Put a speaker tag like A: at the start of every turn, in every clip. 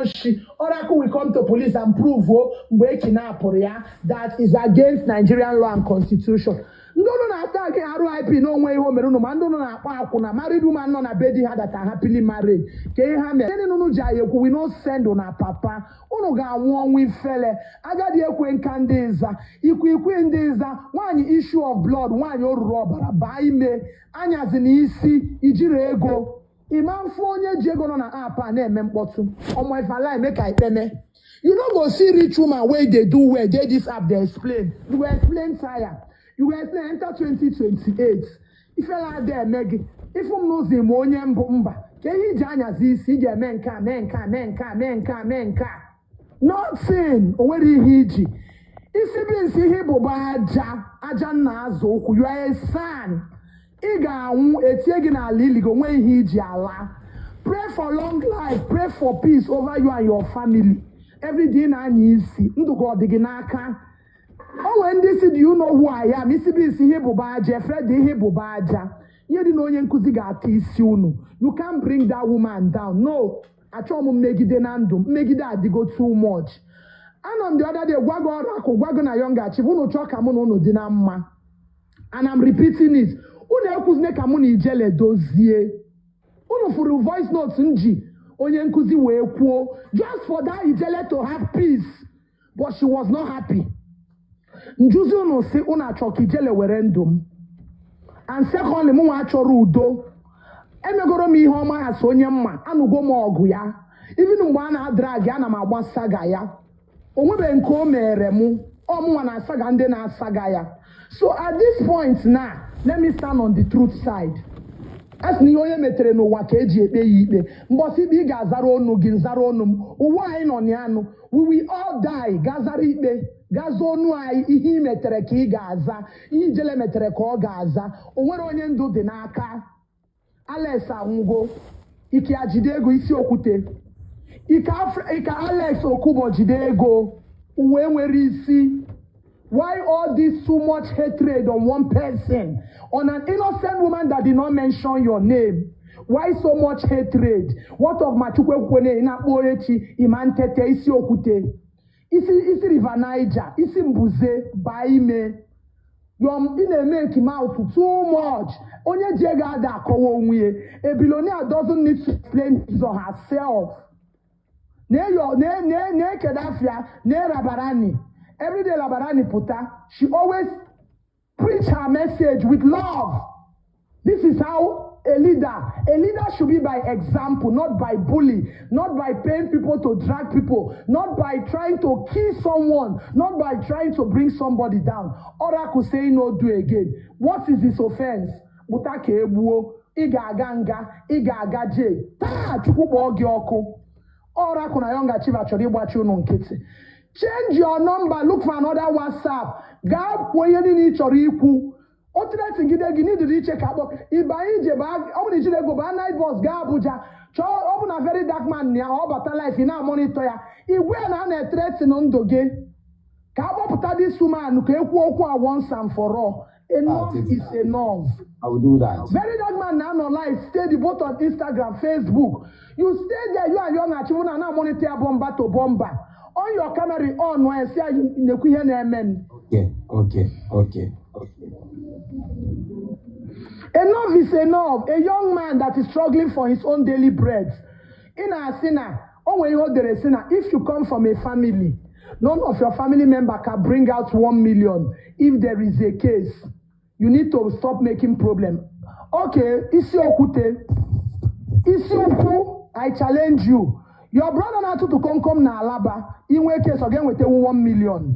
A: Oshi. Oracle will come to police and prove, oh, mgbe e kidnapụrụ ya, that is against Nigerian law and constitution. Ndị unu na-ata gị RIP na onwe ihe o mere unu, ma ndị unu na-akpọ akwụna, married woman nọ na be di ha that are happily married, ka ihe ha mere. Gịnị unu ji anyị ekwu? We no send una papa. Unu ga-anwụ ọnwụ ifele. Agadi ekwe nka ndị ịza ikwiikwi ndị ịza nwaanyị, issue of blood, nwaanyị oruru ọbara baa ime anyazi na isi ijiri ego. Ịma mfu onye ji ego nọ na app a na-eme mkpọtụ ọmọ. If I lie, make I kpeme. You no go see rich woman wey dey do well dey this app dey explain. You go explain tire, you go explain enter 2028. Ifela ada eme gị ịfụ m n'ụzọ ime onye mbụ mba ka ihe iji anyazi isi ị ga-eme nke a, mee nke a, mee nke a, mee nke a, mee nke a. Nothing. O nwere ihe iji isi bins ihe bụba aja aja nna azụ ụkwụ. You are a son. Ị ga-anwụ etie gị n'ala ili gị. Onwe ihe iji ala. Pray for long life, pray for peace over you and your family. Every day na-anya isi ndụ gị ọ dị gị n'aka. O nwere ndị si, "Do you know who I am?" Isi bụ isi ihe bụba aja. Efred ihe bụba aja. Ihe dị na onye nkụzi ga-ata isi unu. You can't bring that woman down. No, achọghị m mmegide na ndụ m. Mmegide adịgo too much. Anọ m the other day gwa gị ọrụ akụ, gwa gị na Young Chief unu chọọ ka mụ na unu dị na mma, and I'm repeating it, unu ekwuzine ka mụ na Ijele dozie. Unu fụrụ voice note m ji onye nkụzi wee kwuo just for that Ijele to have peace, but she was not happy. Njuzi unu si unu achọ ka Ijele were ndụ m. And secondly, mụ nwa achọrọ udo. Emegoro m ihe ọma asị onye mma anụgo m ọgụ ya. Even mgbe a na-adrag, ana m agba saga ya. O nwebeghị nke o mere mụ. Ọmụnwa na-asaga ndị na-asaga ya. So at this point now, let me stand on the truth side. A sị na ihe onye metere n'ụwa ka eji ekpe ya ikpe. Mbọsị ikpe, ị ga-azara onu gị, nzara onu m. Ụwa anyị nọ na ya nụ, we will all die. Gazara ikpe, gaza onu anyị. Ihe ị metere ka ị ga-aza, ihe Ijele metere ka ọ ga-aza. O nwere onye ndụ dị n'aka. Alex anwụgo. Ike ya jide ego isi okwute ike. Ike Alex Okubo jide ego uwe nwere isi. Why all this too much hatred on one person, on an innocent woman that did not mention your name? Why so much hatred? What of Machukwu ekwukwene na-akpọ echi ịma ntete isi okwute isi isi River Niger isi mbuze baa ime? Your ị na-emake mouth too much. Onye ji ego ada akọwa onwe ya. A billionaire doesn't need to explain his or herself. Na-ekedafia na Rabarani. Everyday Rabarani pụta, she always preach her message with love. This is how a leader should be, by example, not by bully, not by paying people to drag people, not by trying to kill someone, not by trying to bring somebody down. Oracle say no do again. What is his offense? Pụta ka egbuo. Ị ga-aga nga, ị ga-aga jail taa. Chukwu kpọọ gị ọkụ. Oracle na Young Achiever chọrọ ịgbachi unu nkịtị. Change your number, look for another WhatsApp. Gaa kwuo ihe niile ị chọrọ ikwu. O threatenigide gị n'idiri iche ka akpọ ịbanye ije baa. Ọ bụrụ na ijide ego baa night bus gaa Abuja, chọọ. Ọ bụ na Very Dark Man ya ọ bata life, ị na-amonitor ya igwe na a na-ethreaten ndụ gị. Ka a kpọpụta this woman ka ekwu okwu a once and for all. Enough is enough.
B: I will do that.
A: Very Dark Man na-anọ live steady both on Instagram, Facebook. You stay there, you and Young Achiever na na-amonitor ya bomba to bomba. On your camera on wee sị anyị nekwu ihe na-eme m.
B: Okay.
A: Enough is enough. A young man that is struggling for his own daily bread. Ị na-asị na o nwere ihe o dere sị na if you come from a family, none of your family member can bring out 1 million if there is a case. You need to stop making problem. Okay, isi okwute, isi ukwu, I challenge you. Your brother na-atụtụ komkom na Alaba, inwe case, ọ ga-enwetewu 1 million?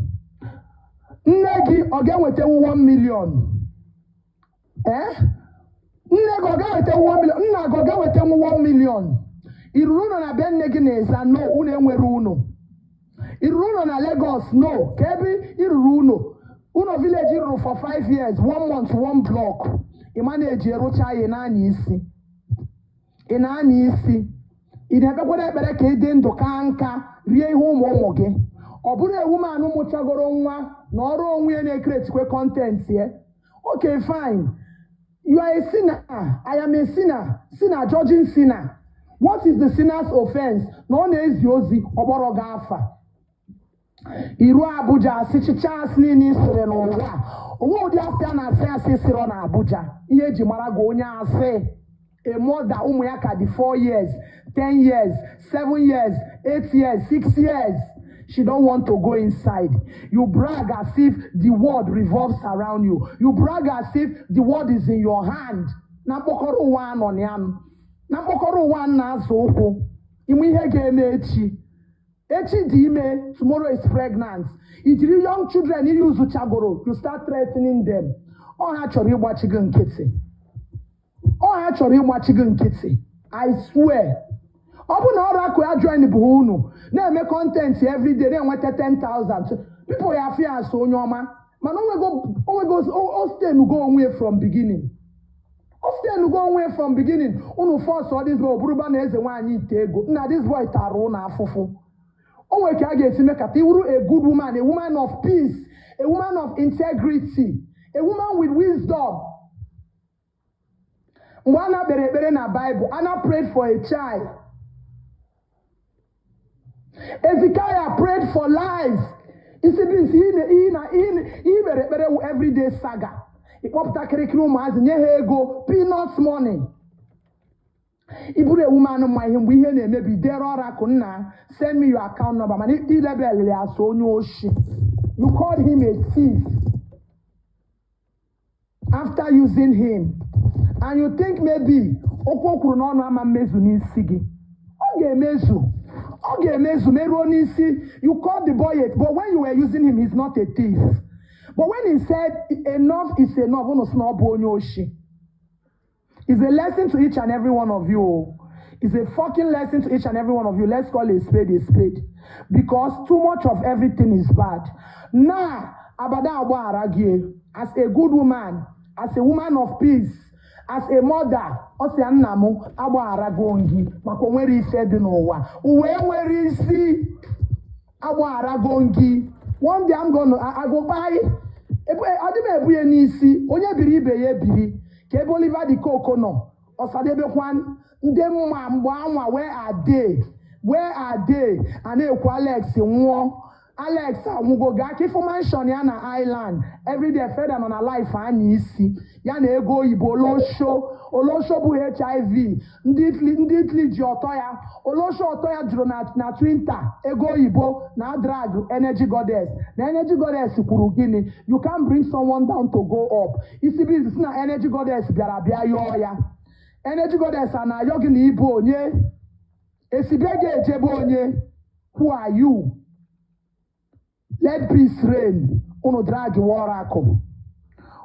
A: Nne gị ọ ga-enwetewu 1 million? Eh? Nne gị ọ ga-enwetewu 1 million? Nna gị ọ ga-enwetenwu 1 million? I ruru ụlọ na be nne gị na Ịza? No, unu enwere ụlọ. I ruru ụlọ na Lagos? No. Ka ebe i ruru ụlọ? Ụlọ village ruru for 5 years, one month, one block. Ị ma na-eji erụcha ya. Ị na-anya isi, ị na-anya isi. Ị na-ekpekwara ekpere ka ị dị ndụ ka nka rie ihe ụmụ ụmụ gị. Ọ bụrụ ewumanụ mụchagoro nwa na ọrụ onwe ya na-ecreatekwe content ya. Okay, fine, you are a sinner. I am a sinner. Sinner judging sinner. What is the sinner's offense? Na ọ na-ezi ozi ọgbọrọ gị afa. Iru Abuja asịchicha asị niile ị sịrị n'ụwa a. Onwe ụdị asị a na-asị asị sịrọ na Abuja. Ihe eji mara gị onye asị. A mother ụmụ ya ka dị 4 years, 10 years, 7 years, 8 years, 6 years. She don't want to go inside. You brag as if the world revolves around you. You brag as if the world is in your hand. Na mkpọkọrọ ụwa anọ na ya nụ. Na mkpọkọrọ ụwa na-azụ ụkwụ. Ime ihe ga-eme echi. Echi dị ime, tomorrow is pregnant. Ijiri young children iyuzu chagoro, you start threatening them. Ọ ha chọrọ ịgbachi gị nkịtị. Ọ ha chọrọ ịgbachi gị nkịtị. I swear. Ọ bụ na ọrụ akụ ya join bụ unu na-eme content everyday na-enweta 10,000 people ya afụ ya asụ onye ọma, mana onwego o stenugo onwe from beginning. O stenugo onwe from beginning. Unu force all this boy bụrụba na eze nwaanyị ite ego nna. This boy tara ụnụ afụfụ. O nwere ka a ga-esi mekata iwuru a good woman, a woman of peace, a woman of integrity, a woman with wisdom. Mgbe a na-kpere ekpere na Bible, Anna prayed for a child. Ezekiah prayed for life. Isi bins ihe mere ekpere wu everyday saga. Ịkpọpụta kịrịkịrị ụmụazị nye ha ego peanuts money. Iburu ewu manụ mma ihe mgbe ihe na-emebi dere ọrakụ nna, "Send me your account number," mana ilebeliri ya so onye oshi. You called him a thief after using him, and you think maybe okwu o kwuru n'ọnụ ama mmezu n'isi gị. Ọ ga-emezu, ọ ga-emezu meruo n'isi. You called the boy a, but when you were using him, he's not a thief, but when he said enough is enough, unu sị na ọ bụ onye oshi. It's a lesson to each and every one of you. It's a fucking lesson to each and every one of you. Let's call a spade a spade. Because too much of everything is bad. Now, Abada agbaghara gị as a good woman, as a woman of peace, as a mother, ọ sị ya, nna m agbagharago gị maka o nwere ife dị n'ụwa. Uwe nwere isi agbagharago gị. One day I'm gonna I go kpai. Adị m ebu ya n'isi, onye biri ibe ya ebiri. Ka ebe Oliver de Coque nọ, ọsadebekwa ndị mma mgbe anwa. Where are they? Where are they? A na-ekwu Alex nwụọ, Alex anwụgo. Gaa ka ịfụ mansion ya na island. Everyday feda nọ na life anya isi ya na ego oyibo. Olosho, olosho bụ HIV. Ndị Italy, ndị Italy ji ọtọ ya. Olosho ọtọ ya jụrụ na Twitter. Ego oyibo na drag Energy Goddess na Energy Goddess kwuru gịnị? You can bring someone down to go up. Isi biz si na Energy Goddess bịara bịa yọọ ya. Energy Goddess a na-ayọ gị na ịbụ onye esibe ga-ejebe onye. Who are you? Let peace reign. Unu drag Oracle,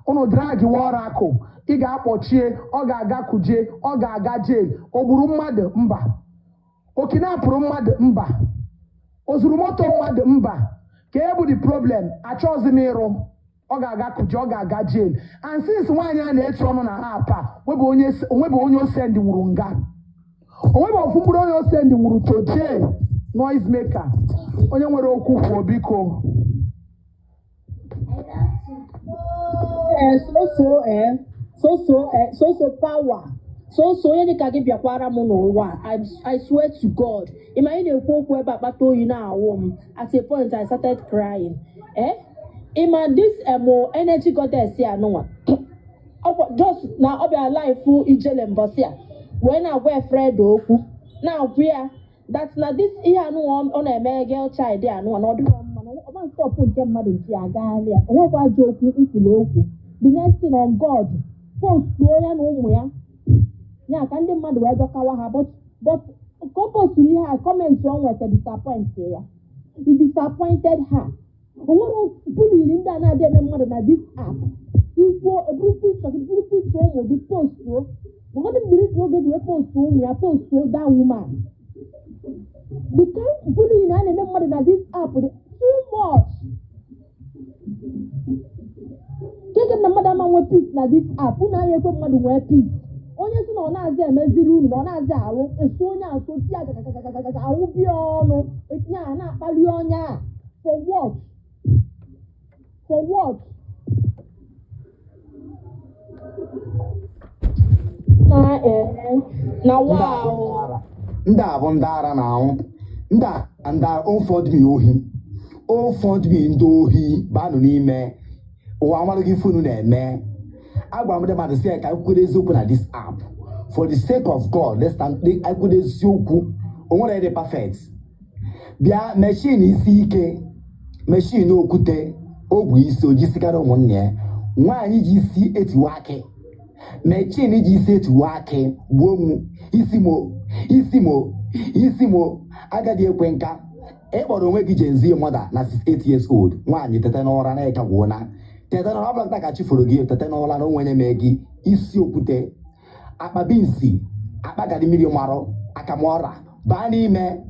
A: unu drag Oracle. Ị ga-akpọchie, ọ ga-aga kuje, ọ ga-aga jail. O gburu mmadụ? Mba. O kidnapụrụ mmadụ? Mba. O zuru moto mmadụ? Mba. Ka e bụ the problem? Achọghịzi m ịrụ. Ọ ga-aga kuje, ọ ga-aga jail. And since nwaanyị a na-etu ọnụ na app a, onwebe onye osend nwuru nga, onwebe ofu mkpụrụ onye osend nwuru to jail. Noise maker, onye nwere okwu kwuo biko.
B: Ee, so so power, so so onye dịka gị bịakwara m n'ụwa. I swear to God, ị ma anyị na-ekwu okwu ebe akpata oyi na-awụ m. At a point I started crying. Ịma this Energy Goddess ya nụnwa, ọkwa just na ọ bịara life ijele mbọsị a wee na-agwa Efred okwu, na-agwa ya that na this ihe anụnwa ọ na-eme girl child anụnwa na ọ dịrọ mma, na ọma stop nke mmadụ nke ya agagharị ya. Onwekwa ajọ okwu nkwulu okwu. The next thing, on God, postuo ya na ụmụ ya ya ka ndị mmadụ wee dọkawa ha. But ka o posturu ihe a, comment ọ nweta disappoint ya. He disappointed her. O nwere bullying ndị a na-adị eme mmadụ na this app. Ikwuo eburu picture gị, buru picture ụmụ gị postuo. Ụfọdụ mmiri oge ji wee postuo ụmụ ya, postuo that woman. The kind bullying a na-eme mmadụ na this app dị too much. Keke na mmadụ ama nwe peace na this app. Unu anya ekwe mmadụ nwee peace. Onye si na ọ na-azị emeziri unu na ọ na-azị arụ esu onye asụ ti ya gagagagagaga awụbi ọnụ etinye a na-akpali onye a. For what? For what? Na ee na
A: Ndị
B: wow.
A: agbara.
C: Ndị a bụ ndị ara na-ahụ. Ndị a ndị a ụfọdụ ohi, ụfọdụ ndị ohi banụ n'ime ụwa amaghị ife unu na-eme. Agwa m ndị mmadụ si ya ka anyị kwukwere eziokwu na this app for the sake of God. Let's stand, anyị kwukwere eziokwu. O nwere dị perfect. Bịa, machine isi ike, machine okwute ogwe isi ojisikarị ụmụnne ya. Nwaanyị ji isi etiwe akị, machine ji isi etiwe akị, gbuo mụ isi mo, isi mo, isi mo. Agadi ekwe nka. Ị kpọrọ onwe gị Gen Z mother na 68 years old. Nwaanyị, tete n'ụra na ịka gwụna. Tete n'ụra, ọ bụla nta ka chi foro gị. Tete n'ụra na onwe onye mee gị isi okwute, akpa binsi, akpa gari mmiri marụ akamọra. Baa n'ime,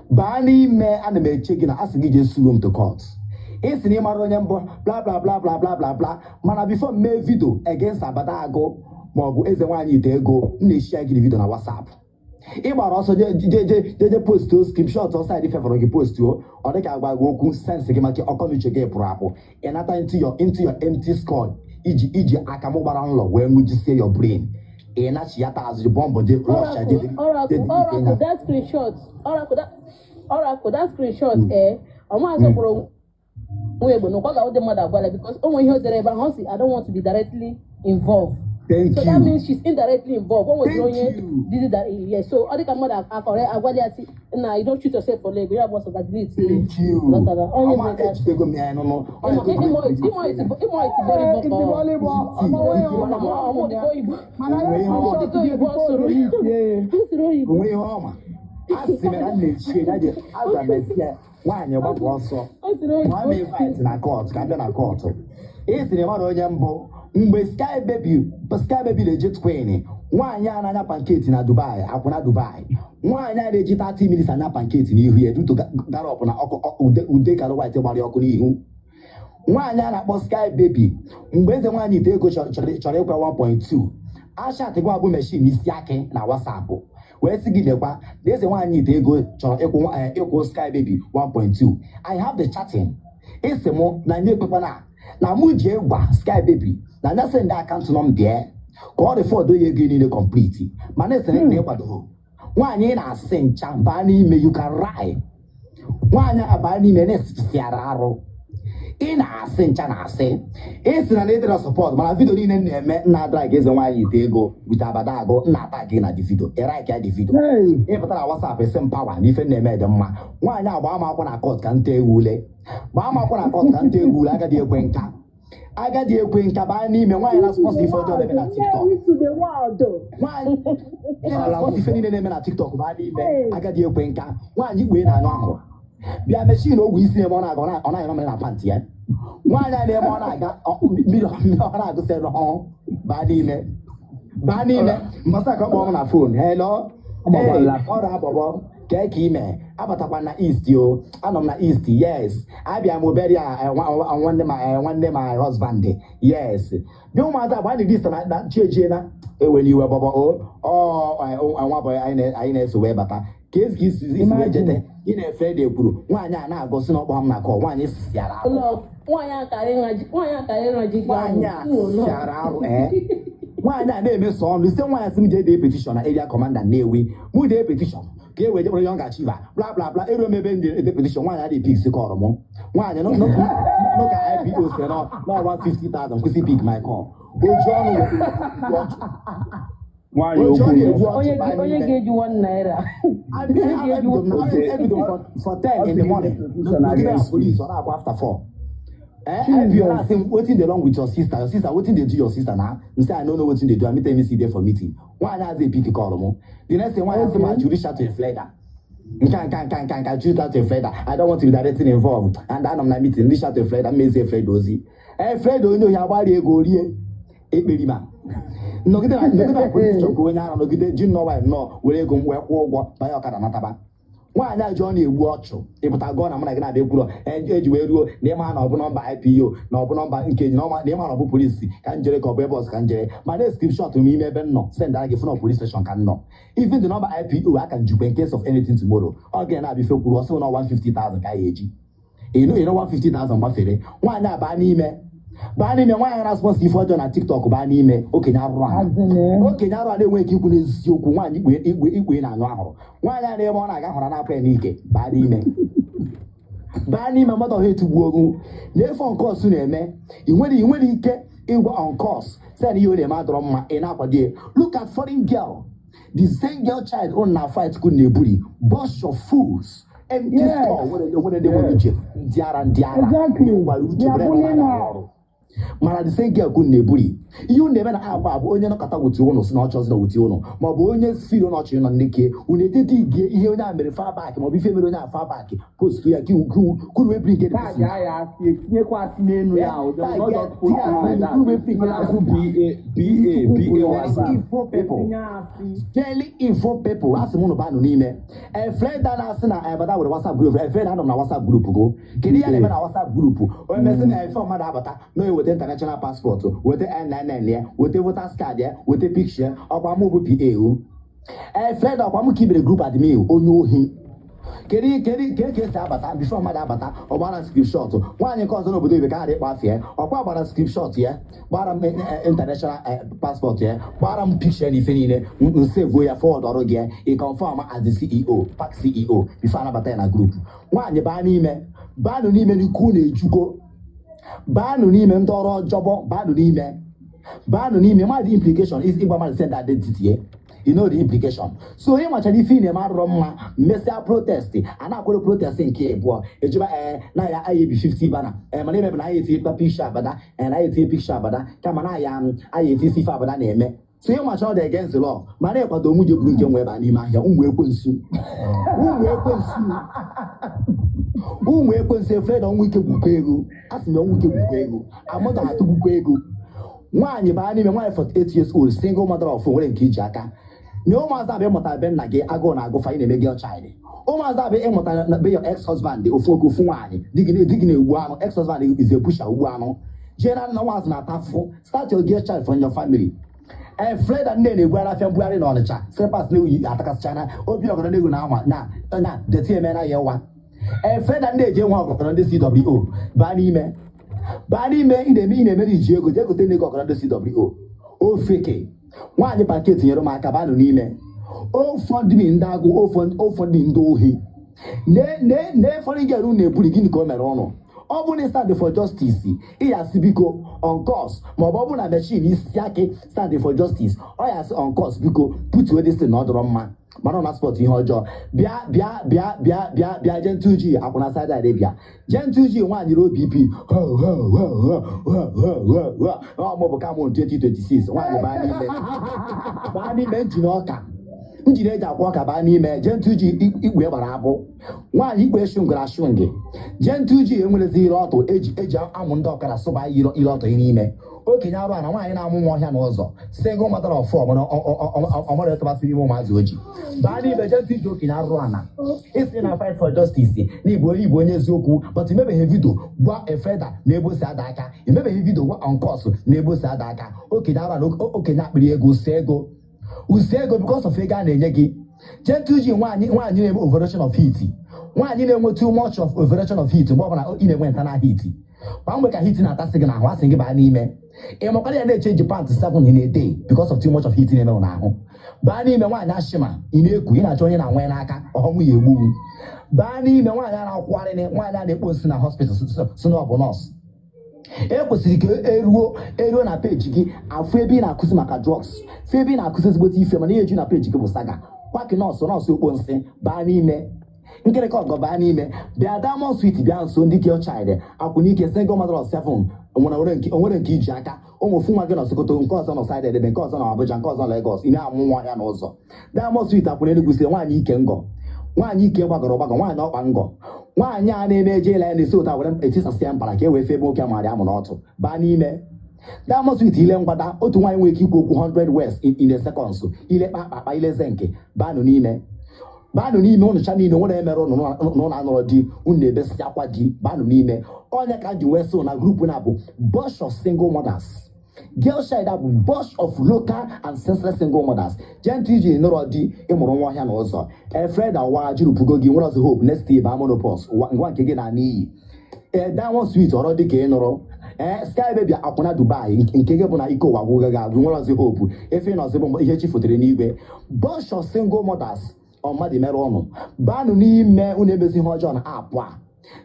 C: baa n'ime. Ana m eche gị na asị gị jee sue m to court. Ị sị na ị mara onye mbụ, bla bla bla bla bla bla bla. Mana before m mee video against Abada Agụ maọbụ Eze Nwaanyị Ite Ego, m na-eshi ya gị video na WhatsApp. Ị gbara ọsọ je je je je je postuo screenshot ọsọ dị fevọrọ gị, postuo. Ọ dịka agwa gị okwu sense gị maka ọkọnuche gị pụrụ apụ. Ị nata into your empty skull iji akamụ gbara nlọ wee ṅụjisie your brain. Ị nachiata azụ, bọọ mbọ je rush je.
B: Oracle, Oracle, that screenshot, Oracle, that, Oracle, that screenshot, eh, ọma kpọrọ nwa egbe n'ụkwa ga ụdị mmadụ agwala because o nwere ihe o dere ebe ahụ. Ọ sị, "I don't want to be directly involved."
C: Thank
B: So that
C: you.
B: means she's indirectly involved. O nwere
C: Thank
B: onye
C: you.
B: did that, yes. So ọ dị ka mmadụ akọrọ agwala ya sị na you don't shoot yourself for leg, ya bụ ọsọ that delete.
C: Thank you.
B: Onye
C: Ọma
B: bụ that.
C: ejidego m ya nụnụ.
B: Ịmụ
A: Itibolịbọ,
B: oyibo.
A: Mana
C: Onwe ihe ọma.
A: ya oyibo
B: sụrụ oyibo.
C: Onwe ihe ọma a sị m na m na-echi ya je agwa m esi ya nwaanyị gbapụ ọsọ.
B: Ọ sụrụ
C: Ma m
B: oyibo.
C: invite na court ka m bịa na court. Ị sịrị mmadụ onye mbụ mgbe Sky Baby, Sky Baby legit queen, nwaanyị a na-anya pancake na Dubai, akwụna Dubai, nwaanyị a na-eji 30 minutes anya pancake n'ihu ya duto garọp na ọkụ ude ude kara white gbara ọkụ n'ihu. Nwaanyị a na-akpọ Sky Baby, mgbe Eze Nwaanyị Ite Ego chọrọ ịkwa 1.2 achat gwa bụ machine isi akị na WhatsApp wee sị gị lekwa na Eze Nwaanyị Ite Ego chọrọ ịkwụ Sky Baby 1.2. I have the chatting. Ịsị mụ na nye ekwekwana na mụ ji gwa Sky Baby na anya send account number ya ka ọ refund ya ego niile complete. Mana esere na ịkwado nwaanyị ị na-asị ncha. Baa n'ime, you can lie. Nwaanyị a baa n'ime na-esisiara arụ. Ị na-asị ncha na-asị. Ị sị na ịdịrọ support, mana video niile m na-eme nna drag Eze Nwaanyị Ite Ego with Abada Agụ, nna ata gị na the video, ị like ya the video.
A: Hey.
C: Ị pụtara na WhatsApp esi m power na ife m na-eme dị mma. Nwaanyị a gbaa m akwụkwọ na court ka nta ewu ule. Gbaa m akwụkwọ na court ka nta ewu ule. Agadi ekwe nka, agadi ekwe nka. Baa n'ime. Nwaanyị na-sponsor ife ọjọọ na-eme na TikTok.
B: To the world.
C: Nwaanyị na-sponsor ife niile na-eme na TikTok, baa n'ime. Agadi ekwe nka. Nwaanyị ikpe na-anyụ ahụrụ. Bịa, machine ogwe isi na-eme ọ na-aga, ọ na-anyụ mmiri na pant ya. Nwaanyị a na-eme ọ na-aga mmiri mmiri, ọ na-agụsị n'ọhụụ. Baa n'ime, baa n'ime. Mbọsị ka ọ kpọọ m na phone, "Hello."
D: Agbawala.
C: Hey, ọrụ abọbọ kee ka ime abatakwa na East o. Anọ m na East, yes. Abịa m obere ya nwanne ma nwanne my husband, yes. Bịa, ụmụazị agba anyị list na chiejie na ewe n'iwe bọbọ o ọ nwa bọyị anyị na-eso wee bata ka ezi ka isi wee jete. Ị na-efe ede kwuru nwaanyị a na-agọsi na ọkpọ m na kọ nwaanyị sisiara arụ.
B: Ụlọ nwaanyị akara ịra ji, nwaanyị akara ịra ji.
C: Nwaanyị a sisiara arụ. Ee, nwaanyị a na-emeso ọnụ ise. Nwaanyị sị m jee dee petition na area commander Nnewi. Mụ dee petition ka e wee jekpọrọ young achiever, bla bla bla. Eruo m ebe m ede petition, nwaanyị adịghị pick call mụ. Nwaanyị nụ ka IPO si nọ n'ọwa 50,000 kwụsị pick my call. Oju ọnụ wee ọchụ.
D: Nwaanyị
C: Oju
D: okwu
C: ọnụ egbu ọchụ.
B: Onye
C: Baa
B: onye
C: n'ime.
B: ga-eji ₦1.
C: Ebido m for 10 in the morning nọgide na police, ọ na-akwa after 4. Eh, IPO na-asị m, "Wetin dey wrong with your sister? Your sister, wetin dey do your sister?" Na m say, "I no know wetin dey do. I meet MC dey for meeting." Nwaanyị azị pick call mụ. The next thing, nwaanyị asị m I reach out to a fleda nka nka nka nka nka, reach out to a fleda. "I don't want to be directly involved and anọ m na meeting. Reach out to a fleda." Mmezie Fleda ozi. Ee, Fleda onye ohi agbari ego rie ekperima. Nọgide na police station ka onye ara nọgide ji nnọọ nwanyị nnọọ were ego m wee kwụọ ụgwọ banye ọkada nataba. Nwaanyị a ji ọ na-egbu ọchụ. Ịpụta gụọ na mụ na gị na-abịa ekwuro eji wee ruo na ịma na ọ bụ number IPO na ọ bụ number nkeji na ọma na ịma na ọ bụ polisi ka m jere ka ọ bụ ebe ọzọ ka m jere. Ma na screenshot m ime ebe m nọ send ara gị fụna police station ka m nọ. Even the number IPO a ka njikwa in case of anything tomorrow. Ọ ga na-abịa ife kwuru ọsị na 150,000 ka ya eji ịnụ 150,000 gbafere. Nwaanyị a baa n'ime. Baa n'ime. Nwaanyị na-sponsor ife ọjọọ na TikTok, baa n'ime. Okenye arụrụ ala.
A: Azịnị.
C: Okenye arụ a na-enwe ike ikwu n'eziokwu. Nwaanyị ikpe ikpe ikpe na-anyụ ahụrụ. Nwaanyị a na-eme ọ na-aga hụrụ na-apụ ya n'ike. Baa n'ime, baa n'ime. Mmadụ ọha etugbuo ogu na-efe ọnkọs na-eme. Ị nwere ike ịgwa ọnkọs sị na ihe ọ na-eme adọrọ mma, ị na-akwado ya. Look at foreign girl, the same girl child unu na fight ku na-eburi. Bunch of fools, empty store. Nwere ndị nwere uche, ndị ara, ndị ara gwara uche.
A: They are
C: were
A: bullying
C: na
A: her.
C: ọrụ mana the same girl kunu na-eburi. Ihe unu na-eme na agba bụ onye nọkọta wuti ụnụ si na ọ chọzi na wuti ụnụ, maọbụ onye feel na ọchị nọ nneke unu etete ige ihe onye a mere far back, maọbụ ife mere onye a far back, post ya kunu wee bring it.
D: Tag ya asị, etinyekwa asị n'elu ya ahụ. They will not just post it like that.
E: Asị BA BA BA WhatsApp.
C: Info people.
D: Etinye asị.
C: Daily info people, asị m ụnụ banụ n'ime. Efreda na-asị na ebada were WhatsApp group. Efreda anọ m na WhatsApp group go. Kedu ihe a na-eme na WhatsApp group? Onye mesị na efe mmadụ abata na eweta international passport, weta NNN ya, weta voters card ya, weta picture ya. Ọkwa mụ bụ PA o. Efreda, ọkwa mụ ka ibere group admin, onye ohi. Kedu ka esi abata? Before mmadụ abata, ọ gbara screenshot. Nwaanyị nke ọzọ n'obodo ibe ka a ịkpa afịa, ọkwa gbara screenshot ya, gbara m international passport ya, gbara m picture na ife niile, nsevuo ya, forward ọrụ gị ya. Ị confirm as the CEO, park CEO, before anabata ya na group. Nwaanyị, baa n'ime, baanụ n'ime. N'ikwu na-ejugo, baanụ n'ime. Ndị ọrụ ọjọbọ, baanụ n'ime, baanụ n'ime. Mmadụ implication is ịgba mmadụ send identity ya. You know the implication. So ị machara ife ị na-eme arụrọ mma. Mesịa protest a na-akwado protest nke abụọ ejiba ee na ya anyị ebi 50 bana ee, mana ebe bụ na anyị etinye picture abada ee, na anyị etinye picture abada, kama na ya anyị eti isi ife abada na-eme. So ị macha ọ dị against the law, mana ịkwado nwunye buru nke nwe ebe a n'ime ahịa. Ụmụ ekwensu, ụmụ ekwensu, ụmụ ekwensu. Efere na ọnwụ ike gbukwa ego. A sị na ọnwụ ike gbukwa ego, amụta atụgbukwa ego. Nwaanyị, baa n'ime. Nwaanyị 48 years old, single mother of nwere nke iji aka na ụmụazị abịa ịmụta be nna gị, agụụ na-agụfa. Ị na-eme girl child. Ụmụazị abịa ịmụta na be your ex husband, ofu nwoke, ofu nwaanyị. Di gị na-egbu anụ. Ex husband is a pusher, ugbu anụ jee na nna. Nwaazị na-ata afụfụ. Start your girl child from your family. Freda nne na-ebugharị afịa mbugharị na Ọnịcha, slippers na-eyi atakasịchana obi ọgọdọ na-egwu na anwa na na deti eme na ya nwa. Freda ndị eji nwa ọgọdọ ndị CWO, baa n'ime, baa n'ime. Ị na-eme, ị na-emere iji ego jee gote ego ọgọdọ ndị CWO. Ofeke nwaanyị paket nyere m aka. Banụ n'ime. Ofọdụmi ndị agụ, ofọdụmi ndị ohi na efọrọ unu na-eburi. Gịnị ka o mere ụnụ? Ọ bụrụ na stand for justice, ị ya asị biko on course, ma ọ bụ ọ bụrụ na machine isi akị stand for justice, ọ ya asị on course, biko put this thing na ọ dọrọ mma, mana ọ na spot ihe ọjọọ. Bịa, bịa, bịa, bịa, bịa, bịa. Gentle G akwụna side Arabia. Gentle G, nwaanyị ruo BP ọmụ bụ kamụ 2026. Nwaanyị, baa n'ime, baa n'ime. Njin ọka, njin eji akwa ọka, baa n'ime. Gentle G, ikpu gbara abụ. Nwaanyị ikpu shungara ashungị. Gentle G enwerezi ire ọtụ eji amụ ndị ọkara sụba ire ọtụ n'ime. Okenye arụ a na nwaanyị na-amụ nwa ọhịa n'ụzọ, single mother of four, mana ọmara etọbasịrị ime ụmụazị oji. Baa n'ime. Gentle G, okenye arụrụ ana isi na fight for justice na igbo onye, igbo onye eziokwu, but imebeghị video gwa Efreda na ebe o si ada aka. Imebeghị video gwa Onkos na ebe o si ada aka. Okenye arụ ana, okenye akpịrị ego, usi ego, usi ego, because of ego a na-enye gị. Gentle G, nwaanyị na-eme overation of heat, nwaanyị na-enwe too much of overation of heat. Mgbe ọbụla ị na-enwe internal heat, kwa mgbe ka heat na-atasị gị n'ahụ, asị gị baa n'ime. Ị makwara ya na-echange pant 7 in a day because of too much of heat na-eme n'ahụ. Baa n'ime. Nwaanyị ashima ị na-eku, ị na-achọ onye na-anwe n'aka ọhọnwụ ya egbu m. Baa n'ime. Nwaanyị a na-akwụgharị, nwaanyị a na-ekpo nsị na hospital, si na ọ bụ nọọsụ. E kwesịrị ka eruo na peji gị afụ ebe ị na-akụzi maka drugs, fụ ebe ị na-akụzi ezigbote ife, mana ihe eju na peji gị bụ saga kwaki. Nọọsụ, nọọsụ okpo nsị, baa n'ime. Nkịrịka ọgọ, baa n'ime. Bịa Diamond Sweet, bịa nso ndị girl child akwụnike, single mother of seven. Onwere nke iji aka ụmụ ofu nwa gị nọ Sokoto, nke ọzọ nọ side edebe, nke ọzọ nọ Abuja, nke ọzọ nọ Lagos. Ị na-amụ nwa ya n'ụzọ. Diamond Sweet akwụna Enugu sị nwaanyị ike ngọ, nwaanyị ike gbagọrọ gbagọ, nwaanyị ọkpa ngọ, nwaanyị a na-eme eje ile ya na-esi ụta were etisasị ya mpara ka e wee fee ebe nwoke maara amụ n'ọtụ. Baa n'ime. Diamond Sweet, ile mgbada otu nwaanyị nwere ike ikwu okwu 100 words in a seconds, ile kpakpakpa, ile zenke. Baanụ n'ime, baanụ n'ime. Ụnụcha niile nwere emere ụnụ n'ụlọ anụrọ di unu na-ebesi akwa di. Baanụ n'ime. Onye ka m ji wee sị na group na-abụ bunch of single mothers, girl child bụ bunch of local and senseless single mothers. Gentle iji nụrọ di, ịmụrụ nwa ọhịa n'ụzọ. Efreda wa jirupugo gị nwere ọzọ hope next year ba menopause ngwa nke gị na n'iyi. Ee, Diamond Sweet, ọrọ dị ka ị nụrụ Ee, Sky Baby, akwụna Dubai, nke gị bụ na ike ụwa gwụga gị agwụ, nwere ọzi hope efe nọzi bụ ihe chi fotere n'igwe. Bunch of single mothers, ọ mmadụ mere ụnụ. Banụ n'ime, unu emezi ihe ọjọọ na app a.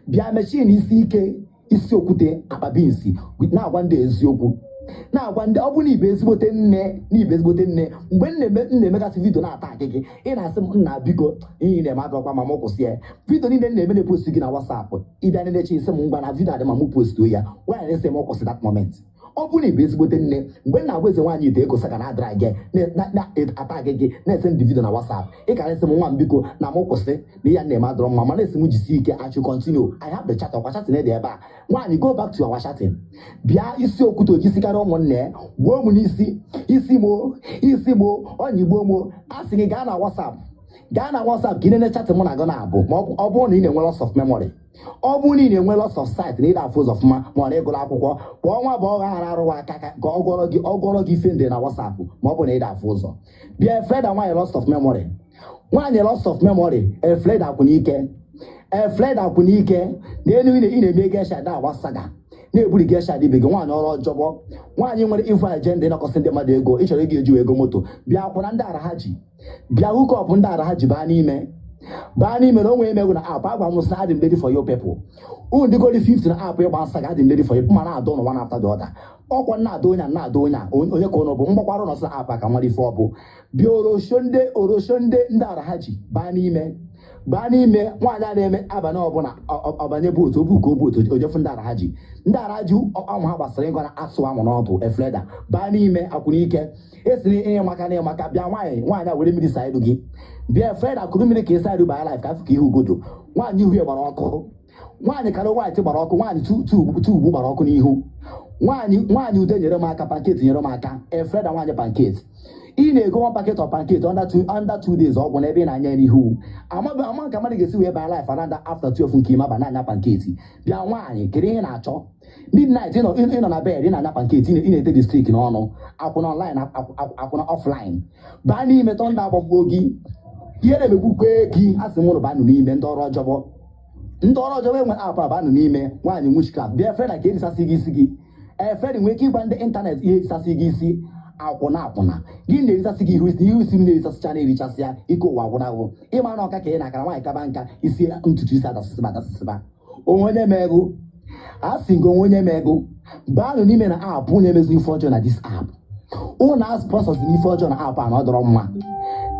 C: Bịa mechie na isi ike, isi okwute akpa beans, na-agwa ndị eziokwu, na-agwa ndị ọ bụ na ibe ezigbote nne, na ibe ezigbote nne. Mgbe m na-emegasị video na-ata akị gị, ị na-asị m, "Nna, biko, ihe ị na-eme adọkwa ma m kwụsị ya." Video niile m na-eme, na-epost gị na WhatsApp, ịbịa nenechi, isi m, "Ngwa, na video adị ma mụ postuo ya." Nwaanyị na-esi m kwụsị that moment. Ọ bụrụ na ibe ezigbote nne, mgbe m na-agwa eze nwaanyị ite ego saka na-adara gị, na-ata gị, gị na-ese ndị video na WhatsApp, ị ka na-esi m, "Nwa m, biko, na m kwụsị na ihe a na-eme adọrọ mma," mana esi m jisie ike. I should continue. I have the chat. Ọkwa chatting dị ebe a. Nwaanyị, go back to our chatting. Bịa, isi okwute ojisikarị ụmụnne ya gbuo m n'isi, isi mo, isi mo, ọnya igbuo mo. A sị gị gaa na WhatsApp, gaa na WhatsApp ka ị nene chat mụ na gị na-abụ. Ma ọ bụrụ na ị na-enwe loss of memory, ọ bụrụ na ị na-enwe loss of sight, na ị na-afụ ụzọ ọfụma, ma ọ na ịgụrụ akwụkwọ, kpọọ nwa bụ ọgha ghara arụwa aka ka ọ gụọrọ gị ife ndị na WhatsApp. Ma ọ bụ na ị na-afụ ụzọ, bịa. Freda, nwaanyị loss of memory, nwaanyị loss of memory. Efreda akwụnike, Efreda akwụnike na elu. Ị na-eme gesha da agba saga, na-eburi gesha dị ibe gị. Nwaanyị ọrụ ọjọbọ, nwaanyị nwere ifu agenda, ịnọkọsị ndị mmadụ ego. Ị chọrọ ịga eji ego moto bịa akwụna ndị ara ha ji bịa hookup ndị ara ha ji. Baa n'ime, baa n'ime na o nwere emegwu na app. Agwa m sị, adị m ready for you people. Unu dịgodi 50 na app ịgba nsa ga, adị m ready for you. Ma na-adọ ụnụ one after the other. Ọkwa na-adọ onye a, na-adọ onye a, onye ka ụnụ bụ mgbakwara ụnụ sị app a ka nwere ife ọ bụ. Bịa, orosho ndị, orosho ndị ara ha ji. Baa n'ime, baa n'ime. Nwaanyị a na-eme abalị ọbụla ọbanye boat, obu ka o boat ojefu ndị ara ha ji, ndị ara ji amụ ha gbasara ịgọ na asụ amụ n'ọdụ. Efreda, baa n'ime. Akwụna ike esiri ihe maka na ịmaka. Bịa, nwaanyị, nwaanyị a were mmiri saa iru gị. Bịa, Efreda, kuru mmiri ka ịsa iru baa life, ka afọ ka ihu ugodo. Nwaanyị ihu ya gbara ọkụ, nwaanyị kara white gbara ọkụ, nwaanyị tube gbara ọkụ n'ihu. Nwaanyị, nwaanyị ude nyere m aka, pancake nyere m aka. Efreda, nwaanyị pancake, ị na-ego one packet of pancake under 2 days, ọgwụ n'ebe ị na-anya n'ihu. Amaghị ama ka mmadụ ga-esi wee baa life another after 12 nke ime aba na-anya pancake. Bịa, nwaanyị, kedu ihe ị na-achọ? Midnight, ị nọ na bed, ị na-anya pancake, ị na-ete the stick n'ọnụ. Akwụna online, akwụna offline. Baa n'ime, thunder agbagbuo gị, ihe na-emegbukwe gị. A sị m ụnụ banụ n'ime, ndị ọrụ ọjọbọ, ndị ọrụ ọjọọ enwe app a, banụ n'ime. Nwaanyị witchcraft, bịa. Freda, ka erisasị gị isi gị. Efred nwee ike ịgwa ndị internet ihe erisasị gị isi. Akwụna, akwụna gị na-erisasị gị ihu isi, ihu isi m na-erisasịcha, na-erichasị ya. Ike ụwa agwụnagwụ. Ịma na ọka ka ị na-akara nwaanyị kaba nka, isi ntutu isi adasịsịba adasịsịba. Onwe onye megụ a sị gị, onwe onye megụ. Baanụ n'ime na app na-emezi ife ọjọọ na this app. Ụnụ a sponsors n'ife ọjọọ na app a na ọ dọrọ mma.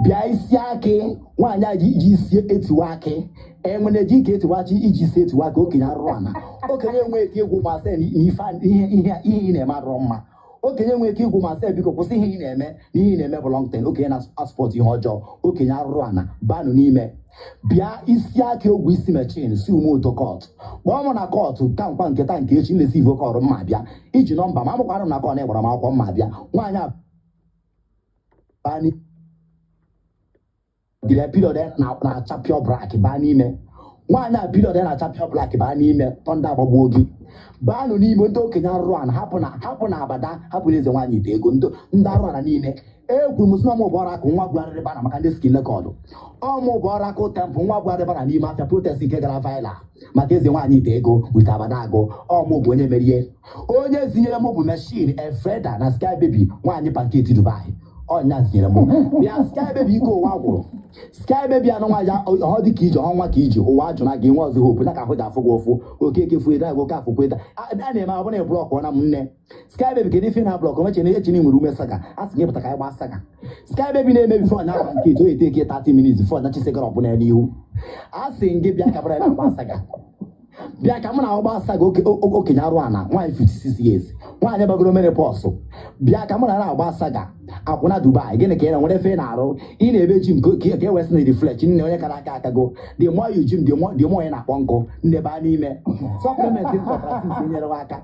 C: Bịa, isi akị, nwaanyị a ji isi etiwa akị, enwe na-eji ka etiwa chi iji isi etiwa akị. Okenye arụrụ ana, okenye enwe ike ịgwụ ma sị na ife ihe ị na-eme adọrọ mma. Okenye nwere ike ịgwụ ma sị, "Biko, kwụsị ihe ị na-eme, na ihe ị na-eme bụ long term." Okenye na-asupport ihe ọjọọ, okenye arụrụ ana, banụ n'ime. Bịa, isi akị, ogwe isi mechin si ume ụtọ court, kpọọ m na court ka nkwa nke taa nke echi na-esi ivo kọrọ mma. Bịa iji nọmba ma amụkwara m na kọọ na ịgbara m akwụkwọ mma. Bịa, nwaanyị a, baa n'ime. Period na-acha pure black. Baa n'ime. Nwaanyị a, period ya na-acha pure black. Baa n'ime, thunder agbagbuo gị. Baanụ n'ime, ndị okenye arụrụ ana. Hapụ na, hapụ na abada, hapụ na eze nwaanyị ite ego. Ndị arụ ana niile, ekwuru m sị na ọmụ bụ ọrụ akụ nwa bugharịrị bana maka ndị skin record. Ọmụ bụ ọrụ akụ temple nwa bugharịrị bana n'ime afịa protest nke gara viral maka eze nwaanyị ite ego with abada agụ. Ọmụ bụ onye merie. Onye zinyere m bụ machine Efreda na Sky Baby, nwaanyị pancake Dubai. Ọnya zinyere m. Bịa, Sky Baby, ike ụwa gwụrụ. Sky Baby anụ nwaanyị ọ dị ka ije ọnwa ka iji ụwa ajụna gị nwe ọzọ hope na ka ahụ ji afụ gị ụfụ. Okeke fu ede agụ, oke afụkwa ede a na-eme ọ bụla ị block na m nne. Sky Baby, kedu ife na block meche na echi na ị nwere ume saga? A sị gị pụta ka anyị gbaa saga. Sky Baby na-eme before nya pancake, o eteke 30 minutes before nya chisigara ọbụla n'ihu. A sị gị bịa ka bụra na-agba saga. Bịa ka mụ na agba saga. Okenye arụ ana, nwaanyị 56 years, nwaanyị gbagoro menopause, bịa ka mụ na na-agba saga. Akwụna Dubai, gịnị ka ị na nwere efe ị na-arụ? Ị na-eme gym ka e wesị na refresh nne. Onye kara aka akago, the more you gym, the more ị na-akpọ nkụ. Nne, baa n'ime. Supplement m kọtara since nyere gị aka,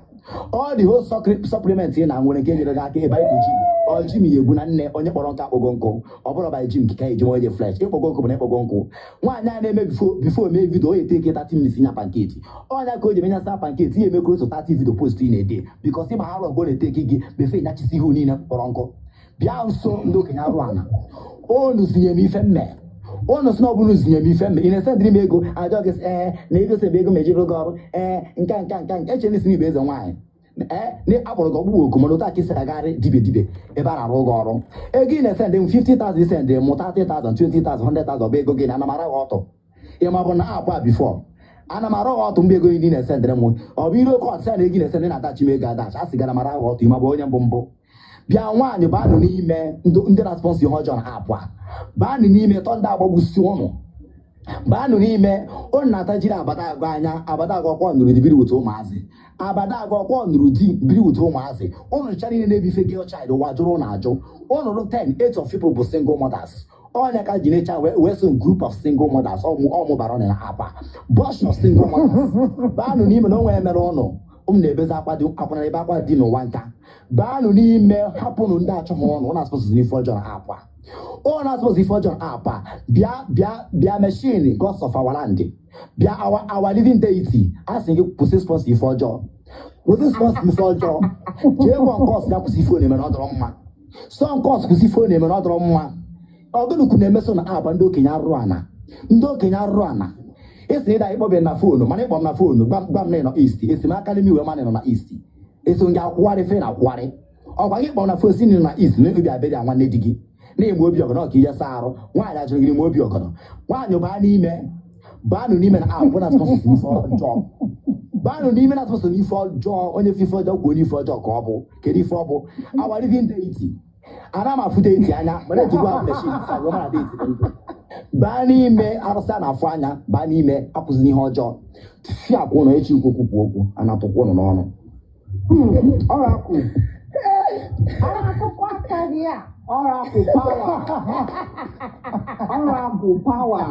C: all the whole supplement ị na nwere nke nyere gị aka ebe anyị gym ọ gym ya egbu na nne. Onye kpọrọ nkụ akpọgo nkụ. Ọ bụrụ by gym ka eji onye fresh ịkpọgo nkụ bụ na ịkpọgo nkụ. Nwaanyị a na-eme before mee video, o eteke 30 minutes nya pancake. Ọnya ka o ji emenyasa pancake, ihe emekọ otu 30 video post ị na-ede, because ịma ha rọ na-eteke gị befe nyachisi ihu niile kpọrọ nkụ. Bịa nso, ndị okenye arụ ana. Unu zinye m ife mme, unu si na ọ bụrụ zinye m ife mme. Ị na-esendịrị m ego, ajọ gị sị, ee, na ego sị ebe ego mejiri gị ọrụ. Ee, nka nka nka nka eche n'isi ibe eze nwaanyị. Ee, na akpọrọ gị ọkpụkpọ oku, mana otu a ka isi agagharị dibia dibia ebe a na-arụ gị ọrụ. Ego ị na-esendị m, 50,000, isendị m 30,000, 20,000, 100,000, ọ bụ ego gị na ana m ara gị ọtọ. Ị ma bụ na app a before ana m arụ gị ọtụ mgbe ego ndị na-esendịrị m, ọ bụ ire oke ọtịsa na ego ị na-esendị na-adachi m ego adachi. A sị gara mara gị ọtụ. Ị ma bụ onye mbụ mbụ bịa nwaanyị baanụ n'ime ndị na-sponsor ihe ọjọọ na app a, baanụ n'ime tọ ndị agbagbusi ụnụ, baanụ n'ime ụnụ na-ata jiri abada agụ anya. Abada agụ ọkwọ nụrụ di biri wute ụmụazị. Abada agụ ọkwọ nụrụ di biri wute ụmụazị. Ụnụ ncha niile na-ebife girl child, ụwa jụrụ ụnụ ajụ. Ụnụ rụ 10, 8 of people bụ single mothers. Ọnya ka ji necha wee so group of single mothers ọmụ bara na app a, bunch of single mothers. Baanụ n'ime na onwe mere ụnụ ụmụ na-ebezi akwa dị akwa na ebe akwa dị n'ụwa nka. Baanụ n'ime, hapụnụ ndị achọghị ụnụ. Ụnụ asụsụ n'ife ọjọọ na app a, ụnụ asụsụ ife ọjọọ na app a. Bịa, bịa, bịa, machine gods of our land, bịa, our living deity, a sị gị kwụsị sponsor ife ọjọọ, kwụsị sponsor ife ọjọọ. Jee gwa nke ọsọ ya kwụsị ife ọ na-eme na ọ dọrọ mma. Sọ nke ọsọ kwụsị ife ọ na-eme na ọ dọrọ mma. Ọgụnukwu na-emeso na app a, ndị okenye arụrụ ana, ndị okenye arụrụ ana. Esi ịda ịkpọbe na phone, mana ịkpọ m na phone gwa m na ị nọ east, esi m aka n'ime iwe, mana ị nọ na east, eso m gị akwụgharị fe na akwụgharị. Ọkwa gị kpọm na phone si na ị nọ na east na obi abịa nwanne di gị na-eme obi ọgọdọ ka ihe saa arụ. Nwaanyị ajụrụ gị n'ime obi ọgọdọ. Nwaanyị baa n'ime, baanụ n'ime na app na sponsor ife ọjọọ. Baanụ n'ime na sponsor n'ife ọjọọ. Onye ife ọjọọ kwuo onye ife ọjọọ ka ọ bụ. Kedu ife ọ bụ? Our living deity, ana m afụ deity anya, mana ejikwa machine sa wee mara deity dị ndụ. Baa n'ime, arụsị a na-afụ anya, baa n'ime, akwụzina ihe ọjọọ. Fia akwa ụnụ echi ikwu okwu okwu a na-atụkwa ụnụ n'ọnụ.
D: Oracle.
F: Akụkọ aka gị a.
D: Oracle power. Oracle power.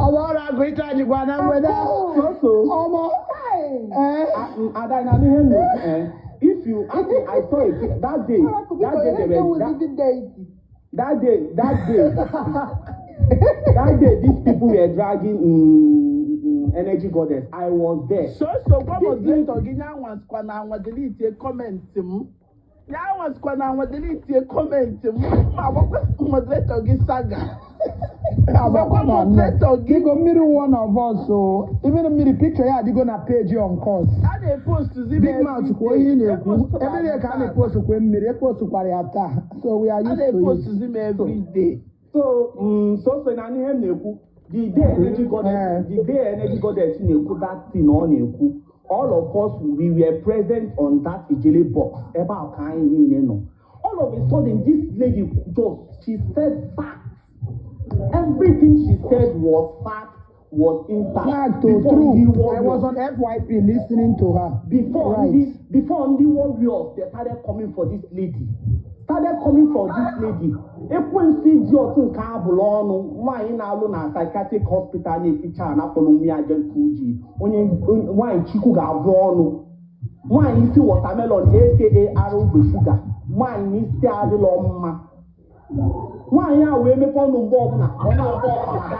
A: Ọmọ ọrụ agụ ịchọ anyị gwa na mgbede ahụ.
D: So,
A: ọmọ
F: Hey!
A: ee.
D: Ada na ihe m na-ekwu, if you actually, I saw it that day,
F: Oracle,
D: that
F: biko,
D: day there were that,
F: living deity.
D: That day these people were dragging energy goddess. I was there.
A: So gwa moderator gị ya nwasikwa na anwa delete comment m, ya nwasikwa na anwa delete comment m, ma gbakwa moderator gị saga. Gbakwa moderator gị.
G: Biko, mmiri, one of us o even mmiri picture ya adịgo na page on course.
A: A na-epost zi.
G: Big mouth, kwuo ihe ị na-ekwu ebere ka a na-epost kwe mmiri epostukwara ya taa, so we are
A: A
G: used to it.
A: na-epost zi m every day.
D: So na ihe m na-ekwu, the day energy goddess, the day energy goddess na-ekwu that thing ọ na-ekwu, all of us, we were present on that Ijele box ebe a ka anyị niile nọ. All of a sudden, this lady just, she said fact. Everything she said was fact, was intact.
G: Fact o.
D: Before
G: True.
D: ndị
G: I was
D: warriors
G: on FYP listening to her.
D: Before
G: Right.
D: Before ndị warriors, they started coming for this lady, started coming for this lady. Ekwensu dị otu nke abụrụ ọnụ nwaanyị na-alụ na psychiatric hospital na-eficha anapụrụ nwa ya ji onye nwaanyị chukwu ga-abụ ọnụ, nwaanyị isi watermelon, aka ara ogbe shuga, nwaanyị isi adịlọ mma. Nwaanyị a wee mepe ọnụ mgbe ọbụla ọ na-akpọ abada,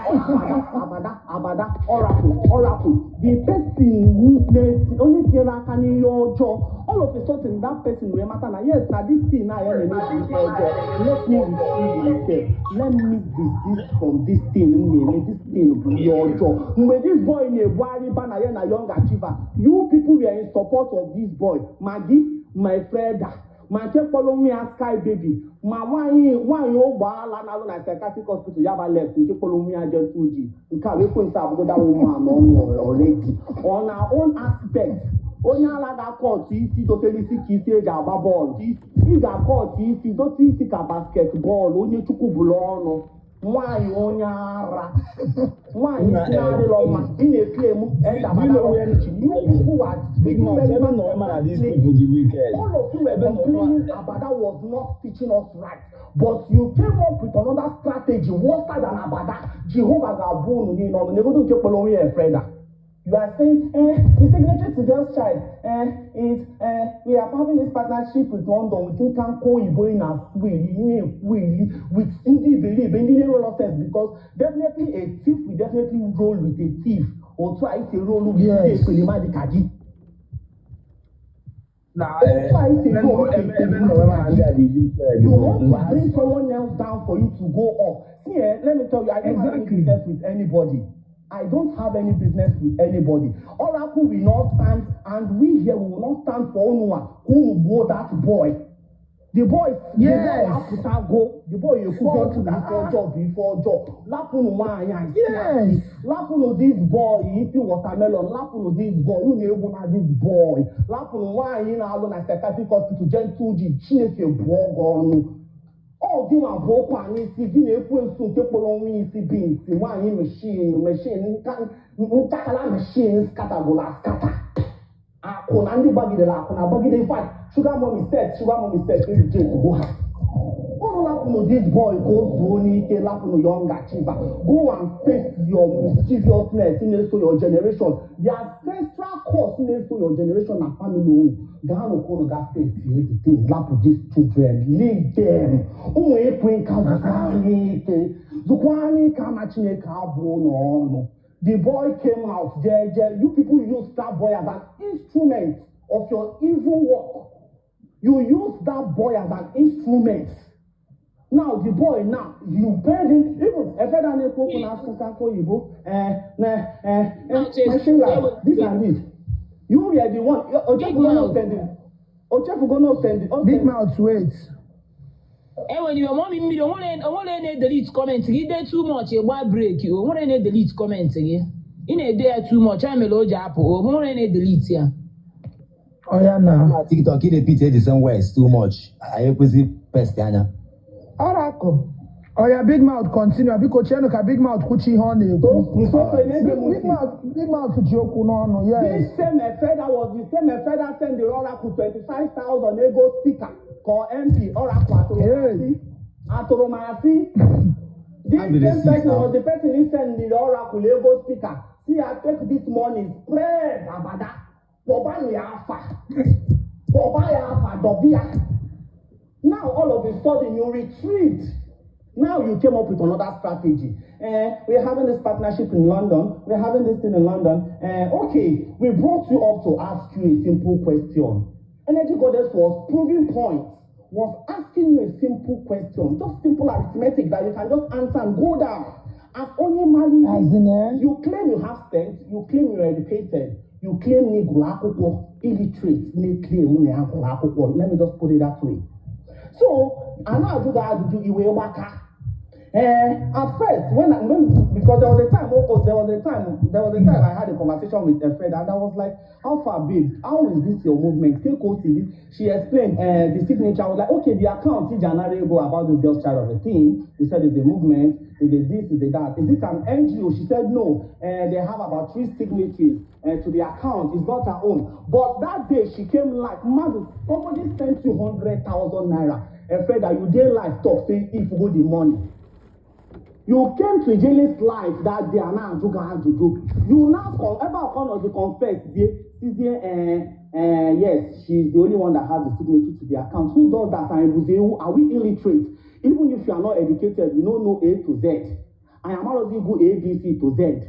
D: abada, abada, oracle, oracle. The person onye tinyere aka n'ihe ọjọọ, all of a sudden that person wee mata na yes, na this thing na ya na-eme bụ ihe ọjọọ. Let me retrieve myself, let me desist from this thing m na-eme. This thing bụ ihe ọjọọ. Mgbe this boy na-ebugharị bana ya na young achiever, you people were in support of this boy. Ma gị, my friend, ma nke kpọrọ nwa ya sky baby, ma nwaanyị nwaanyị ụgbọala na-alụ na psychiatric hospital Yaba left, nke kpọrọ nwa ya gentle G, nke a wee kwensị abụgoda woman ọnwụ already on her own aspect. Onye ala ga-akọtụ isi dotere isi ka isi eji agba bọọlụ, ị ga-akọtụ isi dote isi ka basketball. Onye chukwu bụrụ ọnụ, nwaanyị onye ara, nwaanyị isi na-adịrọ mma, ị na-eclaim. You people are
E: Big mouth, ebe nọ na these people dị wicked.
D: All of you were complaining Abada was not teaching us right, but you came up with another strategy worse than Abada. Jehovah ga-abụ unu niile ọnụ. Negodo nke kpọrọ onwe ya Freda. You are saying, the signatory to girls child, is, we are having this partnership with London, with Nkanko Oyibo na Swiri, na-ekwu with ndị iberibe, ndị na-enwero sense, because definitely a thief will definitely roll with a thief. Otu a isi roll with ndị ekperima dị ka gị.
E: Na
D: Otu a isi
E: ebe
D: roll with
E: ebe nọ ebe na ndị a dị wicked.
D: You want to bring someone else down for you to go up. See, let me tell you, I don't have any business with anybody. I don't have any business with anybody. Oracle will not stand, and we here will not stand for unu a ka unu gbuo that boy. The boy, the boy apụtago, the boy ekwugo okwu na ife ọjọọ bụ ife ọjọọ. Lapụnụ nwaanyị a isi asị. Lapụnụ this boy isi watermelon. Lapụnụ this boy, unu egwu na this boy. Lapụnụ nwaanyị na-alụ na psychiatric hospital, Gentle G, Chineke bụọ gị ọnụ. Ọ gị nwa bụ okwu anyị isi gị na-ekwu nsu nke kpọrọ onwe isi beans, nwaanyị machine machine ntakala machine scattergụla scatter. Akwụna ndị gbagidere akwụna gbagide. In fact, sugar mommy set, sugar mommy set reject go ha. Unu lapụnụ this boy ka o zuo n'ike. Lapụnụ Young Achiever. Go and face your mischievousness na-eso your generation, the ancestral curse na-eso your generation na family unu. Gaanụ ka unu ga face the thing. Lapụ these children, leave them. Ụmụ ekwe nka, zụkwa anyị ike, zụkwa anyị ike ama Chineke abụ ụlọ ọnụ. The boy came out jeje. You people use that boy as an instrument of your evil work. You use that boy as an instrument. Now the boy, now you paid him. Even efeda na-ekwu okwu na-asụsụ aka oyibo, eh, na eh, eh, machine like this and this. You were the one. Ochefugo no send, Ochefugo no send.
A: Big mouth, wait.
H: Enwere iwe mọmi mmiri onwere onwere na-edelete comment gị dee too much, ịgba break. Onwere na-edelete comment gị, ị na-ede ya too much, ya mere o ji apụ. Onwere na-edelete ya.
A: Oya na.
C: Na TikTok, ị repeat the same words too much. Anyị ekwesị pest anya.
F: Oracle.
A: Oya, Big Mouth, continue. Biko cheenụ ka Big Mouth kwuchi ihe ọ na-ekwu.
D: Big
A: Big Mouth, Big Mouth ji okwu n'ọnụ, yes.
D: This same Efeda was the same Efeda send the Oracle 25,000 ego speaker ka MP Oracle atụrụ m asị. Atụrụ m asị. This
C: I'm the
D: same
C: receipt
D: person
C: now.
D: was the person who send the Oracle ego speaker. See, I take this money, spread abada. Kpọba ya afa. Kpọba ya afa, dọbịa. Now all of a sudden you retreat. Now you came up with another strategy. We're having this partnership in London. We're having this thing in London. Okay, we brought you up to ask you a simple question. Energy Goddess was proving points, was asking you a simple question, just simple arithmetic that you can just answer and go down. As only married,
A: As in, eh?
D: you claim you have sense, you claim you're educated, you claim na ịgụrụ akwụkwọ, illiterate na-claim na ya gụrụ akwụkwọ. Let me just put it that way. So, a na-ajụ gị ajụjụ iwe gbaka. At first, when, I, when because there was a time, oh, there was a time I had a conversation with a friend, and I was like, "How far, babe? How is this your movement?" Take OCD. She explained the signature. I was like, "Okay, the account, January go about this girl's child of a thing. We said it's a movement. Is it this? Is it that? Is it an NGO?" She said no. They have about three signatories to the account. It's not her own. But that day she came like, "Madu, somebody sent you 100,000 naira. A friend that you did live talk say if you go the money." You came to Ijele's life that day and na-ajụ gị ajụjụ. You now come ebe a kọ nọzi confess die sizie, yes, she is the only one that has the signature to the account. Who does that? And ebuzi are we illiterate? Even if you are not educated, we no know A to Z. I am already go A, B, C to Z.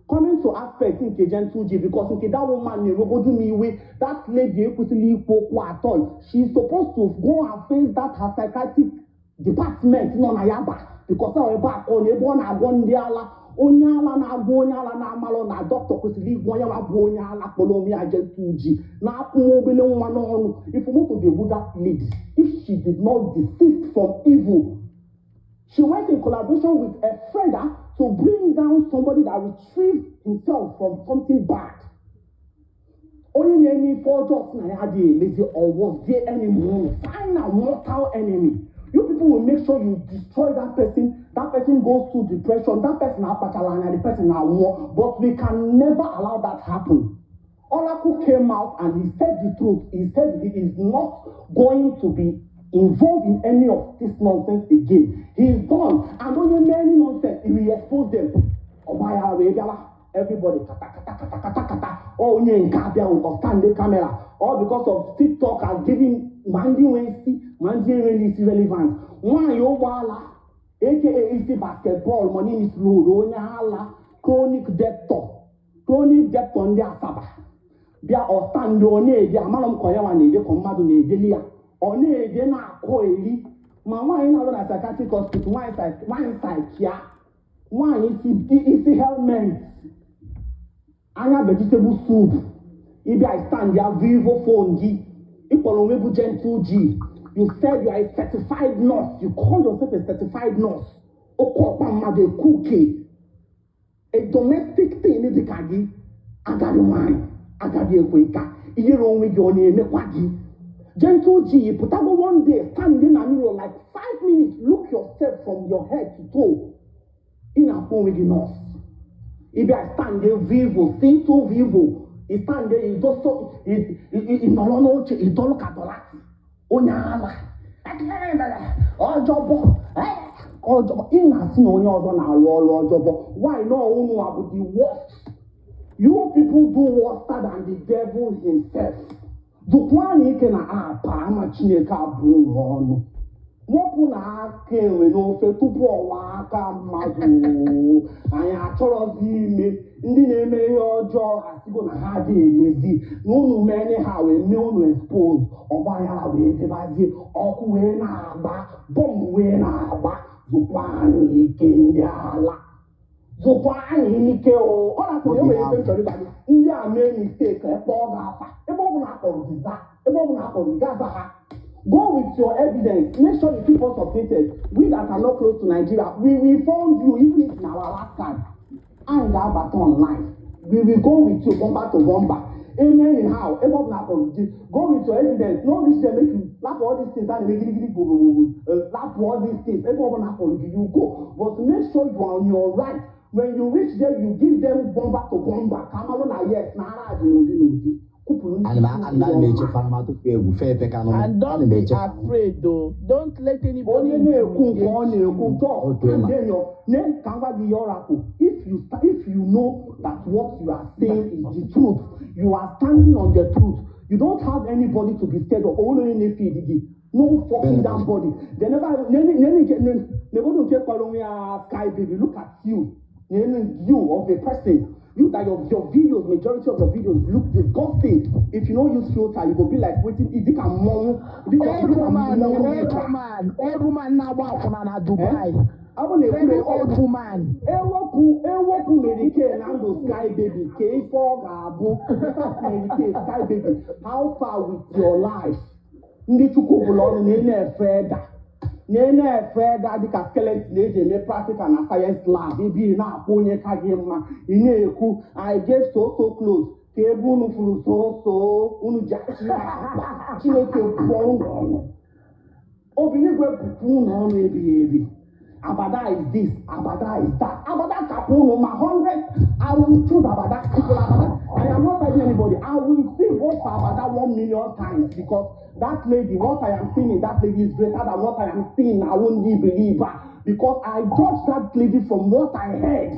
D: Coming to aspect nke Gentle G, because nke that woman na-ewegodu m iwe. That lady ekwesịrị ikwu okwu at all. She is supposed to go and face that her psychiatric department nọ na Yaba, because ọ ebe a ka ọ na ebe ọ na-agwọ ndị ala. Onye ala na-agwọ onye ala na-amalụ na dọkịta kwesịrị ịgwọ onye wa bụ onye ala kpọrọ onwe ya Gentle G na-akwụ nwa obele nwa n'ọnụ. If moto ga-egbu that lady if she did not desist from evil. She went in collaboration with a friend to bring down somebody that retrieved himself from something bad. Onye na-eme ife ọjọọ si na ya adịghị emezi or was there enemy, final mortal enemy. You people will make sure you destroy that person. That person goes through depression. That person akpachala anya, the person na-anwụọ. But we can never allow that happen. Oracle came out and he said the truth. He said he is not going to be involved in any of this nonsense again. He is done. And onye mee any nonsense, he will expose them. Ọgbaghara wee bịawa. Everybody kata kata kata kata kata. Ọ onye nke abịa with stand the camera. All because of TikTok has given ma ndị nwe isi ma ndị enweghị isi relevant. Nwaanyị ụgbọala aka isi basketball, money miss road, onye ala, chronic debtor, chronic debtor ndị Asaba bịa ọstand ọ na-ede amara m ka onye nwa na-ede ka mmadụ na-edeli ya ọ na-ede na-akọ eri ma nwaanyị na-arụ na psychiatric hospital, nwaanyị psychia. Nwaanyị isi helmet, anya vegetable soup. Ịbịa stand ya Vivo phone gị, ịkpọrọ onwe bụ Gentle G. You said you are a certified nurse. You call yourself a certified nurse. Oke ọkpa mmadụ ekuke, a domestic thing dị ka gị, agadi nwanyị agadi ekwe nka, inyere onwe gị, ọ na-emekwa gị. Gentle G, pụtago one day, stand in na mirror like 5 minutes, look yourself from your head to toe. Ị na-akpọ onwe gị nurse. Ịbịa stand there Vivo C2 Vivo, ị stand there, ịdọsọ, ị nọrọ n'oche, ịdọrọ ka dọlati onye ala ọjọbọ ọjọbọ. Ị na-asị na onye ọzọ na-arụ ọrụ ọjọbọ. Why not? Unu a bụ the worst. You people do worse than the devil himself. Dụkwa ike na apa ama Chineke abụ unu ọnụ. Wepụ na aka enwe n'ofe tupu ọwa aka mmadụ. Anyị achọrọzi ime ndị na-eme ihe ọjọọ asịgo na ha adịghị emezi na unu mee ha wee mee unu expose. Ọgbaghara wee debazie, ọkụ wee na-agba, bọmbụ wee na-agba. Zụkwa anyị ike, ndị ala, zụkwa anyị ike o. Ọ na-akpọ ya nwere ebe m chọrọ ịgwa gị. Ndị a mee mistake, ekpọ ọ ga-afa ebe ọ bụla akpọrọ gị zaa, ebe ọ bụla akpọrọ gị gaza ha. Go with your evidence. Make sure you keep us updated. We that are not close to Nigeria, we will fund you. Even if na our last card, anyị ga-abata online. We will go with you bomber to bomber. Anyhow, ebe ọ bụla akpọrọ gị, go with your evidence. No reach there make you lapụ all these things a na-eme gidigidi gbogbogbo. Lapụ all these things. Ebe ọ bụla akpọrọ gị, you go, but make sure you are on your right. When you reach there, you give them bomber to bomber, ka amalụ na yes, na ara dị n'ụdị n'ụdị kwupụrụ ndị.
C: Ana m echefu anụmatụ tupu egwu fee epe ka nụ.
I: And
C: Ana
I: don't
C: m
I: be
C: echefu.
I: afraid though. Don't let anybody
D: Onye na-ekwu nke ọ
I: intimidate
D: na-ekwu
I: you.
D: just
C: Okay, ma.
D: ne ka m gwa gị ihe ọrakụ. If you know that what you are saying is the truth, you are standing on the truth, you don't have anybody to be scared of. Onwere onye na-efe gị? No fucking damn body. They never nene nene nke negodo nke kpọrọ onwe ya Sky Baby. Look at you, nene, you of a person, you that your videos, majority of your videos look disgusting. If you no use filter, you go be like wetin e dịka mmọnwụ, dịka
A: Old
D: dịka
A: woman,
D: mmọnwụ.
A: Old woman, old woman na-agba akwụna na Dubai.
D: Ọ bụ na
A: Very
D: ekwu
A: old woman.
D: Ewepụ Mary Kay na ndụ Sky Baby, ka ife ọ ga-abụ? Mary Kay, Sky Baby, how far with your life? Ndị Chukwu bụla ọnụ na ị na-efe eda, na ị na-efe eda dịka skeleton na-eji eme practical na science lab. Ebe ị na-akpọ onye ka gị mma, ị na-ekwu, "I gave so so close," ka ebe unu furu so so unu ji achị akpa. Chineke bụọ unu ọnụ, Obinigwe bụkwa unu ọnụ ebighị ebi. Abada is this, Abada is that, Abada kakwa unu ma 100. I will choose Abada. People, Abada, I am not fighting anybody. I will still vote for Abada 1 million times because that lady, what I am seeing in that lady is greater than what I am seeing na ndị believer, because I judge that lady from what I heard.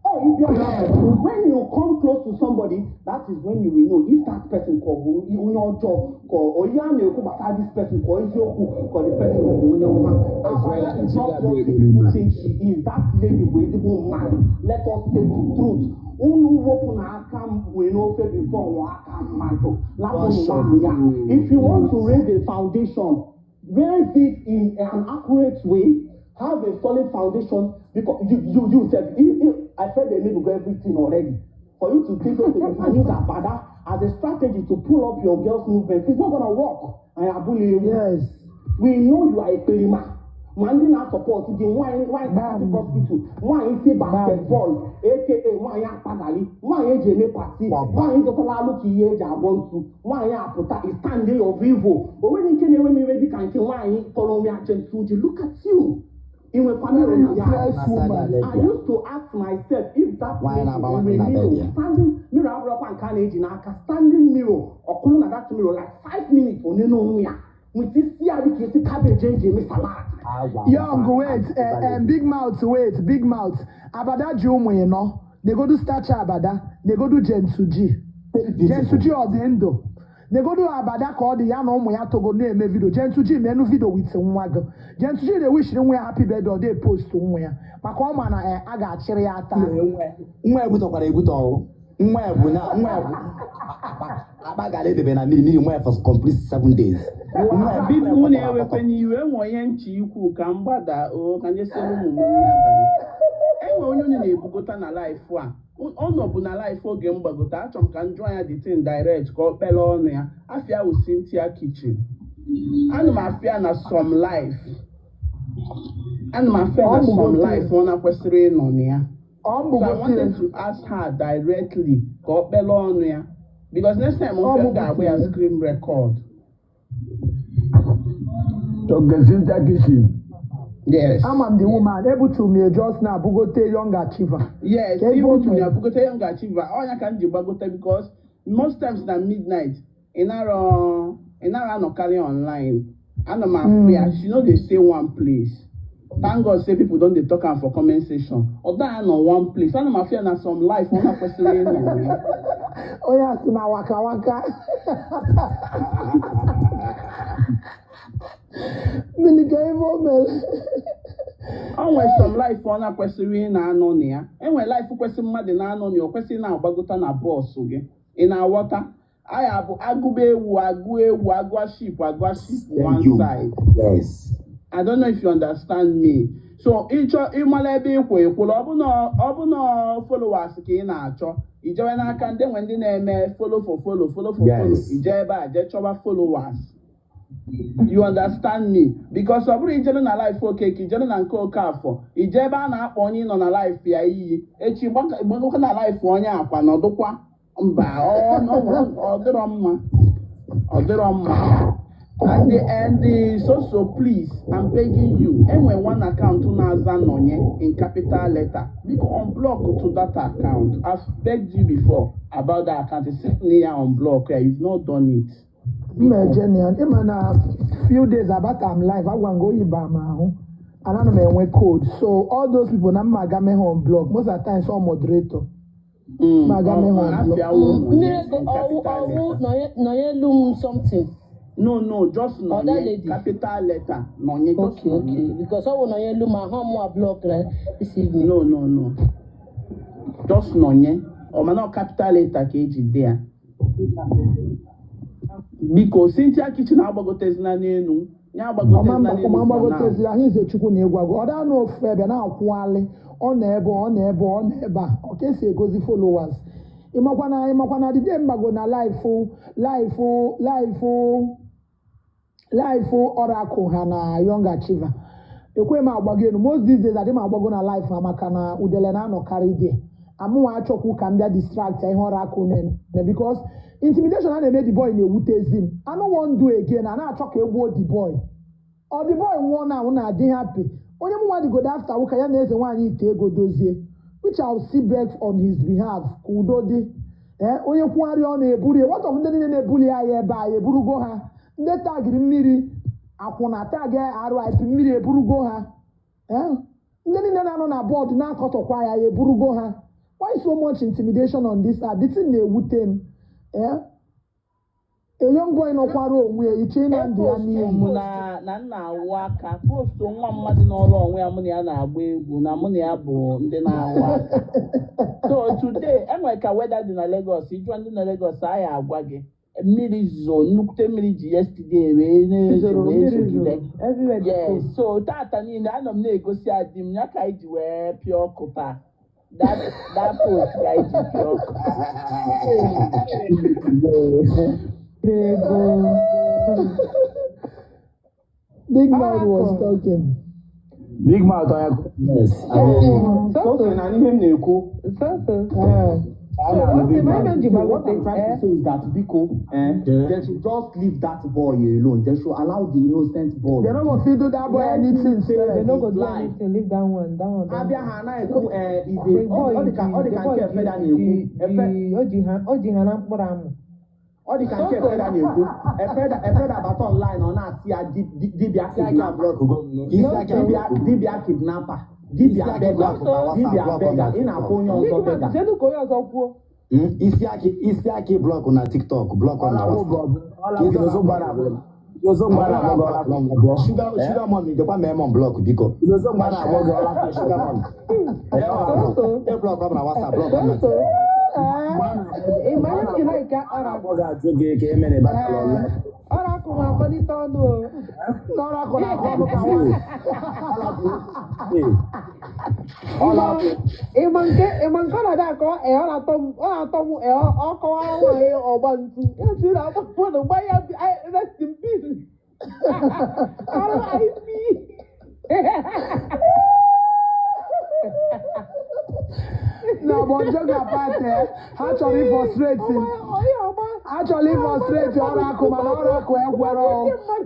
D: Oh, if you are, when you come close to somebody, that is when you will know if that person ka ọ bụ onye ọjọọ, ka onye a na-ekwu gbasara this person ka ọ eziokwu, ka the person bụ onye ọma. Abada is not what people think she is. That lady bụ ezigbo mmadụ. Let us say the truth. Unu wepụ na aka m wee n'ofe before nwa aka mmadụ. Lapụ nwa ya. If you want to raise a foundation, raise it in an accurate way. Have a solid foundation, because you said if I said they need to go everything already for you to think, okay, you can use Abada as a strategy to pull up your girls movement. It's not gonna work. And abúlé ewu. We know you are a perima. Ma ndị na-support gị, nwanyị, nwanyị psychiatric hospital, nwanyị si basketball, aka nwanyị akpagali, nwanyị eji eme party, nwanyị dọtara alụ ka ihe eji agwọ ntu, nwanyị apụta stand of evil. O nwere nke na-enwe m iwe dịka nke nwaanyị kpọrọ onwe ya Gentle G. Look at you. Ị nwekwa mirror na ya?
A: Useless woman.
D: I used to ask myself if that
C: Nwaanyị na-agba
D: lady
C: nwaanyị na
D: nwere
C: bed
D: mirror,
C: ya.
D: standing mirror. Abụrụkwa nke a na-eji n'aka, standing mirror. Ọkụrụ na that mirror like 5 minutes, onye n'onwe ya with isi ya dịka isi cabbage eji eme salad.
A: Young, wait, big mouth, wait, big mouth. Abada ji ụmụ ịnọ. Negodu stacha Abada, negodu Gentle G. Gentle G ọ dị ndụ? Negodu Abada ka ọ dị ya na ụmụ ya togo na-eme video. Gentle G menu video with nwa gị. Gentle G na-ewishiri nwa ya happy birthday, ọ dị post nwa ya. Maka ọ ma na a ga-achịrị ya taa.
C: Nwa ebutọkwara ebutọ o. Nwa ebu na nwa ebu akpa gara edebe na mmiri mmiri nwa ya for complete 7 days. Nwa ebu
I: Biko, unu
C: nwa ebu
I: ewekwana iwe. Enwe onye nche ikwu ka m gbada o, ka njesi ụmụ m nri abalị. Enwe onye unu na-ebugota na live a. Ọ nọbụ na live oge m gbagote. Achọrọ m ka m jụọ ya the thing direct ka ọ kpere ọnụ ya. Afịa wụ Cynthia Kitchen. Ana m afịa na some live. Ana m afịa na some live ọ na-kwesịrị ịnọ na ya.
A: Ọ
I: So I wanted to ask her directly ka ọ kpere ọnụ ya. Because next time m ga-agba ya screen record.
E: Okay, Cynthia Kitchen.
I: Yes.
A: Ama m the woman ebutu m ya just now bugote Young Achiever.
I: Yes,
A: Ka ebe o
I: ibutu
A: mere.
I: Ya bugote Young Achiever. Ọnya ka m ji gbagote because most times na midnight, ị nara anọkarị online. Ana m afụ ya, she no dey stay one place. Thank God say people don dey talk am for comment section. Ọ da anọ one place. Ana m afụ ya na some live ọ na-kwesịrị ịnọ na ya.
A: Onye a sị na waka waka. Mmiri ka ebe o mere.
I: O nwere some live ọ na-kwesịrị ị na-anọ na ya. Enwere live kwesịrị mmadụ na-anọ na ya, o kwesịrị na-agbagota na bọọsụ gị. Ị na-aghọta? Aya bụ agụba ewu, agụ ewu, agụa sheep, agụa sheep
C: Thank
I: one
C: you.
I: side.
C: Yes.
I: I don't know if you understand me. So ịchọ ịmara ebe ịkwụ ekwụrụ, ọ bụ na followers ka ị na-achọ, ijewe n'aka ndị nwe ndị na-eme follow for follow, follow for follow,
C: Yes.
I: ije ebe a jee chọba followers. You understand me? Because ọ bụrụ ijere na live Okeke, ijere na nke Okafọ, ije ebe a na-akpọ onye nọ na live ya iyi, echi gbagakwa na live onye akwa nọdụkwa mba, ọ dịrọ mma. Ọ dịrọ mma. And the so so please, I'm begging you. Enwe one account na-aza Nonye in capital letter. Biko unblock to that account. I've begged you before about that account. It's sitting here unblock. Yeah, you've not done it.
A: Mma eje na ya ịma na few days abata m live agwa ngo oyibo m ahụ and ana m enwe code, so all those people na mma aga mee ha on block. Most of the times all moderator mma aga mee ha on block.
I: Afia wụ
B: Mmiri
I: Nonye
B: ego
I: in
B: ọwụ
I: capital
B: ọwụ
I: letter.
B: nọnye elu m something.
I: No, just
B: Other
I: Nonye,
B: lady.
I: capital letter. Nonye, just
B: Okay,
I: Nonye.
B: okay. Because ọwụ nọnye elu m ahụ mụ a block this evening.
I: No. Just Nonye. Ọ mana ọ capital letter ka eji dee ya. Biko, Cynthia Kitchen agbagotezina n'elu. Ya agbagotezina n'elu
A: ọma
I: for now.
A: mgbagoteziri ahụ ize Chukwu na ịgwago ọ daa n'ofu ebe na-akwụghalị, ọ nọ ebe ọ nọ ebe ọ nọ ebe a ọ ka esi egozi followers. Ịmakwana dide mgbago na live live live live Oracle ha na Young Achiever ekwe m agbago elu. Most these days adị m agbago na live ha maka na udele na-anọkarị dị amụnwa achọkwu ka m bịa distract ya ihe Oracle na-eme, because intimidation a na-eme the boy na-ewutezi m. I no wan do again. A na-achọ ka egbuo the boy. Ọ the boy nwụọ na ahụ na-adị happy. Onye m nwa dịgodo after wụ ka ya na eze nwaanyị ite ego dozie, which I will still beg on his behalf ka udo dị. Ee, onye kwugharị ọ na-eburu ya. What of ndị niile na-ebuli ya ebe a eburugo ha, ndị tagiri mmiri akwụna tag RIP mmiri eburugo ha. Ee, ndị niile na-anọ na board na-akọtọkwa ya ya eburugo ha. Why so much intimidation on this app? The thing na-ewute m. Ee, a young boy nọkwara onwe ya iche na ndụ ya n'iyi.
I: Mụ na nna awụ aka post nwa mmadụ n'ọrụ onwe ya, mụ na ya na-agba egwu na mụ na ya bụ ndị na-awụ aka. So today enwere ka weather dị na Lagos. Ịjụọ ndị na Lagos, anyị agwa gị mmiri zo, nnukwute mmiri ji yesterday wee na-ezo
F: Zoro,
I: wee
F: mmiri
I: zogide.
F: zoro. Everywhere dị
I: Yes,
F: cold.
I: so tata niile anọ m na-egosi adị m ya ka anyị ji wee pịa ọkụ taa. That post ka anyị ji pịa ọkụ.
F: Ego.
A: Big man was
F: Oracle.
A: talking.
E: Big mouth on your yes. I hear you.
F: So,
D: Okay, na ihe m na-ekwu.
F: so, so.
A: Eh,
E: I
F: So,
E: am
F: what
E: big
F: the
E: mouth.
F: man ji
D: See, what
F: gbagote,
D: I'm trying
F: eh?
D: to say is that biko, eh,
E: Yeah.
D: they should just leave that boy alone. They should allow the innocent boy.
A: They no go fit do that boy
F: Let
A: anything
F: him say, they
A: sef.
F: no go do
D: Life.
F: anything. Leave that one. That one.
D: Abịa ha na-ekwu eh, is
F: The
D: a
F: boy
D: ọ dị ka ọ dị
F: ji, the
D: ka
F: boy
D: nke Efeda
F: ji,
D: na-ekwu.
F: ji,
D: Efe
F: ji, o ji ha na mkpụrụ amụ.
D: Ọ dị ka nke Efeda na-ekwu. Efeda bata online, ọ na-asị ya dibịa
C: Isi aka
D: kidnapper.
C: block go. Isi aka
D: Dibịa
C: block.
D: dibịa kidnapper. Dibịa
C: Isi aka
D: beggar.
C: block na WhatsApp
D: Dibịa
C: block
D: beggar.
C: na
D: Ị na-akpọ onye
F: Big
D: ọzọ
F: man,
D: beggar.
F: chedu ka onye ọzọ kwuo.
C: Isi aki block na TikTok, block na WhatsApp. Sugar sugar mommy dekwa mee mom block biko. Sugar mommy.
F: So,
C: E block na WhatsApp, block na
F: so,
A: Eh,
F: ị ma ihe m ji like Oracle? Ọrakụ ma akọlite ọnụ o.
A: N'ọrụ akụ na akụ ọnụ ka nwaanyị.
F: Ịma nke ịma nke ọ na-adị akọ ee ọ na-atọ m ọ na-atọ m ee ọ kọwara nwaanyị ọgba ntu ya si na agba mmadụ gba ya rest in peace. R.I.P.
A: Na bonjo ga-apate ha chọrọ ịfọstreti m. Ha chọrọ ịfọstreti ọrụ akụ mana ọrụ akụ ekwero.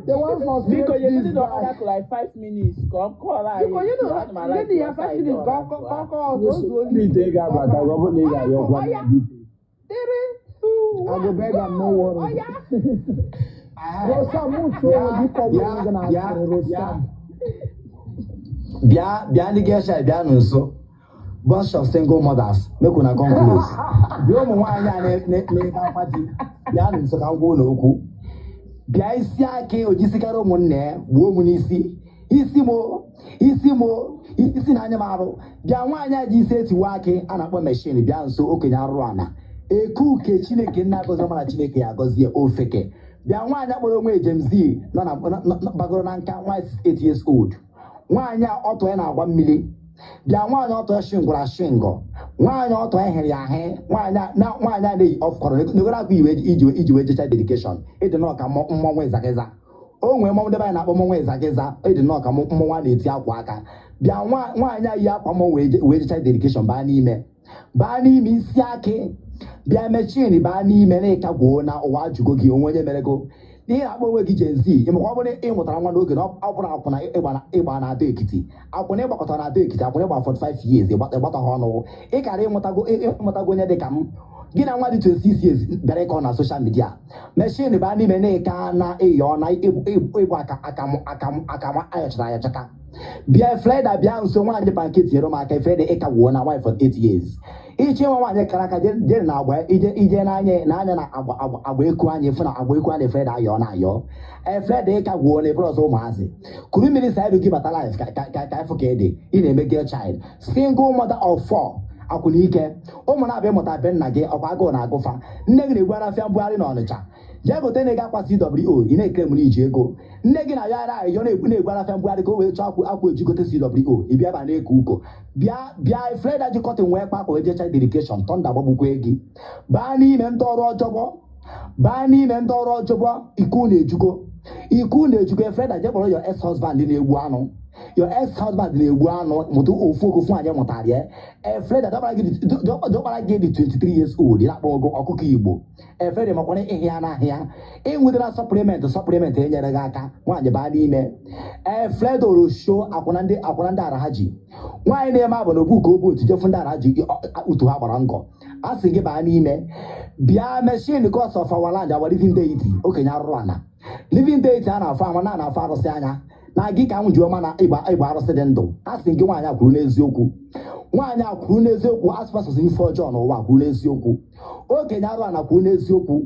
A: They want
I: Biko
A: frustrate
I: nyegodi
A: this
I: na
A: guy.
I: Oracle like 5 minutes ka ọ kọọrọ anyị.
F: Biko nye
I: Ana m
F: nye ya 5 minutes ka ọ kọọ ọzọ o zuo
E: Ite ị ga-abata ọ bụrụ na ị ga-ayọkwa.
F: Oya. Three, two,
A: I go
F: one,
A: beg am, no
F: go.
A: worry.
F: Oya.
A: Rosa mụ tụọ onwe gị kọgbuo onwe gị na asịrị Rosa.
C: Bịa, bịa, ndị gesha, bịa nso. Bunch of single mothers, make una come close. Bịa, ụmụ nwaanyị a na-ebe akwa di, bịa nso ka m gwa unu okwu. Bịa, isi akị ojisikarị ụmụnne ya gbuo m n'isi isi mo isi mo isi na anya m arụ. Bịa, nwaanyị a ji isi etiwe akị a na-akpọ machine, bịa nso. Okenye arụrụ ana eke uke Chineke nna agọzi mana Chineke ya agọzie ofeke. Bịa, nwaanyị akpọrọ onwe James nọ na bagoro na nka, nwaanyị 8 years old, nwaanyị a ọtọ ya na-agba mmiri. Bịa, nwaanyị ọtọ ya shingwara shingọ, nwaanyị ọtọ ya hịrị ya ahị, nwaanyị a na nwaanyị a na-eyi ọfkọrọ negoro akwa iwe iji wee jecha dedication ịdị nnọọ ka mmọnwụ ịzagịza. O nwee mmọnwụ debe anyị na-akpọ mmọnwụ ịzagịza, ịdị nnọọ ka mmọnwụ a na-eti akwa aka. Bịa, nwaanyị a yi akwa mmọnwụ wee jecha dedication, baa n'ime, baa n'ime isi akị. Bịa, mechin, baa n'ime na ịka gwuo na ụwa ajụgo gị onwe onye mere go n'ihe na-akpọ onwe gị Gen Z. Ịmakwa ọ bụrụ ị mụtara nwa n'oge na ọ bụrụ akwụna ịgba na Ado Ekiti, akwụna ịgbakọtara na Ado Ekiti, akwụna ịgba 45 years ịgbataghị ọnụ, ị kara ịmụtago onye dị ka m. Gị na nwa dị 26 years bịara ịkọ na social media. Mechin, baa n'ime na ịka na ịyọ na ịgba aka akamụ akamụ akamụ ayọchara ayọchata. Bịa, Freda, bịa nso. Nwaanyị pancake, nyere m aka. Freda, ịka gwuo na nwaanyị 48 years iche nwa nwaanyị kara aka jere na agba ije ije n'anya n'anya na agba agba agba eku anyị fụ na agba eku anyị. Freda, ayọ na ayọ ee. Freda, ịka gwuo na ebere ọzọ ụmụazị kuru mmiri sa gị bata life ka ka ka ka ịfụ ka ị dị ị na-eme girl child, single mother of four, akwụna ike ụmụ na-abịa ịmụta be nna gị. Ọkwa agụụ na-agụfa nne gị na-egbu arafịa mbugharị na Ọnịcha jee gote na ego akwa CWO. Ị na-ekele m n'iji ego nne gị na ya ara ayọ na-egbu arafịa mbugharị ka o wee chọọ akwa akwa eji gote CWO. Ị bịa ba na-eke uko. Bịa, bịa, Freda ji cotton wee kpa akwa wee jecha dedication tọnda gbagbukwe gị. Baa n'ime, ndị ọrụ ọjọgbọ, baa n'ime, ndị ọrụ ọjọgbọ. Iku na-ejugo, iku na-ejugo. Freda, jee kpọrọ your ex husband na-egbu anụ, your ex husband na-egbu anụ. Mụta ofu ofu nwaanyị mụtara ya. Freda, dọkpara gị dị 23 years old, na-akpọ ogo ọkụkọ Igbo. Efere makwana ịhịa ya n'ahịa ịnwetara supplement enyere gị aka. Nwaanyị, baa n'ime. Efredo rosho akwụna ndị akwụna ndị ara ha ji nwaanyị na-eme abụ na obu ka obu otu jefu ndị ara ji utu ha gbara ngọ. A sị gị baa n'ime. Bịa, machine, because of our land, our living deity. Okenye arụrụ ana living deity a na-afụ ama na na-afụ arụsị anya na gị ka m ji ọma na ịgba arụsị dị ndụ. A sị gị, nwaanyị a kwuru n'eziokwu, nwaanyị a kwuru n'eziokwu. Asụsụ ife ọjọọ n'ụwa kwuru n'eziokwu. Okenye arụ ana kwuru n'eziokwu.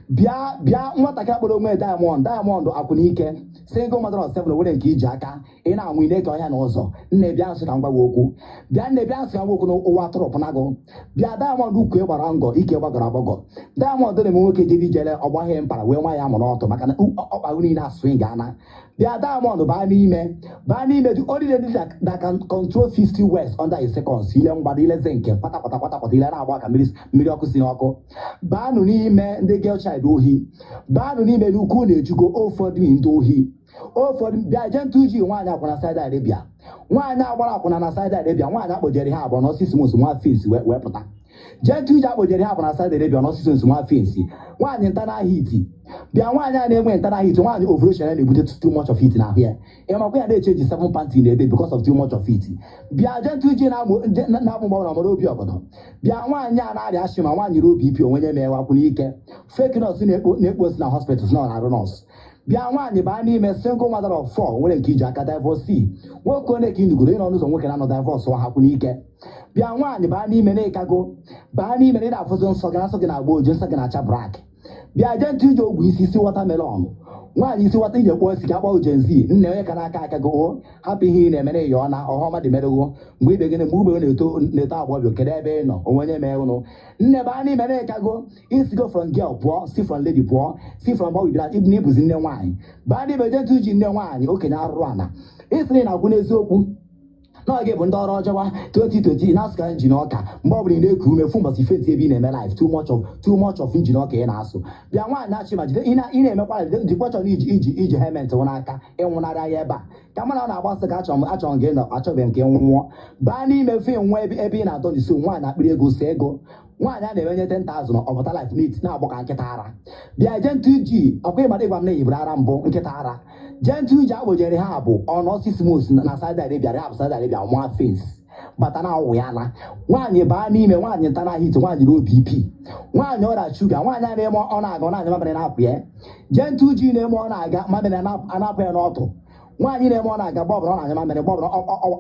C: Bịa, bịa, nwatakịrị akpọrọ onwe Diamond, Diamond akwụna ike, single mother of seven were nke iji aka ị na-anwụ ị na-eke ọhịa n'ụzọ. Nne, bịa nsị ka m gwa gị okwu. Bịa, nne, bịa nsị ka m gwa okwu n'ụwa tụrụpụnagụ. Bịa, Diamond, ukwu gbara ngọ ike gbagọrọ agbagọ. Diamond na-eme nwoke jebe ijele ọgbahie mpara wee nwa ya mụrụ ọtụ maka na ọkpahụ niile asụ ga ana. Bịa, Diamond, baa n'ime, baa n'ime. The only lady that can control 50 words under a seconds, ile mgbado ile zinc kwata kwata kwata kwata ile na-agba ka mmiri mmiri ọkụ si n'ọkụ. Baanụ n'ime, ndị girl child ohi, baanụ n'ime n'ukwu na-ejugo ụfọdụ ndị ohi ụfọdụ. Bịa, Gentle G, nwaanyị akwụna Saudi Arabia, nwaanyị agbara akwụna na Saudi Arabia, nwaanyị akpọjere ha abụọ n'ọsịsị mos nwa fesi wee pụta. Gentle G akpọjere ha abụọ na Saudi Arabia n'ọsịsị mos nwa fesi. Nwaanyị nta heat, bịa, nwaanyị a na-enwe nta heat, nwaanyị ovulation ya na-ebute too much of heat n'ahụ ya. Ịmakwa ya na-echeji seven panty na ebe because of too much of heat. Bịa, Gentle G na-amụ mgbanwe na mara obi ọgọdọ. Bịa, nwaanyị a na-arịa ashị ma nwaanyị ruo BP onwe nye mewa n'ike fake nurse na-ekpo osi na hospitals na ọ na-arụ nọọsụ. Bịa, nwaanyị, baa n'ime. Single mother of four nwere nke iji aka, divorce nwoke onye ka ị nugoro ịnọ n'ụzọ nwoke na-anọ divorce ha kwụ n'ike. Bịa, nwaanyị, baa n'ime na ịkago. Baa n'ime na ị na-afụzi nsọ gị na nsọ gị na-agba oji, nsọ gị na-acha black. Bịa Gentle ije ogwu isi isi watermelon, nwaanyị isi wata ije kpọọ isi ka akpọ Gen Z nne onye ka na-aka aka gị o hapụ ihe ị na-emere ya ọ na ọhọma dị merụgo mgbe ibe gị mgbe ube na-eto na-eto agbọbịa. Kedu ebe ị nọ onwe onye mee ụnụ nne baa n'ime na-ekago isigo from girl pụọ, si from lady pụọ, si from boy bịa ịbụ na ịbụzi nne nwaanyị. Baa n'ime, Gentle ji nne nwaanyị okenye arụrụ ana ịsịrị na akwụ n'eziokwu n'oge bụ ndị ọrụ ọjọwa 2020 na-asụ ka engine ọka. Mgbe ọbụla ị na-eku ume fụ mbọsị fenti ebe ị na-eme live, too much of engine ọka ị na-asụ. Bịa nwaanyị achị ma jide ị na-emekwa jikwa chọrọ iji helmet nwụ n'aka ịnwụnarị ya ebe a ka mana ọ na-agbasị ka achọrọ m achọrọ m gị nọ achọbeghị m ka ị nwụọ. Baa n'ime fe nwa ebe ị na-adọ n'isi nwaanyị akpịrị ego si ego nwaanyị a na-emenye 10,000 ọpụta life neat na-agbọ ka nkịta ara. Bịa Gentle G, ọkwa ịmara ịgwa m na eyibere ara mbụ nkịta ara. Gentle G akpọjere ha bụ ọnụ 6 months na Saudi Arabia, rehab Saudi Arabia nwa face bata na awụ ya na nwaanyị baa n'ime nwaanyị nta na hit nwaanyị ruo BP, nwaanyị ọrịa shuga, nwaanyị a na-eme ọ na-aga ọ na-anya mamịrị na-apụ ya. Gentle G na-eme ọ na-aga mamịrị anapụ ya n'ọtụ. Nwaanyị na-eme ọ na-aga mgbe ọbụla ọ na-anya mamịrị, mgbe ọbụla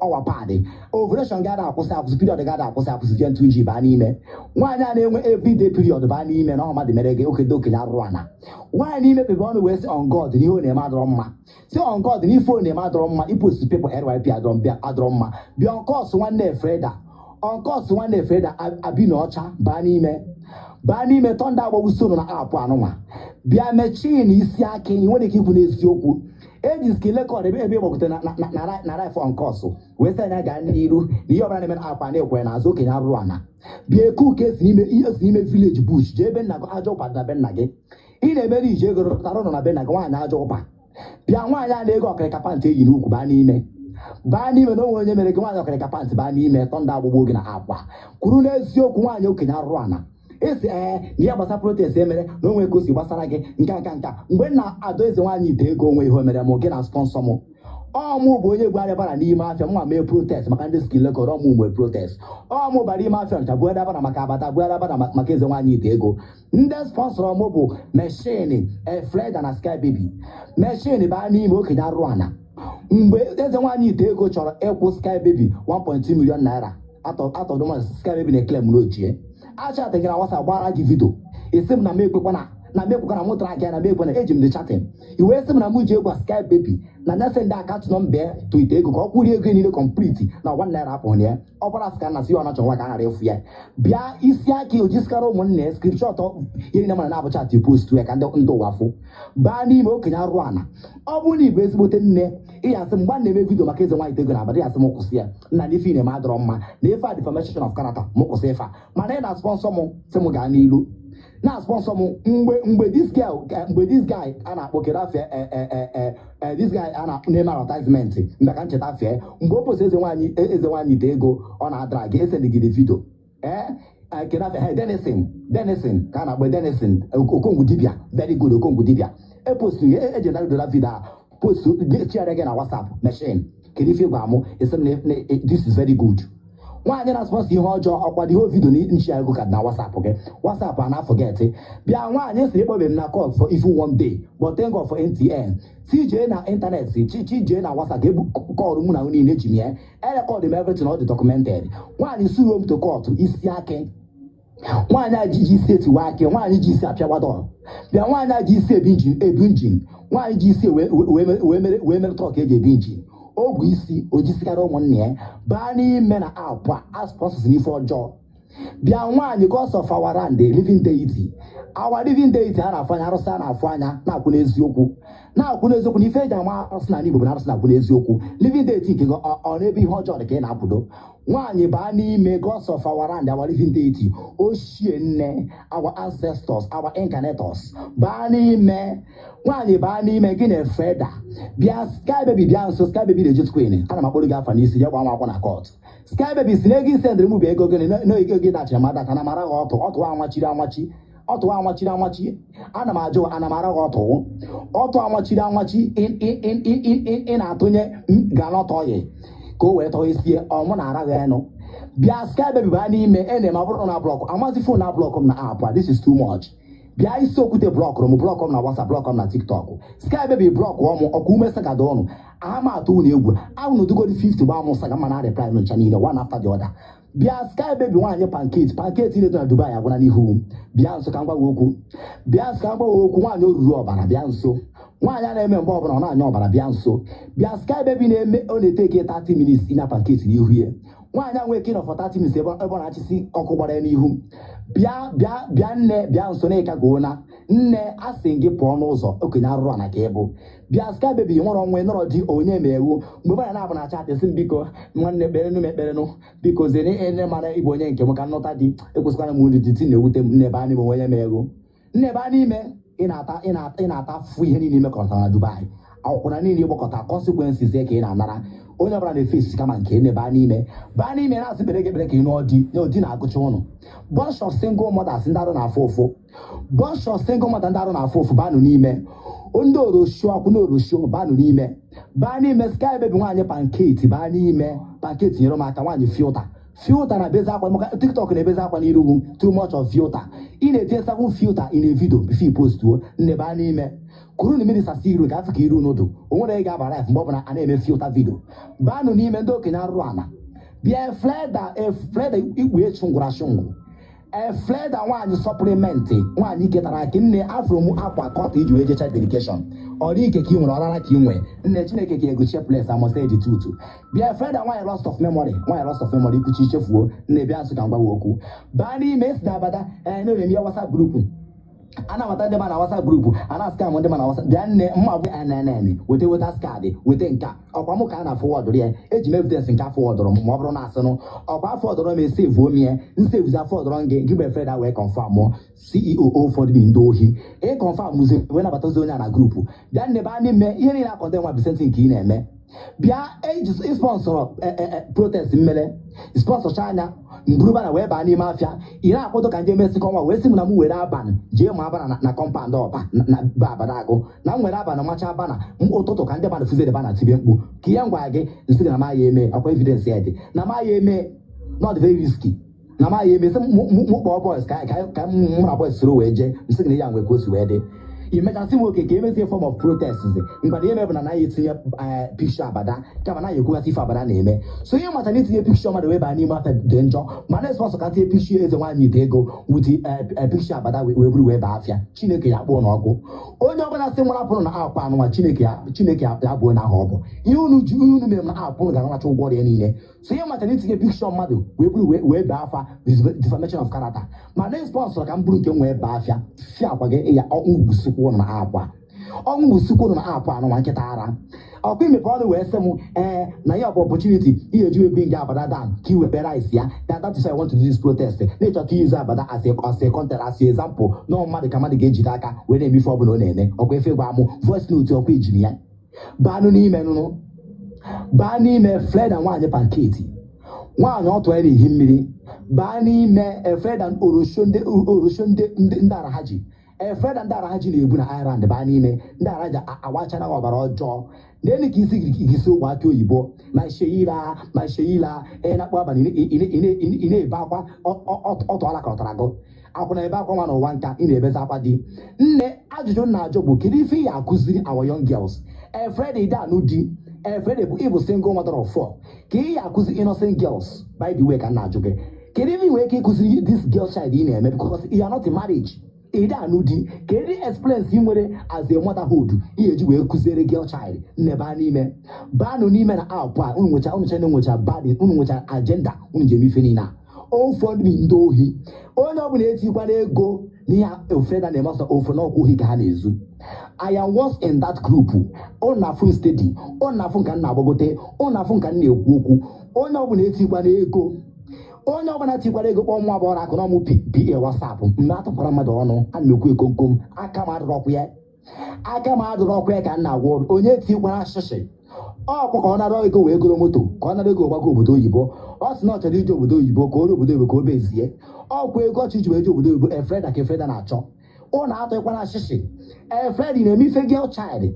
C: ọwa pad ovulation gada akwụsị akwụsị, period gada akwụsị akwụsị. Gentle G baa n'ime, nwaanyị a na-enwe everyday period baa n'ime na ọmadụ mere gị oke okenye arụrụ ana. Nwaanyị n'ime kpebe ọnụ wee sị on God na ihe ọ na-eme adọrọ mma, si on God na ife ọ na-eme adọrọ mma, i post people RIP adọrọ bịa adọrọ mma. Bịa ọnkọs nwanne Freda, ọnkọs nwanne Freda abi na ọcha baa n'ime, baa n'ime tọnda agbagbu sonu na app anụnwa. Bịa mechie na isi akị ị nwere ike ikwu n'eziokwu eji skill record ebe ịgbagote na life on course wee sị anya gaa n'iru na ihe ọbụla na-eme na app a na-ekwe n'azụ okenye arụrụ ana. Bịa eke uke esi n'ime ihe si n'ime village bush jee ebe nna gị aja ụpa dị na be nna gị ị na-emere ije ego rụtara ụlọ na be nna gị nwaanyị aja ụpa. Bịa nwaanyị a na-ego ọkịrịka pant eyi n'ukwu baa n'ime, baa n'ime na onwe onye mere gị nwaanyị ọkịrịka pant baa n'ime tọnda agbụgbọ gị na akwa kwuru n'eziokwu. Nwaanyị okenye arụrụ ana esi ee na ihe gbasara protest emere na onwe ka o si gbasara gị nka nka nka mgbe m na-adọ eze nwaanyị ite ego onwe ihe o mere mụ gị na sponsor mụ ọ mụ bụ onye gwara bara n'ime afịa mma mee protest maka ndị skill record. Ọ mụ mgbe protest ọ mụ bara ime afịa ncha buo dabara maka abata buo dabara maka eze nwaanyị ite ego. Ndị sponsor mụ bụ Machine Freda na Sky Baby. Machine baa n'ime okenye arụrụ ana mgbe eze nwaanyị ite ego chọrọ ịkwụ Sky Baby 1.2 million naira atọdụ ma Sky Baby na-eclaim n'ojie achatị gị na WhatsApp gbara gị video isi m na m ekwekwana na m ekwekwana m tara aka na m ekwena eji m dị chatting i wee sị m na m ji egwa Sky Baby na na send account number to ite ego ka ọ kwụrie ego niile complete na 1 naira apụghị ya ọ gbara sị ka na si ọ nachọ nwa ka a ghara ịfụ ya. Bịa isi aka ojisikara ụmụnne ya screenshot ihe niile mana na-abụ chat post ya ka ndị ụwa fụ. Baa n'ime okenye arụ ana ọ bụrụ na ị bụ ezigbote nne ị ya asị m mgbe a na-eme video maka eze nwaanyị ego na abalị asị m kwụsị ya nna na ife ị na-eme adọrọ mma na ife a defamation of character m kwụsị ife a mana ị na-sponsor m sị m gaa n'ilu na-sponsor m mgbe this girl mgbe this guy a na-akpọ kedu afịa this guy a na-eme advertisement mgbe ka ncheta afịa mgbe o post eze nwaanyị ite ego ọ na-adara gị esendịgide video ee kedu afịa he Denison Denison ka a na-akpọ Denison Okongwu dibia, very good Okongwu dibia epostu eji na video a post chiara gị na WhatsApp. Machine kedu ife gwa mụ esi m na this is very good. Nwaanyị na-sponsor ihe ọjọọ ọkwa dị video nchi ego ka na WhatsApp gị WhatsApp a na-aforget. Bịa nwaanyị sị ịkpọbe m na court for even one day, but thank God for MTN si jee na internet chi chi jee na WhatsApp ebu call mụ na niile eji m ya erecord m everything all dị documented. Nwaanyị sue m to court isi akị nwaanyị a ji isi etiwa akị nwaanyị ji isi apịawa dọrọ. Bịa nwaanyị a ji isi ebu engine ebu engine nwaanyị ji isi wee mere truck eji ebu engine o bụ isi o jisikara ụmụnne ya baa n'ime na app a asponsors n'ife ọjọọ. Bịa nwaanyị gods of our land, living deity, our living deity a na-afụ anya arụsị a na-afụ anya na-akwụ n'eziokwu na-akwụ n'eziokwu na ife eji ama arụsị n'ala Igbo bụ na arụsị na-akwụ n'eziokwu. Living deity nke gị ọ n'ebe ihe ọjọọ dị ka ị na-akwụdo. Nwaanyị baa n'ime gods of our land, our living deity, ochie nne, our ancestors, our incarnators baa n'ime. Nwaanyị baa n'ime gị na Freda. Bịa Sky Baby bịa nso. Sky Baby na-eji queen ana m akpọrọ gị afa n'isi ya gba nwa akwụkwọ na court. Sky Baby si na ego isendịrị m bụ ego gịnị na ego gị dachara m adata na mara gị ọtụ ọtụ anwachiri anwachi ọtụ anwachiri anwachi ana m ajụ ana m ara gị ọtụ ọtụ anwachiri anwachi ị na-atụnye groundnut oil ka o wee tọọ isie ọmụ na ara gị enu. Bịa Sky Baby baa n'ime ene ma bụrụ na block amazi phone na block m na app a. This is too much. Bịa isi okwute blockụrụ m, block m na WhatsApp, block m na TikTok. Sky Baby block ọmụ ọkwa ume sagada ọnụ ama atụ unu egwu ahụ dugodi 50 gbaa m saga mana reply ncha niile one after the other. Bịa, Sky Baby, nwaanyị pancake, pancake na-edo na Dubai agwụna n'ihu. Bịa nso ka m gwa gị okwu. Bịa nso ka m gwa gị okwu. Nwaanyị oruru ọbara, bịa nso. Nwaanyị a na-eme mgbe ọbụla ọ na-anya ọbara, bịa nso. Bịa, Sky Baby na-eme ọ na-eteke 30 minutes ịnya pancake n'ihu ya. Nwaanyị a nwee ike ịnọ for 30 minutes ebe ọ na-achịsị ọkụ gbara ya n'ihu. Bịa, bịa, bịa, nne, bịa nso na ịka goo na nne asị gị pụọ n'ụzọ. Okenye arụrụ ana ka ịbụ. Bịa, Sky Baby, nwere onwe nọrọ di onye ma ewu mgbe mara na-abụ na chat sị m, biko nwanne, kperenụ m ekperenụ, biko zere ene mara ịbụ onye nke m ka nnọta di ekwesịkwara m nri dị ti na-ewute m. Nne, baa n'ime. Onye ma ego, nne, baa n'ime. Ị na-ata afụfụ ihe niile imekọtara na Dubai, akwụkwọ niile ịgbakọta, consequences ya ka ị na-anara. Onye ọbụla na-efesi kama nke nne, baa n'ime, baa n'ime. Na-asị kpere gị ekpere ka ị nụọ di na di na-agụcha ụnụ. Bunch of single mothers ndị arụ na-afụ ụfụ, bunch of single mother ndị arụ na-afụ ụfụ, baanụ n'ime. Ndị orosio akwụ na orosio, baanụ n'ime, baa n'ime. Sky Baby, nwaanyị pancake, baa n'ime. Pancake nyere m aka. Nwaanyị filter, filter na bezi akwa maka TikTok na-ebezi akwa n'iru gị. Too much of filter ị na-etinye, seven filter ị na-evido before i postuo. Nne, baa n'ime. Kuru na mmiri sasa iru ka afọ ka iru n'ụdụ o nwere. Ị ga-aba live mgbe ọ bụla a na-eme filter video. Baanụ n'ime, ndị okenye arụrụ ana. Bịa, Fleda, Fleda, ikpu echungwụrụ achụngwụ. Efleda, nwaanyị supplement, nwaanyị ketara akị. Nne, afụrụ m akwa kọta iji wee jecha dedication. Ọ dị ike ka ị nwere ọrara ka ị nwee. Nne, Chineke ka egochie place amose eji tutu. Bịa, Freda, nwaanyị lost of memory, nwaanyị lost of memory, ikwuchi ichefuo. Nne, bịa nso ka m gwa gị okwu. Baa n'ime. Esi na abada ee na-eme ihe WhatsApp group a na-amata ndị ma na WhatsApp group a na-ascam ndị ma na WhatsApp. Bịa nne, mma bụ NNN, weta voters card, weta nka ọkwa mụ ka a na-afọwọdụrụ ya. Eji m evidence nke afọwọdụrụ m. Ma ọ bụrụ na asịnụ ọkwa afọwọdụrụ m, esevuo m ya, nsevuzi afọwọdụrụ gị gị bụ Freda wee confirm CEO ụfọdụ ndị ohi ị confirm muzi wee nabatazi onye a na group. Bịa nne, baa n'ime. Ihe niile akọnde nwa bisenti nke ị na-eme. Bịa, eji sponsọrọ protest mmele sponsọcha anya mburu bana wee baa n'ime afịa. Ị na-akwado ka nje mesịkọ nwa wee sị m na m were abalị jee ma abana na compound ọba na be abadagụ na m were abalị macha abana ụtụtụ ka ndị mmadụ fuzere bana tibe mkpu ka ihe ngwa gị nsị gị na ma ya eme. Ọkwa evidence ya dị na ma ya eme, not very risky na ma ya eme. Sị mụ kpọọ boys ka mụ na boys soro wee jee. Nsị gị na ya nwee ka o si wee dị. Imechasị m oke ka emezie form of protest mgbe ihe mebụ na naghị etinye picture abada kama naghị ekwugasị ife abada na-eme. So ihe macha na itinye picture mmadụ wee baa n'ime afịa dị njọ, mana sponsor ka tinye picture eze nwaanyị ite ego with picture abada wee buru wee baa afịa. Chineke ya kpụọ n'ọkụ. Onye ọbụla sị nwere apụrụ na app anụnwa, Chineke ya, Chineke ya bụ onye ahụ. Ọ bụ ihe unu ji ihe unu mere na app unu ga-anaracha ụgwọ ọrịa niile. So ihe macha na itinye picture mmadụ wee buru wee baa afa, defamation of character, ma na sponsor ka m buru nke m wee baa afịa si akwa gị ya. Ọnwụ gbusikwu na akwa, ọnwụ gbusikwu na app anụnwa. Nkịta ara ọkwa imepe ọnụ wee sị m ee na ya bụ opportunity ihe eji wee bring abada down ka i wepere rice ya. That is why I want to do this protest. Na-ịchọ ka use abada as a content, as a example na mmadụ ka mmadụ ga-ejide aka wee na-eme ife ọbụla ọ na-eme. Ọkwa efe gwa mụ voice note, ọkwa ijiri ya. Baanụ n'ime nụnụ, baa n'ime. Freda, nwaanyị pancake, nwaanyị ọtụ ya na-ehi mmiri, baa n'ime. Efreda, orosho ndị orosho ndị ara ha ji Efreda, ndị ara ha ji na-ebu na Ireland, baa n'ime. Ndị ara ji awachara ọbara ọjọọ n'elu ka isi gị ogbe akị oyibo ma sheila, ma sheila ị na-akpọ abalị ị na-ebe akwa ọtụọla ka ọ tara gụ akwụ na ebe akwa nwa n'ụwa nka ị na-ebezi akwa di. Nne, ajụjụ m na-ajụ bụ, kedu ife ị ya akụziri our young girls? Efreda, ide anụ di. Efreda bụ ịbụ single mother of four ka ị ya akụzi innocent girls. By the way, ka m na-ajụ gị, kedu ife ị nwere ike ịkụziri this girl child ị na-eme? Because you are not in marriage, ide anụ di. Kedu experience ị nwere as a motherhood ị ga-eji wee kụziere girl child? Nne, baa n'ime, baanụ n'ime na app a. Unu nwecha, unu chene nwecha bad, unu nwecha agenda unu ji eme ife niile a. Ụfọdụ ndị ohi, onye ọbụla etikwana ego n'ihe Ofreda na-eme ọsọ ofe n'ọkwa ohi ka ha na-ezu. I am once in that group. Ọ na-afụ steady, ọ na-afụ nka m na-agbagote, ọ na-afụ nka m na-ekwu okwu. Onye ọbụla etikwana ego, onye ọbụla tikwara ego kpọọ nwa agbọghọ akụ na ọmụ pa WhatsApp mgbe atụkwara mmadụ ọnụ, ana m ekwu ekomkom. Aka m adịrọkwa ya, aka m adịrọkwa ya ka m na-agwa ọrụ. Onye tikwara ashịshị ọkwa ka ọ nara ego wee goro moto, ka ọ nara ego gbago obodo oyibo. Ọ sị na ọ chọrọ ije obodo oyibo ka o ruo obodo oyibo ka o bezie ọkwa ego ọchị ji wee je obodo oyibo. Efreda ka Efreda na-achọ ụnụ atụkwara ashịshị. Efreda na-eme ife girl child,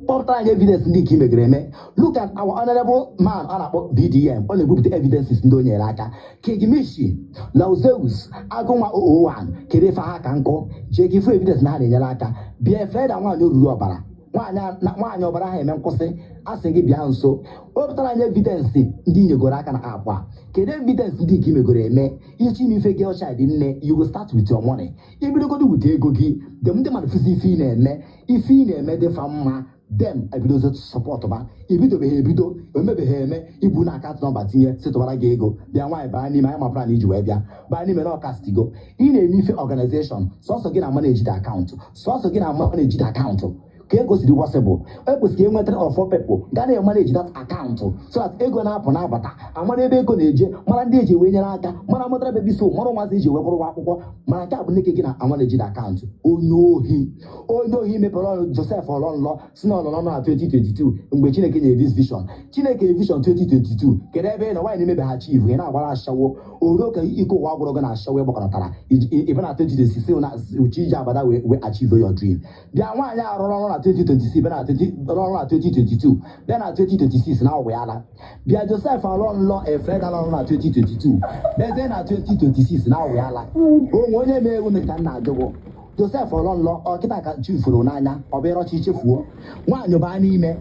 C: kpọpụtara anyị evidence ndị nke imegere eme. Look at our honorable man a na-akpọ VDM, ọ na-ebupụta evidences ndị o nyere aka. Kigimishi Lauzeus Agụnwa 001, kedu ife ha ka nkụ jee ka ifu evidence na ha na-enyere aka? Bịa, Efreda, nwaanyị oruru ọbara. Nwaanyị ọbara ahụ eme nkwụsị, a sị gị bịa nso, wepụtara anyị evidence ndị nyegoro aka na akwa. Kedu evidence ndị nke imegoro eme iche ime ife girl child? Nne, you will start with your money. Ibidogodo with ego gị dem, ndị mmadụ fụzi ife ị na-eme, ife ị na-eme dịfa mma, dem ebidozi support ba. Ibidobeghị ebido, emebeghị eme ibu na account number tinye sịtụbara gị ego. Bịa nwaanyị, baa n'ime anyị mapụra na iji wee bịa baa n'ime na ọkastigo. Ị na-eme ife organization, sọsọ gị na manage the account, sọsọ gị na manage the account. Ka ego siri possible, ekwesịrị enwe three or four people ga na-emanage that account so that ego na-apụ na-abata, amara ebe ego na-eje, mara ndị eji wee nyere aka, mara mụtara baby, so mara ụmụazị eji wee kwụrụ ụgwọ akwụkwọ. Mana nke a bụ neke gị na amanage the account. Onye ohi, onye ohi mepere ọnụ. Joseph Ọlọnlọ si na ọnọnọ na 2022 mgbe Chineke nyere this vision. Chineke nyere vision 2022, kedu ebe ị nọ? Nwaanyị na-emebeghachi ivu, ị na-agbara ashawo oruo ka ike ụwa gwụrụ gị na ashawo ịgbakọtara ịba na 2026 na uche iji abada wee achieve your dream. Bịa, nwaanyị arụrụ ọrụ na 2026, bịa na 20, rụọ ọrụ na 2022, bịa na 2026 na ọgwụ ya ala. Bịa, Joseph Alọnlọ Efreda ọrụ na 2022, bịazie na 2026 na ọgwụ ya ala. Onwe onye mee ewu ka nna ajụgụ Joseph Ọlọnlọ ọkịta ka chi furu n'anya, ọ bụ ịrọcha ichefuo. Nwaanyị, baa n'ime,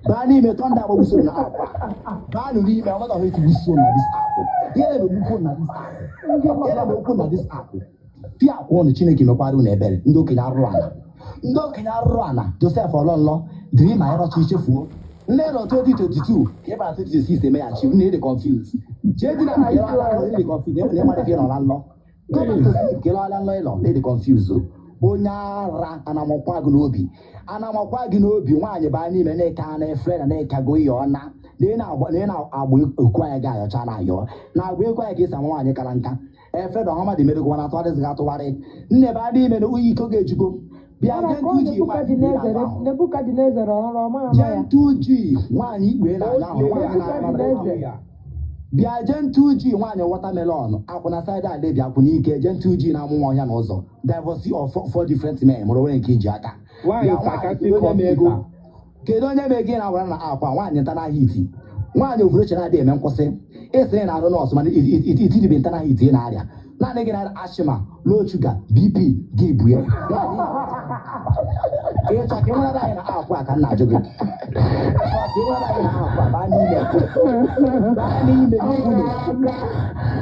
C: baa n'ime. Thunder agbagbuso na akwa, baanụ n'ime. Ọmọdụ ọhụrụ etigbuso na this app, ihe na-egbukwu na this app, ihe na-ekwu na this app pịa akwa ụnụ. Chineke mekwara unu ebere. Ndị okenye arụrụ ala, ndị okenye arụrụ ala. Joseph Ọlọnlọ dịrị ma ịrọcha ichefuo nne nọ 2022 ka ị bara 2026 eme ya chi nne. Ịdị confused, jee di na ịrọ ala, ịdị confused na ịmara ife ị nọ na nlọ. Go back to sleep ka ịlọala nlọ ịlọ na ịdị confused o. Onye ara, anamakwa gị n'obi, anamakwa gị n'obi. Nwaanyị, baa n'ime na-eke na efere na na-ekago ihe ọna na ị na-agba okwu anyị ga-ayọcha na ayọ na-agba egwu anyị ka esi ama nwaanyị kara nka efe na ọma dị merego na atụgharịzị gị atụgharị. Nne, baa n'ime na uyi iko ga-ejugo. Bịa.
F: Ọra ka ọ
C: Gentle G, nwaanyị ikpe na-anyụ ahụ.
F: Nebukadneza ọrụ ọma ama ya.
C: Gentle G, nwaanyị ikpe na-anyụ ahụ, nwaanyị na-anyụ.
F: Nebukadneza.
C: Bịa, Gentle G, nwaanyị watermelon akwụna side ale, bịa kwụ n'ike. Gentle G na-amụ nwa ọhịa n'ụzọ, divorce of four different men, mụrụ onwe nke iji aka.
I: Nwaanyị
C: Bịa, nwaanyị,
I: psychiatric
C: kedu onye ma ego
I: hospital.
C: Kedu onye ma ego ị na-agwara na akwa? Nwaanyị ntana hiti, nwaanyị ofureche na-adịghị eme nkwụsị. Ịsị ị na-arụ nọọsụ, mana itiribe ntana hiti ị na-arịa naanị gị na asthma, low sugar, BP gị bụ ya. Nwaanyị, ịchọ ka ị nwere anyị na akwụ a ka m na-ajụ gị. Ịchọ ka ị nwere anyị na akwụ a? Baa n'ime, baa n'ime n'ime.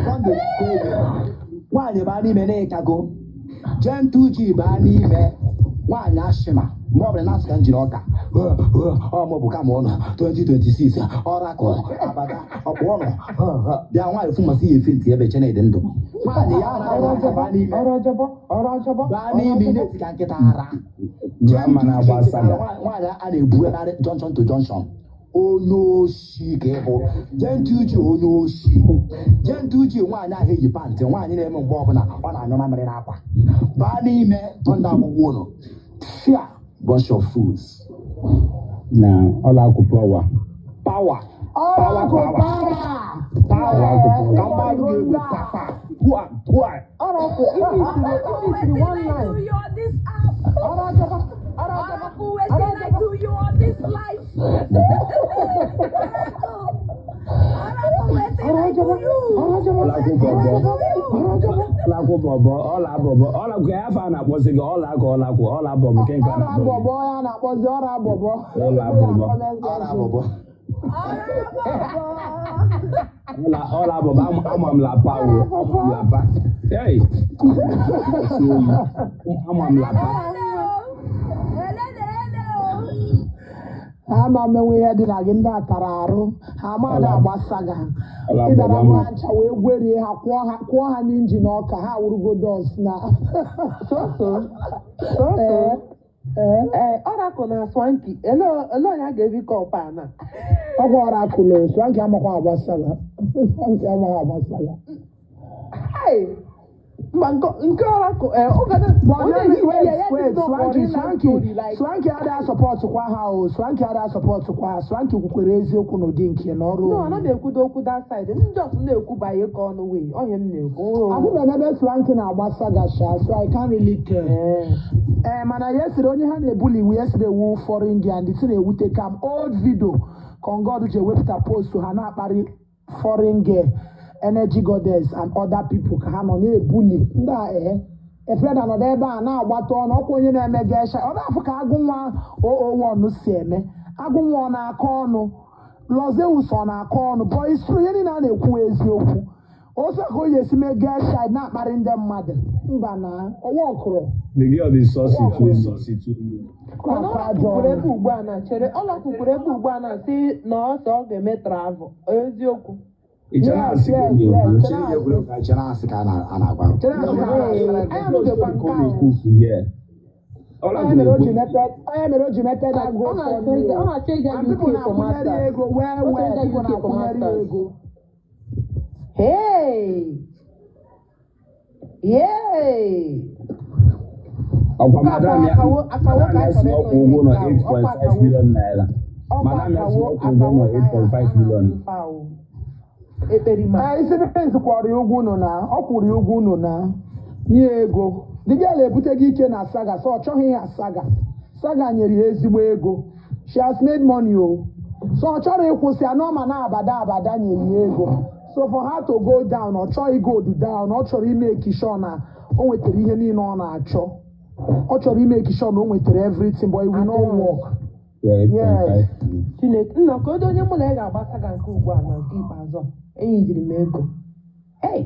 C: Sunday ego. Nwaanyị, baa n'ime na ịkago. Gentle G, baa n'ime. Nwaanyị asthma, mgbe ọbụla na-asụ ka njiri ọka ọmụ bụ kama ụnụ 2026 ọrakụ abada ọkpụ ụnụ. Bịa nwaanyị, fụ masị ya efe ntị ebe chenedị ndụ. Nwaanyị ya na aka, baa n'ime.
F: Ọrụ ọjọbọ, ọrụ ọjọbọ.
C: Baa n'ime, ị na-eti ka nkịta ara.
E: Grandma na-agba saga.
C: Nwaanyị a na-ebugharị junction to junction, onye oshi ka ị bụ. Gentle G, onye oshi. Gentle G, nwaanyị ahụ eyi pant, nwaanyị na-eme mgbe ọbụla ọ na-anyụ mamịrị n'akwa. Baa n'ime, thunder agbụgbọ ụnụ fia, bunch of fools.
E: Na ọla akwụ power.
D: Power, power,
A: Ọrakụ
D: power.
A: power.
D: Power ka mmadụ ga-egwe papa gua gua.
F: Ọrakụ, ife isiri one
J: Wetin I do
F: line.
J: you on this app?
F: Ọrụ ọjọbọ, ọrụ ọjọbọ.
J: Oracle, wetin I do you on this life? Oracle, Oracle, wetin
F: Ọrụ
J: I do
F: ọjọbọ,
J: you?
F: ọrụ ọjọbọ.
E: Ọla akwụ
F: Ọrụ
E: bọbọ.
F: ọjọbọ, ọrụ ọjọbọ.
E: Ọla akwụ bọbọ, ọla bọbọ, ọla akwụ ya afọ a na-akpọzi gị ọla akụ, ọla akwụ, ọla bọbọ nke nke a
A: Ọra
E: na-akpọ gị.
A: bọbọ ya na-akpọzi ọra bọbọ.
E: Ọla bọbọ.
C: Ọra bọbọ.
J: Oracle.
E: Ọla ọla bọbọ, ama m lapa o, ama m lapa. Hey! Si oyi. Ama m lapa.
J: Hello, hello.
A: Ha ma menwe ihe dị na gị. Ndị a tara arụ, ha ama na-agbasaga.
E: Ọla
A: Ịdara
E: bọbọ
A: nwa
E: ama.
A: ncha wee gwerie ha, kwụọ ha, kwụọ ha n'injin ọka ha wụrụgo dust na
F: So so so so.
A: Ee ee.
F: Ee, Oracle na Swanky, ele ele onye a ga-ebi cup a na?
A: Ọgwụ ọrakụlụ Swanky amakwa agbasaga, Swanky amaghị agbasaga.
F: Hey! Mba, nke Oracle, ee, ọ ga na
A: But
F: onye
A: wait,
F: hiwe ya ya
A: wait,
F: dị nnọọ
A: Swanky,
F: ka real life
A: Swanky,
F: story like.
A: Swanky adịghị support kwa ha o. Swanky adịghị support kwa ha. Swanky kwukwere eziokwu n'ụdị nke na ọrụ
F: No,
A: onwe.
F: ana m ekwudo okwu that side. M just na-ekwu banye ka ọnụ wee ọhịa m na-ekwu.
A: Afụbeghị ebe Swanky na-agbasa gasha, so I can't really tell.
F: Ee.
A: Ee, mana yesterday onye ha na-ebuli iwu yesterday wu foreign girl, and the thing na-ewute kam old video Kongod ji ewepụta post ha na-akparị foreign girl, energy goddess and other people ka ha nọ na-ebuli ndị a. Ee. Efreda nọdụ ebe a na-agbata ọnụ ọkwa onye na-eme gesha ọ na-afụ ka agụ nwa oo1 si eme agụ nwa ọ na-akọ ọnụ Lozeus ọ na-akọ ọnụ but it's true, ihe niile a na-ekwu eziokwu otu a ka o ji esi mee gesha na-akparị ndị mmadụ mba na ọwa ọkụrụ.
E: The girl dey saucy too, saucy too.
F: Mana ọ
A: Akwa ajọ
F: lakwukwuru
A: ọnụ.
F: ebe ugbu a na chere ọ lakwukwuru ebe ugbu a na si na ọsọ ọ ga-eme travel eziokwu.
E: Ị chere
A: Yes,
E: asị ka
A: yes,
E: ọ na-ekwu?
A: yes.
C: Chere ihe egwuregwu ka chere asị ka a na-agwa.
A: Chere asị ka a na-asị.
F: Anyị anụghịkwa
E: Ka ọ
F: nke ahụ.
E: na-ekwu okwu here. Ọ
A: Onye mere o ji
E: na-ekwu
A: mepe onye mere o ji mepe that
F: Ọ na-achọ
A: GoFundMe
B: ịga
A: o.
B: ọ na-achọ ịga
A: And people
B: UK for
A: na-akwụnyere ya
B: masters.
A: ego well
B: Ọ chọrọ
A: well
B: ịga
A: people
B: UK for
A: na-akwụnyere ya
B: masters.
A: ego.
F: Hey! Yay!
E: Ọkwa
F: Nke a
E: madam
F: bụ
E: ya
F: akawo akawo
E: madam
F: ka
E: ya
F: anyị
E: si
F: chọrọ
E: na
F: ịtụ
E: ọkwụ
F: ihe
E: ụgwọ nọ
F: nke ahụ ọkwa
E: 8.5
F: akawo
E: million naira.
F: ọkwa
E: Madam ya si
F: akawo
E: na ọkwụ ụgwọ
F: akawo
E: nọ
F: ka anyị
E: 8.5
F: a na-atụ
E: million.
F: ife ahụ ekperima.
A: Ee, isi Prince kwụrụ ya ụgwọ unu na ọ kwụrụ ya ụgwọ unu na nye ya ego. The girl ebute gị ike na saga so ọ chọghị ya saga. Saga nyere ya ezigbo ego. She has made money o. So ọ chọrọ ịkwụsị anọ ma na-abada abada nyere ya ego. So for her to go down, ọ chọghị go down, ọ chọrọ ime sure na o nwetara ihe niile ọ na-achọ. Ọ chọrọ ime sure na o nwetara everything, but it will not
F: Adịghị.
A: work.
E: Yeah,
A: Yes.
E: 8.5 million.
F: Chineke nna ka odo onye mụ na ya ga-agbasa ga nke ugbu a na nke ikpeazụ a enyi jiri m ego. Hey!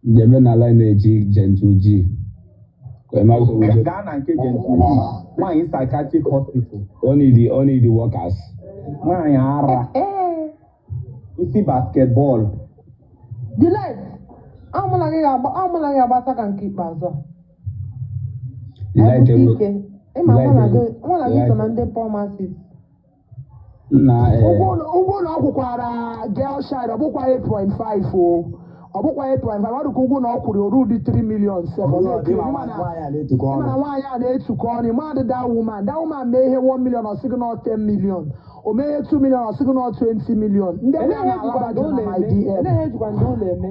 E: Jebe na line na-eji Gentle G. Ka ị mara ka
D: Gaa na nke Gentle G, nwaanyị psychiatric hospital,
E: only the workers.
D: Nwaanyị ara,
F: Ee!
D: isi basketball.
F: Delight! Ọ mụ na gị ga-agba ọ mụ na gị ga-agbasa ga nke ikpeazụ a.
E: The light
F: Ebute
E: enwe
F: ike. Ịma
E: the
F: mụ na
E: light
F: gị
E: enwe
F: mụ na
E: the
F: gị so
E: light
F: na ndị poor masses.
E: Nna eh
A: Ụgwọ ụlọ ọgwụ kwara girl child ọ bụkwa 8.5 o ọ bụkwa 8.5 ọ dịka ụgwọ na ọ kwụrụ oru dị 3 million sef ọ
C: Ọzọ dị
A: na-ekiri
C: ma
A: ịma na
C: nwaanyị a na-etukọ
A: ịma na
C: ọnụ.
A: nwaanyị a na-etukọ ọnụ ịma that woman, that woman mee ihe 1 million ọ sị gị nọ 10 million o mee ihe 2 million ọ sị gị nọ 20 million ndị
F: Elee
A: ebe a
F: ihe ejikwa
A: na-alaba
F: ndị
A: jụ
F: ụlọ
A: na my
F: eme?
A: DM.
F: Elee ihe ejikwa ndị ụlọ eme?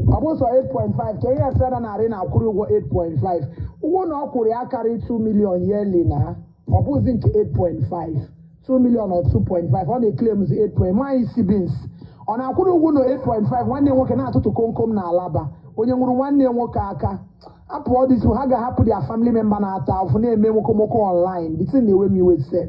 A: Ọ bụ sọ 8.5 ka ihe feda narị na-akwụrụ ụgwọ 8.5 ụgwọ na ọ kwụrụ ya karị 2 million yearly na ọ bụzi nke 8.5 2 million or 2.5 ọ na-eclaimzi 8. Nwaanyị si beans ọ na-akwụrụ ụgwọ na 8.5 nwanne nwoke na-atụtụ komkom na alaba onye nwụrụ nwanne nwoke aka apụ all this ha ga-ahapụ their family member na-ata ahụhụ na-eme nwokomoko online. The thing na-ewe m iwe sef.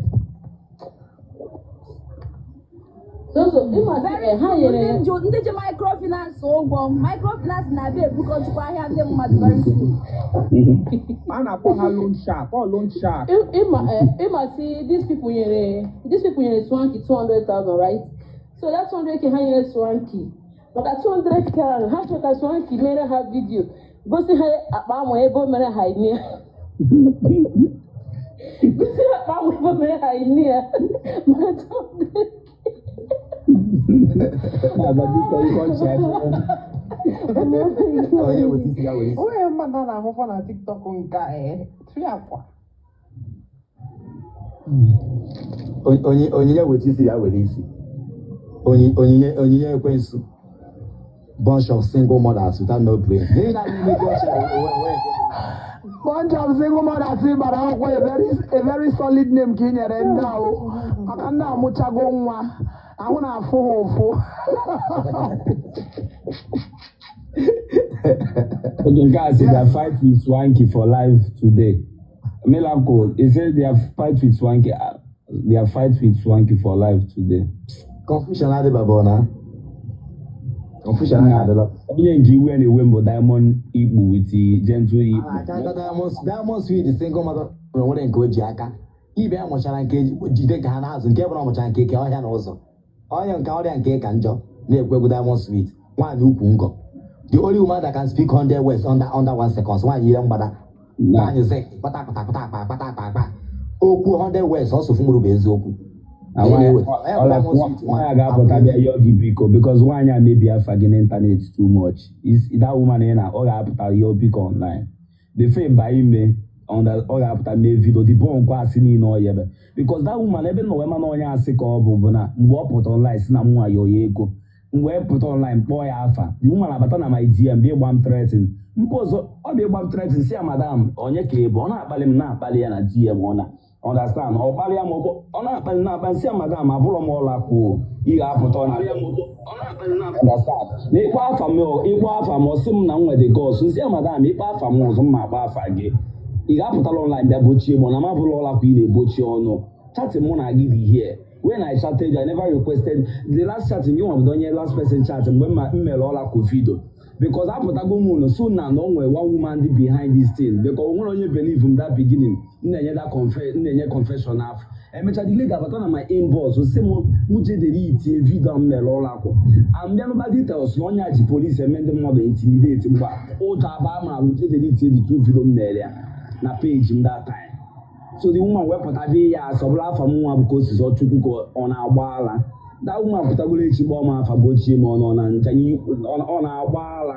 B: So ịma sị
J: Very
B: ha
J: soon,
B: nyere
J: ndị ndị ji microfinance ụgwọ microfinance na-abịa ebukọchukwu ahịa ndị mmadụ very soon.
D: A na-akpọ ha loan shark, ọ loan shark.
B: Ịma ịma sị these people nyere Swanky 200,000, right? So that 200K ha nyere Swanky maka 200K ahụ ha chọrọ ka Swanky mere ha video gosi ha akpa amụ ebe o mere ha ime gosi ha akpa amụ ebe o mere ha ime ya maka 200K.
E: Na biko ike ọchị aka.
C: Onye weta isi ya were isi.
F: Onye mmadụ a na-ahụkwa na TikTok nke a ee tụọ akwa.
C: Onye onyinye weta isi ya were isi. Onye onyinye onyinye ekwensu. Bunch of single mothers without no brain. N'ihi na n'ime gị ọchị onwe onwe nke
A: Bunch of single mothers gbara akwụkwọ a very solid name ka ị nyere ndị ahụ maka ndị amụchago nwa ahụ na-afụ ha ụfụ.
E: Okay, guys, they are fight with Swanky for life today. Milako, he said they are fight with Swanky. They are fight with Swanky for life today.
C: Confusion adịbaba na. Confusion
E: Na
C: adịla.
E: Onye nke iwe na-ewe mbụ Diamond Ikpu with the Gentle Ikpu.
C: Aka Diamond Diamond Sweet single mother nwere nke o ji aka. Ibe ya mụchara nke jide nke ha n'azụ nke bụrụ mụchara nke ke ọhịa na ụzọ. Onye nke ọrịa nke ka njọ na-ekwu egwu Diamond Sweet nwaanyị ukwu ngọ. The only woman that can speak 100 words under 1 second, nwaanyị ire mgbada.
E: Na
C: Nwaanyị sị kpata kpata kpata akpa akpata akpa akpa. Okwu 100 words ọsọ fumuru bụ eziokwu.
E: Na
C: Onye
E: nwaanyị
C: na-ewe. Onye bụ Diamond Sweet
E: nwaanyị ga-apụta bịa yọọ gị biko because nwaanyị a mebi afa gị n'ịntanetị too much. Is that woman ị na ọ ga-apụta yọọ biko online. Before ịba ime ọ ga-apụta mee video debunk asị niile ọ yebe because that woman ebe nọ wee mana onye asị ka ọ bụ na mgbe ọ pụta online si na m nwa yọọ ya ego mgbe e pụta online kpọọ ya afa, the woman abata na my DM bịa ịgba m threaten mpa ọzọ ọ bịa ịgba m threaten si ya, "Madam, onye ka ị bụ?" Ọ na-akpali m na-akpali ya na DM ọ na Understand? Ọ kparịa m, ọ na-akparị na-akpa nsị a, madam, abụrọ m ọla kwuo ị ga-apụta, ọ na understand na ịkpọ afa m, ịkpọ afa m, ọ sị m na m nwere gods. Nsị ya, madam, ịkpọ afa m ọzọ, m ma akpọ afa gị. Ị ga-apụtala online bịa bochie m, na m abụrụ ọla kwa ị na-ebochi ọnụ. Chatting mụ na gị dị here. When I chatted you, I never requested the last chatting. Gị nwa bụ onye last person chat mgbe m mere ọla kwụ video, because apụtago m unu so na o nwere one woman dị behind this thing, because o nwere onye believe m that beginning. M na-enye that confess, m na-enye confession afọ emecha, the lady abata na my inbox, sị m mụ jedere itinye video m mere ụlọ akwụ and bịanụba details na onye a ji police eme ndị mmadụ intimidate. Mgbe ụjọ aba ma alụ jedere itinye the two video m mere ya na page m that time. So the woman wepụta bịa ya asọ bụla afa m nwa bụ ka o si zọ Chukwu ka ọ na-agba ala. That woman pụtagoro echi gbọọ m afa, gbochie m ọnụ, ọ na ncha ọ na-agba ala.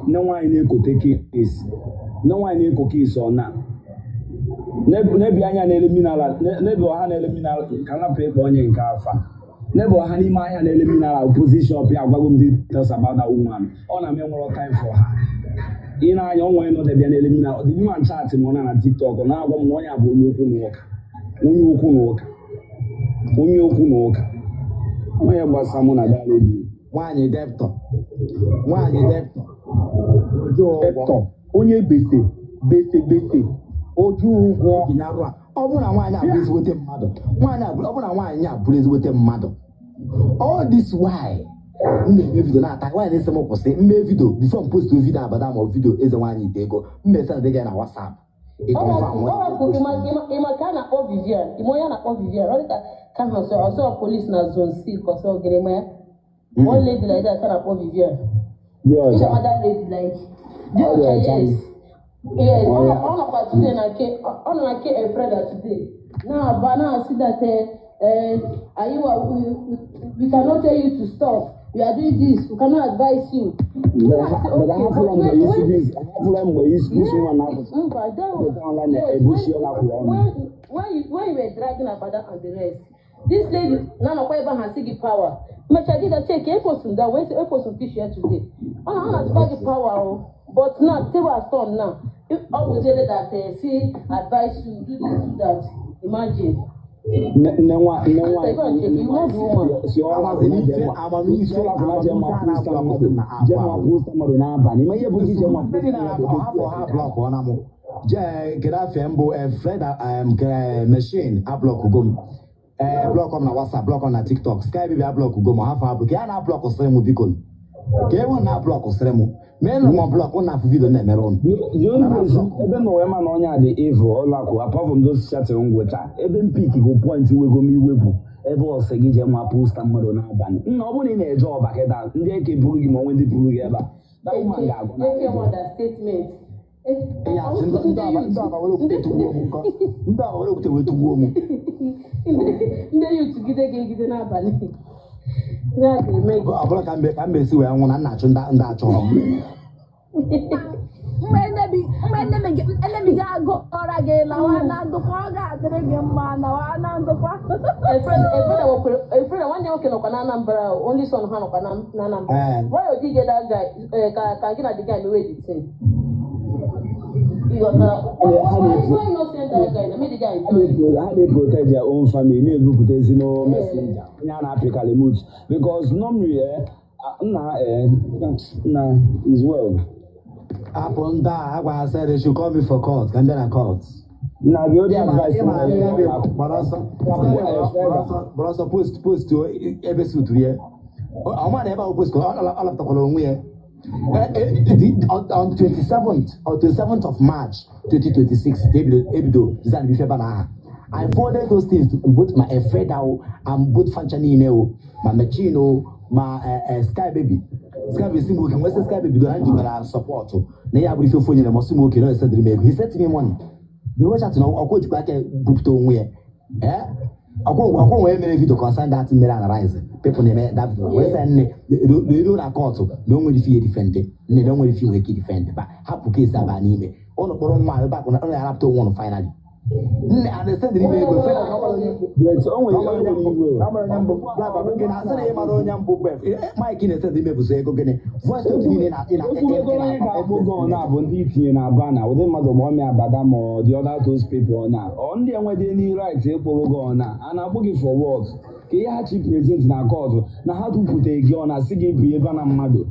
E: Nne nwaanyị na-ekote kesi, nne nwaanyị na-eko kesi, ọ na n'ebi anya na-ele mineral, n'ebe ọha na-ele mineral, ka napụ ịkpọ onye nke afa n'ebe ọha n'ime ahịa na-ele mineral opposite shop ya. Agwago m details about that woman. Ọ na-eme nwere time for her. Ị na-anya ọnwa ịnọdebịa na-ele mineral, the woman chat m na TikTok, ọ na-agwa m na onye a bụ onye okwu na ụka, onye okwu na ụka, onye okwu na ụka, onye gbasa mụ na that lady.
C: Nwaanyị debtor, nwaanyị debtor, oju ụgwọ.
D: Debtor, onye gbese gbese gbese, oju ụgwọ.
C: Binye arụ a. Ọ bụrụ na nwaanyị a bụ ezigbote mmadụ, nwaanyị a ọ bụrụ na nwaanyị a bụrụ ezigbote mmadụ, all this why m na-eme video na-ata nwaanyị na-ese m kwụsị mme video. Before m post video abada ma ọ video eze nwaanyị ite ego m mesa dị gị na WhatsApp, ị confirm.
K: Ọrapụ ịma ka a na-akpọ Vivian, ịma onye a na-akpọ Vivian, ọ dịka ka ha sọ ọsọ police na zone C ka ọsọ gịrị ma ya. One lady like that a na-akpọ Vivian.
E: Dị ọcha.
K: Ịma that lady like dị
E: Ọ dị
K: ọcha.
E: ọcha.
K: Yes, ọ nọkwa today na nke ọ nọ na nke Efreda today na-aba na-asị that ayiwa we cannot tell you to stop, you are doing this, we cannot advise you.
E: But ahapụla mgbe isi this, ahapụla mgbe isi this woman na-apụta
K: Mba, that was,
E: online
K: yes,
E: na-ebuchi ọla kwụ ọnụ.
K: When you were dragging Abada and the rest, this lady na nọkwa ebe ahụ asị gị power. Mmecha gị ga check epost m that when epost m fish here today. Ọ na-atụkwa gị power o. But now table has turned now. If ọ bụziele that say advise you do this, do that. Imagine.
E: Nne nwa
K: Go and check, you know the woman.
E: si ọla kwụ na jema
C: Amamife
E: si ọla kwụ na jema
C: amamife a
E: posta
C: na-abụ
E: mmadụ
C: na
E: jema posta mmadụ n'abalị ma ihe bụ gị jema
C: Ndị
E: posta
C: na-ahapụ
E: mmadụ.
C: hapụ ha block ọ na mụ jee kedu afọ mbụ Fred kere machine ablock go m, block m na WhatsApp, block m na TikTok, Sky Baby ablock go m, hafụ ablock ya na block sịrị m, biko ka enwe na block sịrị m mee na nwa block na afụ video na-emere ụnụ.
E: The only place ebe na onwe ma na onye a dị evil ọlakụ, apart from those chatting ngwụcha, ebe m pick go point wego m iwe bụ ebe ọ sị gị jee nwa posta mmadụ n'abalị. Nna, ọ bụrụ na ị na-eje ọba kịta, ndị eke buru gị ma onwe ndị buru gị ebe a, that woman ga-agụ na
K: Eke understatement.
C: Ya asị ndị aba were okwute tụgbuo m nkọ, ndị aba were okwute wee tụgbuo m.
K: Ndị youth gide ga-egide n'abalị. Ya ga-eme gị.
C: Ọ bụrụ ka mbe si wee nwụ na nna achụ ndị achọrọ m.
J: Mgbe enemy gị agụ ọra gị lawa na ndụkwa, ọ ga-adịrị gị mma, lawa na ndụkwa.
K: Efreda nwanne nwoke nọkwa na Anambra, only son ha nọkwa na Anambra.
C: Ee.
K: Why you did get that guy ka gị na the guy mewe the thing? Ịghọtara? Why you not send that guy na make the guy enjoy?
E: Ha na-protect their own family, na-ebupụta ezino messenger onye a na-apịkalị mut, because normally nna nna is well.
C: Hapụ ndị a agwa ha sị they should call me for court, ka m bịa na court.
E: Na the only
C: Ịma
E: advice
C: ịma gbara ọsọ gbara ọsọ post ebe suturu ya, ọ ma na ebe ahụ post ka ọ lapụtakwara onwe ya. On 27th on 27th of March 2026, ebido design bife ebe na aha. I forwarded those things to both my Efreda o and both fancha niile o, ma Machine o, ma Sky Baby. Sky Baby si m oke nwesị Sky Baby bido na njikwara support na ya bụ ife ofe nyere m, ọsị m oke na esedịrị m ego. He sent me money. The way chat na ọkwa ojikwa aka bupụta onwe ya, ọkwa onwe mere video concern that mere analyze people na-eme that video wee sị nne na na court na o nwere ife ihe defend, nne na o nwere ife nwere ike defend ba hapụ case aba n'ime ụnụ kpọrọ nwa ebe akụ na ụnụ ya arapụta onwe ụnụ finally. Nne a na-esendịrị m ego feda na ọmara onye mbụ.
E: But o nwere
C: Ọmara onye
E: onye
C: mbụ.
E: iwe.
C: Ọmara onye mbụ. Black ọ bụ gịnị? Asị na ị mara onye mbụ bụ Mike na-esendị ime bụso ego gịnị? Voice note niile na ị na
E: Ekwugo onye ga-akpụ gị ọ na-abụ ndị itinye na aba na ụdị mmadụ ma ọmịa abada ma ọ dị other those people ọ na ọ ndị enwedị any right ịkpụrụ gị ọ na a na-akpụ gị for what? Ka ihe ha chi present na court na ha tụpụta gị ọ na sị gị bụ ebe na mmadụ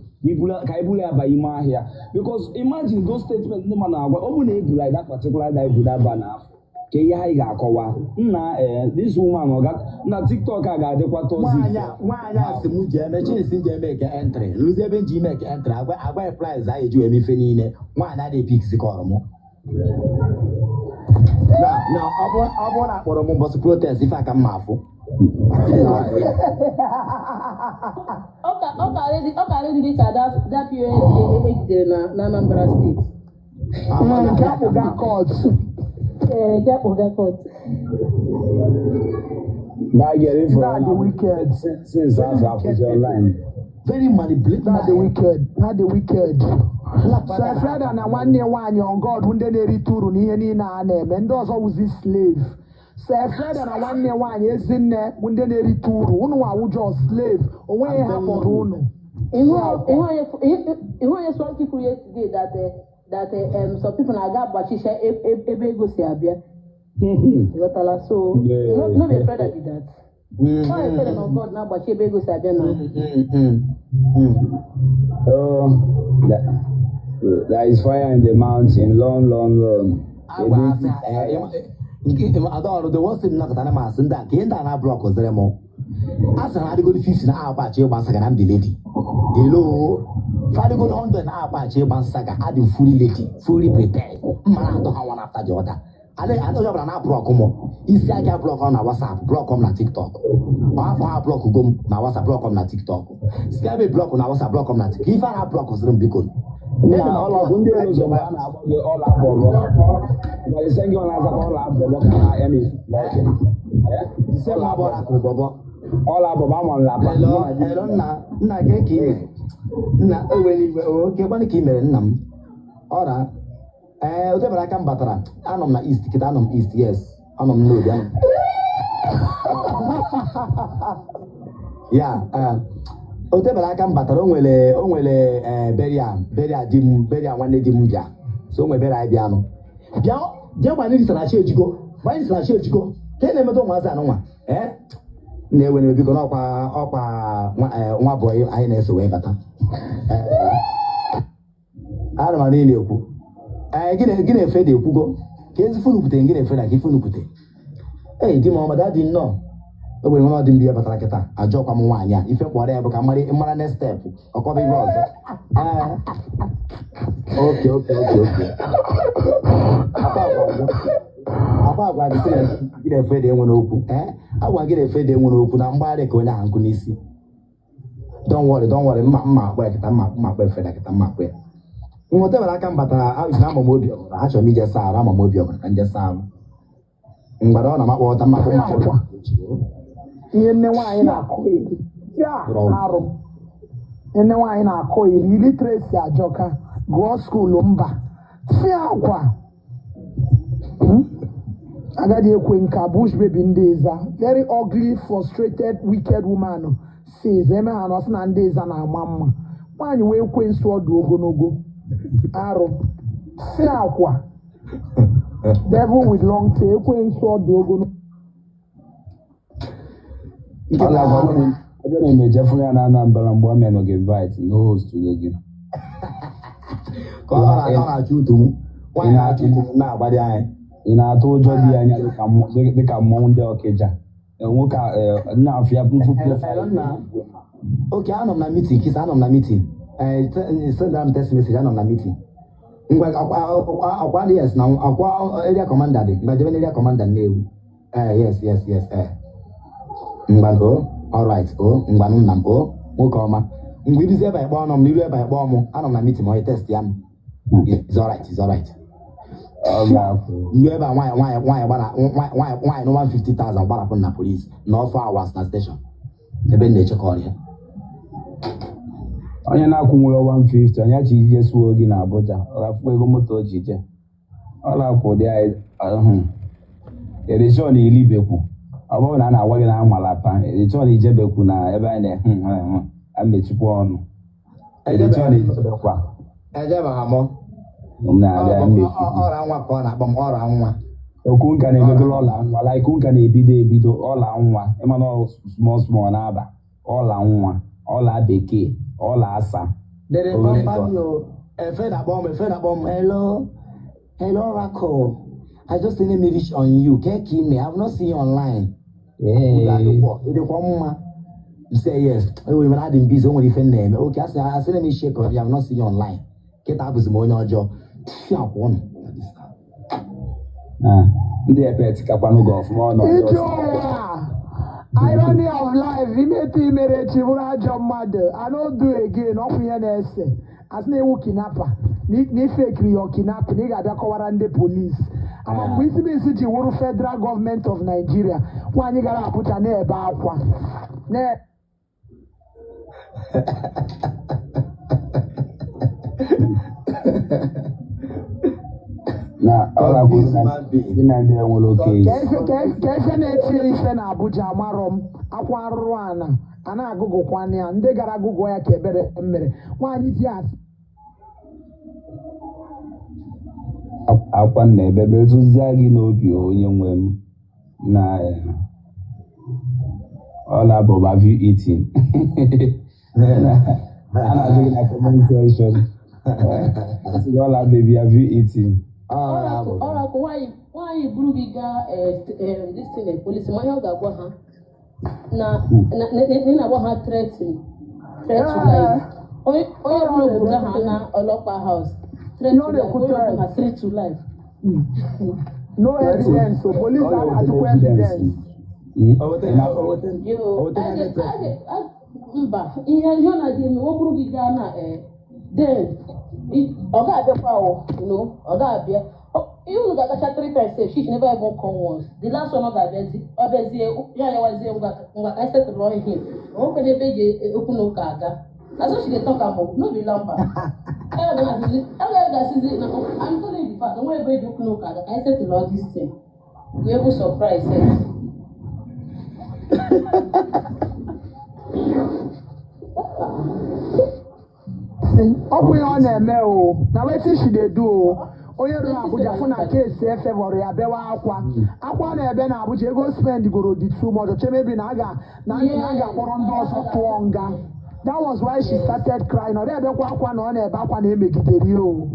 E: ka iburu ya ba ime ahịa, because imagine those statements ndị mmadụ na-agwa ọ bụ na ebu like that particular guy bụ that banner afọ ka ihe anyị ga-akọwa nna ee this woman ọ ga na TikTok a ga-adịkwa toxic.
C: Nwaanyị a sị m jee mee chinesi m jee mee ka entry rụzie ebe m ji ime ka entry agwa ya price anyị eji wee mefe niile. Nwaanyị adịghị pick kọrọ m na ọ bụrụ na akpọrọ m mbọsị protest ife aka mma afụ.
K: Ọ ka dị ka that POS egidere na Anambra Steeti.
A: Nke akpụga court.
K: Ee, nke akpụga court.
E: That girl if
A: That the wicked.
E: Since afọ akwụzi online.
C: Very manipulative.
A: That the wicked. That the wicked. So Freda na nwanne ya nwaanyị on God bụ ndị na-erite uru n'ihe niile a na-eme. Ndị ọzọ wụzi slave. Sir Freda na nwanne ya nwaanyị Ezinne bụ ndị na-erite uru. Unu nwa wụ slave. Onweghị ha kpọrọ unu.
K: Ihu onye Swanky kwuru yesterday that some people na-aga agbachisha ebe ego si abịa. Ghọtala? So no be Freda be that. Ọ Freda na God na-agbachi ebe ego si abịa na.
E: Oh, there is fire in the mountain. Long, long, long.
C: Agwa asị nke adaọrụ the worst thing nnọkọta na masị ndị a ka ihe ndị a na block zere m a sị na adịgodi 50 na apachi ịgba nsaga na m dị ready. Hello, fadịgodi 100 na apachi ịgba nsaga, adị fully ready, fully prepared. Mma na-atọ ha one after the other. Adị onye ọbụla na block m isi aka block m na WhatsApp, block m na TikTok. Ọ afọ ha block go m na WhatsApp, block m na TikTok, si ebe block na WhatsApp, block m na TikTok. Ife a na block zere m, biko.
E: Na ọla bụ ndị elu ụzọ mgbe a na-agba gị ọla abọbọ. Mgbe ise gị ọ na-azakwa ọla abọbọ ka ha ya na-esi.
C: Ise m abụọ na bọbọ.
E: Ọla abọbọ ama nlapa.
C: Hello, hello, nna, nna gị ka ị mere? Nna, o were iwe o kekwanụ ka ị mere nna m. Ọra ee, o tebara aka m batara. Anọ m na East kịta, anọ m East, yes, anọ m n'obi anọ m. Ya ee, o tebara aka m batara. O nwere ee burial di m, burial nwanne di m bịa. So o nwere burial anyị bịanụ. Bịa bịa gbanye sarachi ejigo, gbanye sarachi ejigo ka ị na-emetụ ụmụazị anụnwa ee na-ewe na biko n'ọkwa ọkwa nwa boy anyị na-eso wee bata. Ana m niile ekwu ee gị na-efe dị ekwugo ka ezi funu kwute gị na-efe na ka ifunu kwute. Ee, di m ọma, daddy, nnọọ. O nwere nwa dị mbụ ya batara kịta ajọkwa m nwaanyị a ife kpọrọ ya bụ ka mara mara next step ọkọba ihe ọzọ. Ee, okay. Akwa agwa gị sị na gị na-efe dị enwere okwu. Ee, agwa gị na-efe dị enwere okwu na mgbagharị ka onye ahụ nkụ n'isi. Don't worry, don't worry. Mma mma akpọ ya kịta, mma mma akpọ efe na kịta, mma akpọ ya. Nweta nwere aka m batara ahụ na ama m obi ọbara. Achọrọ m ije saa arụ, ama m obi ọbara ka m je saa arụ mgbada ọ na m akpọ mma akpọ mma akpọ.
A: Ihe nne nwaanyị na-akụ eri ya arụ, nne nwaanyị na-akụ eri. Illiteracy ajọka. Gụọ school mba tie akwa. Agadi ekwe nka bush baby ndị ịza, very ugly, frustrated, wicked woman. Says eme ha na ọ sị na ndị ịza na-ama mma. Nwaanyị wee kwe nsu ọdụ ogologo arụ si akwa devil with long tail, ekwe nsu ọdụ ogologo.
E: Ọla agwa ọbịa na-emeje ya na Anambra mgbe o menụ gị invite no host gị.
C: Ka ọ na-achọ utu m, nwaanyị na-achọ utu m na-agbadi anyị.
E: Ị na-atụ ụjọ dị anya dịka mmọnwụ ndị Ọkịja. Nwoke a nna afọ ya mfu.
C: Hello, nna. Okay, anọ m na meeting kịta, anọ m na meeting. Send am text message, anọ m na meeting. Ngwa akwa akwa, yes, na akwa area commander dị. Ngwa jebe na area commander Nnewi. Yes, eh. Ngwa o, alright o, ngwa nna m o, nwoke ọma. Ngwa iruzi ebe a ịkpọ ọnụ m, n'iru ebe a ịkpọ mụ, anọ m na meeting ma onye text ya m. It's alright, it's alright.
E: Ọ ga-akwụ.
C: Mgbe ebe a nwaanyị gbara nwaanyị nụ 150,000 gbarapụ na police na 4 hours na station ebe m na-eche ka ọrịa.
E: Onye na-akwụ nwere 150 onye chi ije suo gị na Abuja, ọ ga-akwụkwọ ego moto o ji je. Ọ na-akwụ dị anyị ahụ. Erechọ na ilibekwu. Ọ bụrụ na a na-agwa gị na amalapa, erechọ na ijebekwu na ebe a na amechikwa ọnụ. Erechọ na ijebekwa.
C: Ejebeghị m.
E: Na-abịa mmechi.
C: Ọra nwa ka ọ na-akpọ m, ọra nwa.
E: Okwu nka na-emegoro ọla nwa, like nka na-ebido ebido ọla nwa, ịma na ọ small small na-aba, ọla nwa, ọla bekee, ọla asa.
C: Dere
E: Obere
C: pampa
E: dọ.
C: mi o. Efe na-akpọ m, efe na-akpọ m. Hello, hello Oracle. I just sent a message on you. Ke ka ime? I've not seen you online.
E: Ee.
C: Ịdịkwa mma. M say yes. Enwere m adị m busy, o nwere ife m na-eme. Okay, asị asị na m share ka I have not seen you online. Kịta abụzi m onye ọjọọ. Tfịa akwa ụnụ.
E: Ah, ndị epet kakwanụ gị ọfụma ọ nọ ndị
A: Ije
E: ọsọ.
A: ụwa, irony of life, imetụ imere chi bụrụ ajọ mmadụ, I no do again, ọkwụ ihe na-ese. Asị na ewu kidnapper, na ifekiri your kidnapping, ị ga-abịa kọwara ndị polisi. Ama mgbe isi bụ isi ji wụrụ Federal Government of Nigeria, nwaanyị gara Abuja na-ebe akwa. Na
E: Na ọ ga-akwụ
C: Confused man being.
E: ndị Naijiria nwere oke
A: ka
E: isi.
A: ife ka ife na-etinye ife na Abuja amarọ m akwa arụrụ ana a na-agụgụkwana ya ndị gara agụgụ ya ka ebere mere nwaanyị ji asị
E: Akwa nna ebe metụzie gị n'obi onye nwe m na ọla bụ have you eaten? A na-ajụ gị na comment section. Asị gị, ọla baby have you eaten?
C: Ọra bụ.
K: Oracle, Oracle, nwaanyị buru gị gaa this thing, police, ma ihe ọ ga-agwa ha na ị na-agwa ha threaten, threat to life. Onye onye ọbụla buru gaa ha na ọlọkpa house, threat
A: ihe
K: to
A: ọ
K: life,
A: na-ekwu
K: onye ọbụla
A: threat.
K: threat to life.
A: No evidence o police
E: Ọ
A: na-achụkwa
E: na-eweta evidence.
A: evidence.
E: Mm.
C: O wetara
E: Ị na-
C: o wetara
K: Yo,
C: o wetara
K: a
C: ndị
K: ga-
C: threat.
K: a ga- mba, ihe ọ na-adị eme, ọ bụrụ gị gaa na then ọ ga-abịakwa o, ọ ga-abịa. Ihe unu ga-agacha three times sef, she never even come once. The last one ọ ga-abịazi, ọ bịazie, ya yawazie ngwa ngwa ka anyị setụrụ ihe. O nwekwana ebe eji okwu na ụka aga. Na so she dey talk am o, no be lampa. Ya ga-asịzi, ya ga-asịzi na I'm telling you the fact, o nwere ebe eji okwu na ụka aga ka anyị setụrụ all this thing. We able surprise sef.
A: Ọ bụ ihe ọ na-eme o na wetin she dey do o onye ruru Abuja fụ na keesi efevọrọ ya bewa akwa akwa ọ na-ebe na Abuja ego spend goro dị too much oche mebi na a ga na na a ga-akpọrọ ndị ọzọ tụọ nga. That was why she started crying. Ọ na-ebekwa akwa na ọ na-ebe akwa na emegidere ya o.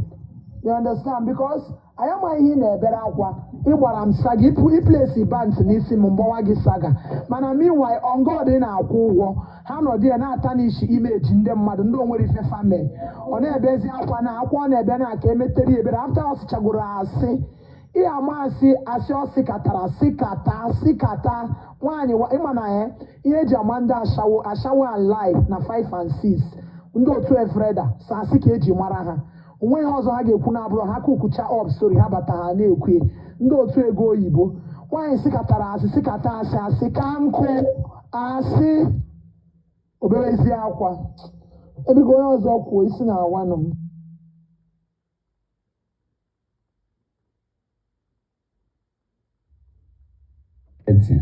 A: You understand? Because anyị amaghị ihe ị na-ebere akwa. Ị gbara m saga, iplesi bant n'isi m mgbawa gị saga. Mana meanwhile, on God ị na-akwụ ụgwọ. Ha nọdụ ya na-ata n'isi imeji ndị mmadụ ndị onwere ife family. Ọ na-ebezi akwa na akwa ọ na-ebe na aka emetere ya ebere after ọ sịchagoro asị. Ihe ama asị asị ọ sịkatara sịkata sịkata nwaanyị ịma na ya ihe eji ama ndị ashawo ashawo and lie na 5 and 6 ndị otu efreda sa asị ka eji mara ha onwe ihe ọzọ ha ga-ekwu na abụrụ ha kukucha up story ha bata ha na-ekwu ndị otu ego oyibo nwaanyị sịkatara asị sịkata asị asị ka nkụ asị oberezie akwa ebigo onye ọzọ kwuo isi na awanụ m.
E: Eti.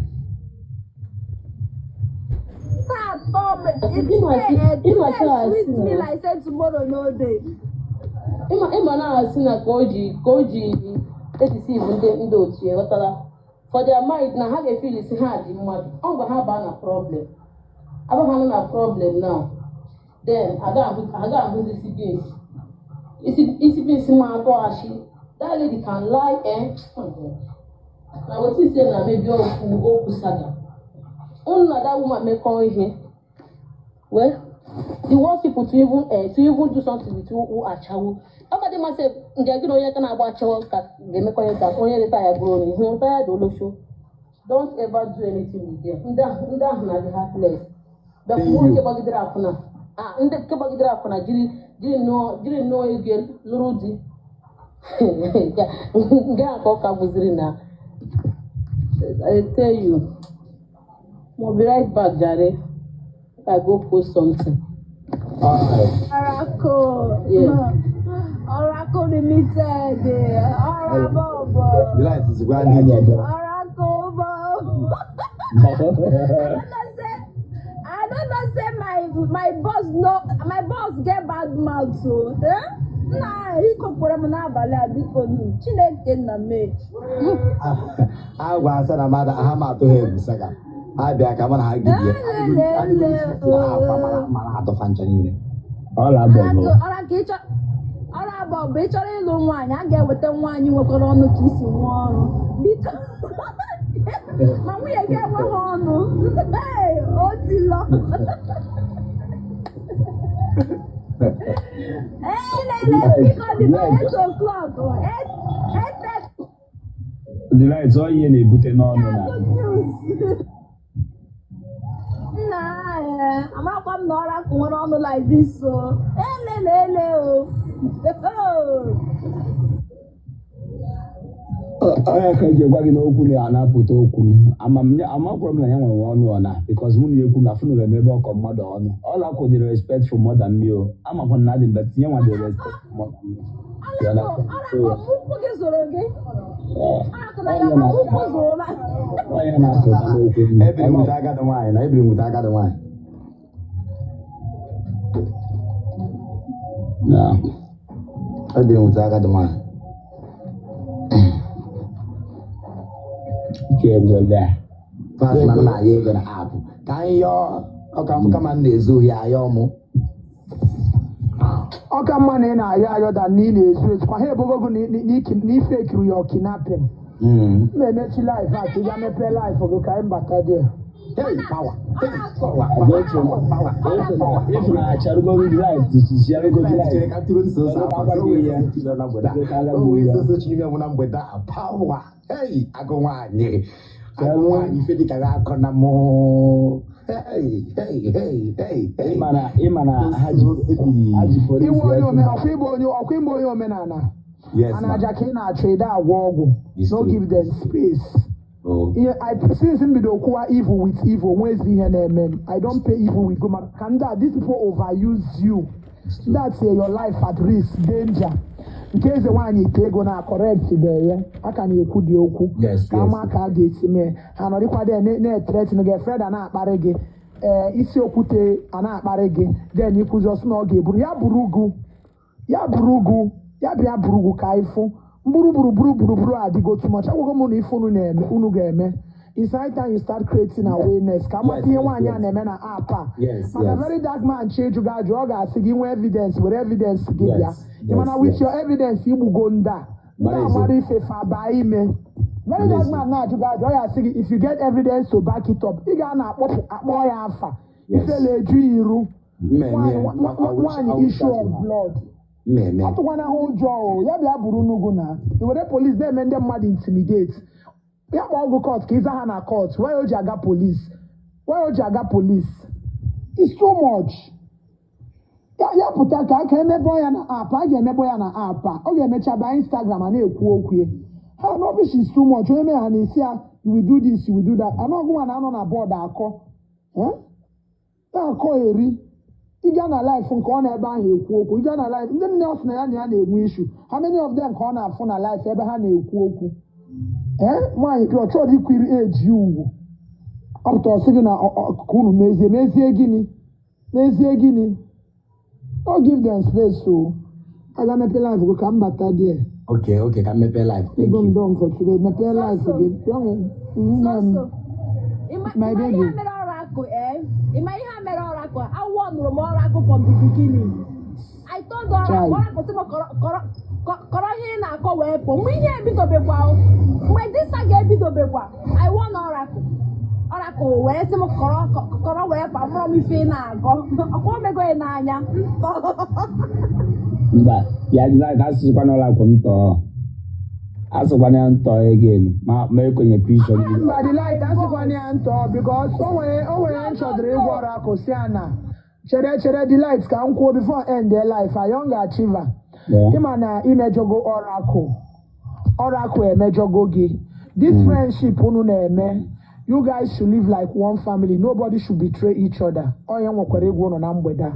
J: Tom, it
K: Ịma
J: dey
K: ịma
J: it dey sweet
K: asị
J: me
K: na
J: like say tomorrow no dey.
K: Ịma na-asị na ka o ji edeceive ndị otu ya ghọtara for their mind na ha ga-efeel si ha dị mmadụ ọ mgbe ha baa na problem aba ha nọ na problem now, then aga ahụzi isi beans isi beans ma atọghachi. That lady can lie, eh, na wetin say na maybe okwu saga unu na that woman mekọ ihe. Well, the worst people to even do something with who achawo ọ ka dị mma sef nke gị na onye ka na-agba achawo ka ga-emekọ ihe ka onye leta ya bụrụ onye ihu taya dị olosho. Don't ever do anything with them. Ndị ahụ na dị heartless. But
C: Thank
K: nwoke
C: you.
K: gbagidere akwụna, ah, ndị nke gbagidere akwụna jiri nnọọ ego lụrụ di nke a ka ọ ka bụziri na I tell you. We'll be right back, jare. I go post something.
C: Alright.
J: Oracle.
K: Yeah.
J: Oracle Limited. Oracle.
C: The light is grand.
J: Oracle. I don't know say I don't know say my boss no my boss get bad mouth o. Eh? Nna ikokwere m n'abalị a, biko nu Chineke nna mee.
C: Agwa asa na mmadụ ha ma atụ ha egwu saka ha bịa ka mụ na ha gidie akwa mara mara atụfa ncha niile.
E: Ọla bọbọ.
J: Ọra ka ịchọ ọrụ abụọ bụ ị chọrọ ịlụ nwaanyị, a ga-eweta nwaanyị nwekwara ọnụ ka isi nwee ọrụ, biko, ma nwunye gị enweghị ọnụ. Hey, o tilọ. Ee, lele, biko, biko, 8 o'clock, 8:30.
E: The light ọ ihe na-ebute n'ọnụ na
J: Good news. Nna, ee, amakwa m na ọrụ akụ nwere ọnụ like this o. Elele ele o.
E: Onye ka eji gwa gị n'okwu na-anapụta okwu m amakwara m na ya nwere ọnụ ọ na because mụ na ekwu na funu eme ebe ọkọ mmadụ ọnụ ọla kwụ dị respect for more than me o amakwa na adị mbe tinye nwa dị respect for more than me. You
J: Ọrakụ
E: understand?
J: ọrakụ ụkwụ gị zụrụ gị. Ọrakụ na
E: Onye
J: ya ụkwụ zụrụ na.
E: Onye na-apụta n'okwu m
C: Ebiri nwute agadi nwaanyị na ebiri nwute agadi nwaanyị.
E: Na
C: Ebiri nwute agadi nwaanyị.
E: Ike gwụla.
C: Fast na nna ya ego na aapụ ka anyị yọọ ọka m kama m na-ezu ohi ayọ mụ.
A: Ọ ka mma na ị na-ayọ ayọ da na ị na-ezu ezu kwa ha ebogo gị na ife ekiri ya kidnapping. M emechi live a ka ị ga mepee live gị ka anyị bata dị.
C: Hey, power! Hey, power! Power! Power! Power!
E: If na acharugoro light chicharugo
C: Chere
E: light
C: ka tụrụ nso nso akwa o wee soso chi na mgbede a. O wee soso chi ime mụ na mgbede a. Power! Hey, agụ nwaanyị. Agụ nwaanyị ife dịka gị akọ na mụ. Hey, hey, hey, hey, hey.
E: Ịma na ha ji polisi
A: Iwe onye
E: wee
A: ome ọkwa ịbụ onye omenala.
C: Yes,
A: Ana
C: ma'am.
A: aja ka ị na-achọ ịda agwọ ọgwụ.
C: It's
A: No
C: true.
A: give them space.
C: Oh.
A: Ihe I since m bido kwuwa evil with evil, nwezi ihe na-eme m. I don't pay evil with good, maka ndị a, these people overuse you. Ndị a tinye your life at risk, danger. Nke eze nwaanyị ite ego na correct be ya a ka na-ekwu dị okwu ka ama ka a ga-esi mee ha nọrịkwa de na-ethreaten gị, Freda na-akparị gị, ee, isi okwute a na-akparị gị, then ikwuzi ọsọ na ọ ga-eburu ya buru ugwu, ya buru ugwu, ya bịa buru ugwu ka ịfụ mgburu buru buru buru buru adịgo too much. Agwago m na ife unu na-eme unu ga-eme. It's high time you start creating awareness ka amata ihe nwaanyị a na-eme na app a maka Very Dark Man chi ịjụ gị ajụ, ọ ga-asị gị nwee evidence, were evidence gị bịa. Ị mana with your evidence igbugo ndị a, ndị
E: Mara
A: a
E: eziokwu.
A: mara ife fa baa ime. Very
E: Mara
A: Dark
E: eziokwu.
A: Man na-ajụ gị ajụ, ọ ya asị gị if you get evidence to back it up, ị ga na-akpọpụ akpọ ya afa. Ifele eju ya iru.
C: Mmemme.
A: Nwaanyị issue of blood.
C: Mmemme.
A: Atụkwana ha ụjọ o, ya bịa buru n'ugwu na i were police na-eme ndị mmadụ intimidate. Ya kpọọ ọgụ court ka ịza ha na court. Why o ji aga police? Why o ji aga police? It's too much. Ya pụta ka aka emebe ya na app a ga-emebe ya na app a, ọ ga-emecha baa Instagram a na-ekwu okwu ya. Ha rubbish is too much. Onye mee ha na-esi ya, you will do this, you will do that. Anụ ọgụ nwa na-anọ na board akọ. Eh? Na-akọ eri. Ịga na live nke ọ na-ebe ahụ ekwu okwu, ịga na live ndị nne ọ sị na ya na ya na-enwe issue, how many of them ka ọ na-afụ na live ebe ha na-ekwu okwu? Ee, nwaanyị gị ọ chọrọ ikwiri eji ugwu, ọ pụta ọ sị gị na ka unu mezie. Mezie gịnị? Mezie gịnị? No give them space o. Aga mepe live gị ka m bata there.
C: Okay, ka m mepee live. Thank
A: Ego m
C: you.
A: done for today. Mepee live
J: Soso.
A: gị. Nne m.
J: Soso. Ịma
A: My
J: ịma
A: baby.
J: ihe mere ọrakụ, ee, ịma ihe mere ọrakụ, awọ nụrụ m ọrakụ from the beginning. I told ọrakụ
A: Chai.
J: ọrakụ sị m kọrọ kọrọ kọrọ ihe ị na-akọ wee pụọ mgbe ihe ebidobekwa o. Mgbe disa ga-ebidobekwa, I warn ọrakụ, ọrakụ wee sị m kọrọ kọrọ wee pụọ, amụrọ m ife ị na-akọ ọkwa omego ya n'anya ntọ.
E: Mba, ya dị like asụsụkwana ụlọ akwụ ntọ, asụkwana ya ntọ again ma ekwenye pishọ.
A: Mba, the light asịkwana ya ntọ because o nwere nchọdụrụ ịgwa ọrakụ si a na chere chere the light ka m kwuo before end the life a young achiever. Ịma na imejọgo ọrakụ, ọrakụ emejọgo gị. This friendship unu na-eme, you guys should live like one family. Nobody should betray each other. Onye nwekwara egwu ụnụ na mgbede a,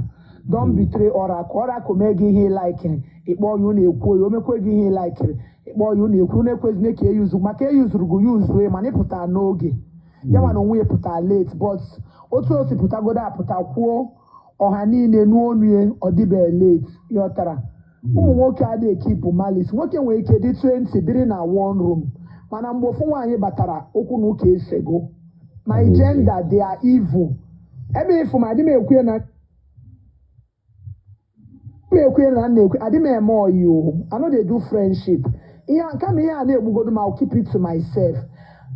A: don't betray ọrakụ. Ọrakụ mee gị ihe ịlikiri, ịkpọ ya, unu ekwuo ya. O mekwe gị ihe ịlikiri, ịkpọ ya, unu ekwu. Unu ekwezina ka eyuzu maka eyuzuru gị yuzue mana ịpụta n'oge. Ya nwa na onwe ya pụtara late, but otu o si pụtagodo apụta kwuo ọha niile n'onu ya, ọ dịbeghị late. Ịghọtara? Ụmụ nwoke adịghị ekipụ malice. Nwoke nwere ike dị 20 biri na one room, mana mgbe ofu nwaanyị batara, okwu na ụka esego. My gender, they are evil. Ebe ịfụ ma adị m ekwu na m ekwe na m na-ekwe, adị m eme oyi o. I no dey do friendship. Ihe kama ihe a na-egbugodo m, I'll keep it to myself.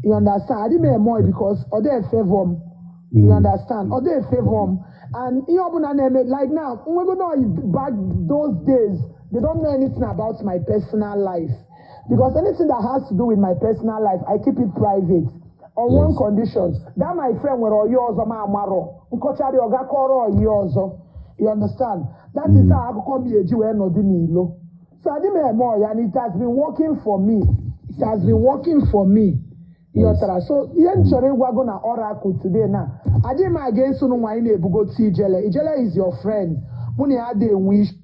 A: You understand? Adị m eme oyi because ọ dị favor m. You understand? Ọ dị favor m. And ihe ọbụla na-eme like now, nwegodo oyi back those days, they don't know anything about my personal life, because anything that has to do with my personal life, I keep it private on one condition that my friend nwere oyi ọzọ ma amarọ nkọcharị ọ gakọrọ oyi ọzọ. You understand? That is how akụkọ m eji wee nọdụ n'ilo. So adị m eme ọya, and it has been working for me. It has been working for me. Ịghọtara? So ihe m chọrọ ịgwago na Oracle today na adịghị m against unu nwaanyị na-ebugote Ijele. Ijele is your friend. Mụ na ya adịghị enwe issue,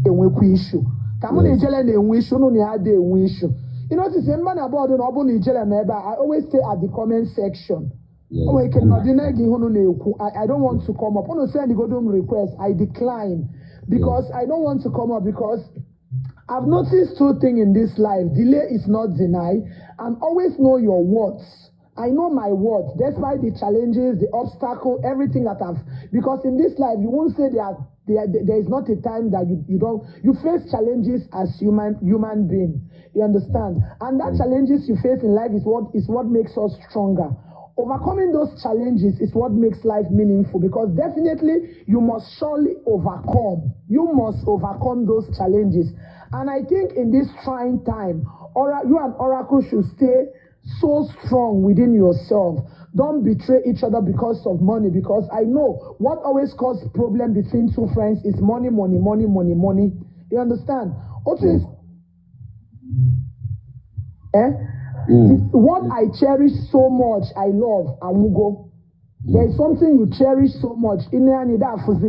A: enwekwa issue. Ka mụ na Ijele na-enwe issue, unu na ya adịghị enwe issue. You notice mba na bọọdụ na ọ bụrụ na Ijele nọ ebe a, I always stay at the comment section. O nwere ike nọdị na-ege ihe unu na-ekwu. I don't want to come up. Unu send godo m request, I decline because I don't want to come up, because I've noticed two things in this life. Delay is not deny, and always know your worth. I know my worth, despite the challenges, the obstacle, everything that I've. Because in this life, you won't say there is not a time that you don't you face challenges as human being. You understand? And that challenges you face in life is what makes us stronger. Overcoming those challenges is what makes life meaningful, because definitely you must surely overcome. You must overcome those challenges. And I think in this trying time, you and Oracle should stay so strong within yourself. Don't betray each other because of money, because I know what always causes problem between two friends is money, money, money, money, money. You understand? Otu is, eh? What I cherish so much, I love, anwụgo. There is something you cherish so much. In that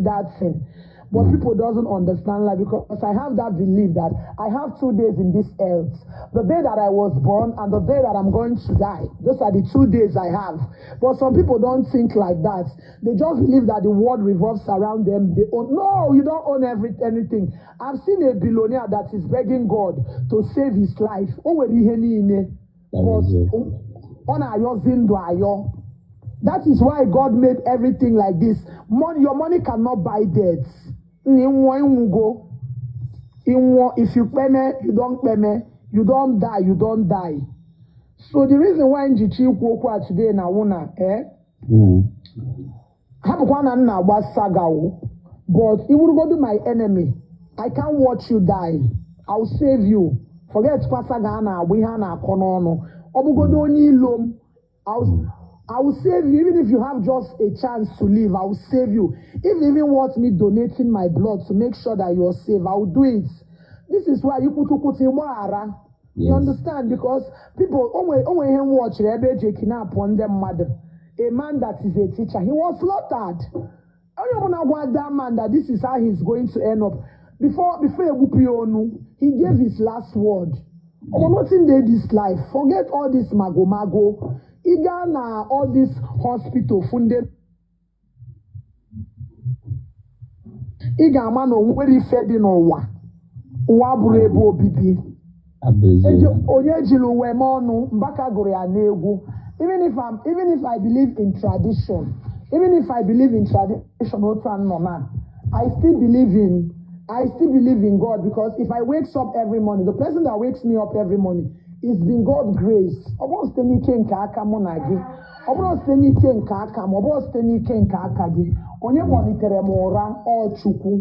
A: that thing. But people doesn't understand life, because I have that belief that I have 2 days in this earth. The day that I was born and the day that I'm going to die. Those are the 2 days I have. But some people don't think like that. They just believe that the world revolves around them. They own. No, you don't own anything. I've seen a billionaire that is begging God to save his life. O nwere ihe niile. But ọ na-ayọzi ndụ ayọ. That is why God made everything like this. Money, your money cannot buy death. Ịnwụọ, ịnwụgo. Ịnwụọ, if you kpeme, you don kpeme. You don die, you don die. So the reason why njichi ikwu okwu a today na wụ na hapụkwa na m na-agba saga o, but iwurugodu my enemy, I can't watch you die. I'll save you. Forget kwa saga a na-agba, ihe a na-akọ n'ọnụ. Ọ bụgodo onye ilo m, I will save you. Even if you have just a chance to live, I will save you. If you even want me donating my blood to make sure that you're safe, I will do it. This is why ikwutukwutu ịgbaghara. You understand? Because people, onwe ihe m watchiri ebe eji kidnap ndị mmadụ. A man that is a teacher, he was slaughtered. Onye ọbụla gwa that man that this is how he's going to end up. Before egbupụ ya onu, he gave his last word. Omo, nothing dey this life. Forget all this mago mago. Ị gaa na all this hospital funde, ị ga-ama na o nwere ife dị n'ụwa. Ụwa bụrụ ebe obibi.
E: Abụ
A: Eji
E: eziokwu.
A: Onye jiri uwe mee ọnụ, Mbaka gụrụ ya n'egwu. Even if I believe in tradition, even if I believe in tradition otu a nọ na, I still believe in God, because if I wakes up every morning, the person that wakes me up every morning is been God grace. Ọ bụrụ site n'ike nke aka mụ na gị, ọ bụrụ site n'ike nke aka m, ọ bụrụ site n'ike nke aka gị. Onye kpọlitere m ụra, ọ Chukwu.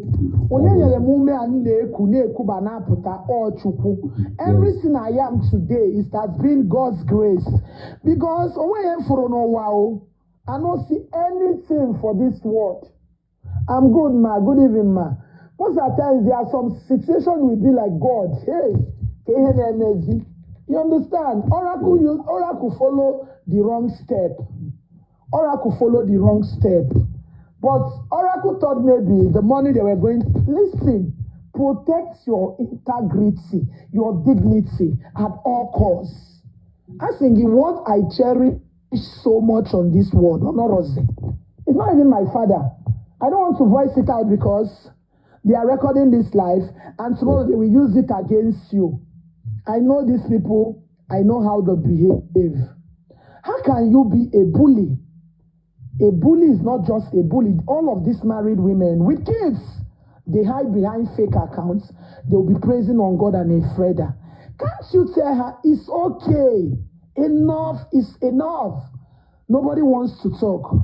A: Onye nyere m ume a m na-eku na-ekuba na-apụta, ọ Chukwu. Everything I am today is has been God's grace, because onwe ihe m fụrụ n'ụwa o. I no see anything for this world. I'm good, ma. Good evening, ma. Most of the times there are some situation will be like, God, hey, ka ihe na-emezi. You understand? Oracle, you Oracle follow the wrong step. Oracle follow the wrong step. But Oracle thought maybe the money they were going. Listen, protect your integrity, your dignity at all costs. I think what I cherish so much on this world. Honorozi. It's not even my father. I don't want to voice it out because they are recording this live and tomorrow they will use it against you. I know these people. I know how they behave. How can you be a bully? A bully is not just a bully. All of these married women with kids, they hide behind fake accounts. They'll be praising on God and a Freda. Can't you tell her it's okay? Enough is enough. Nobody wants to talk.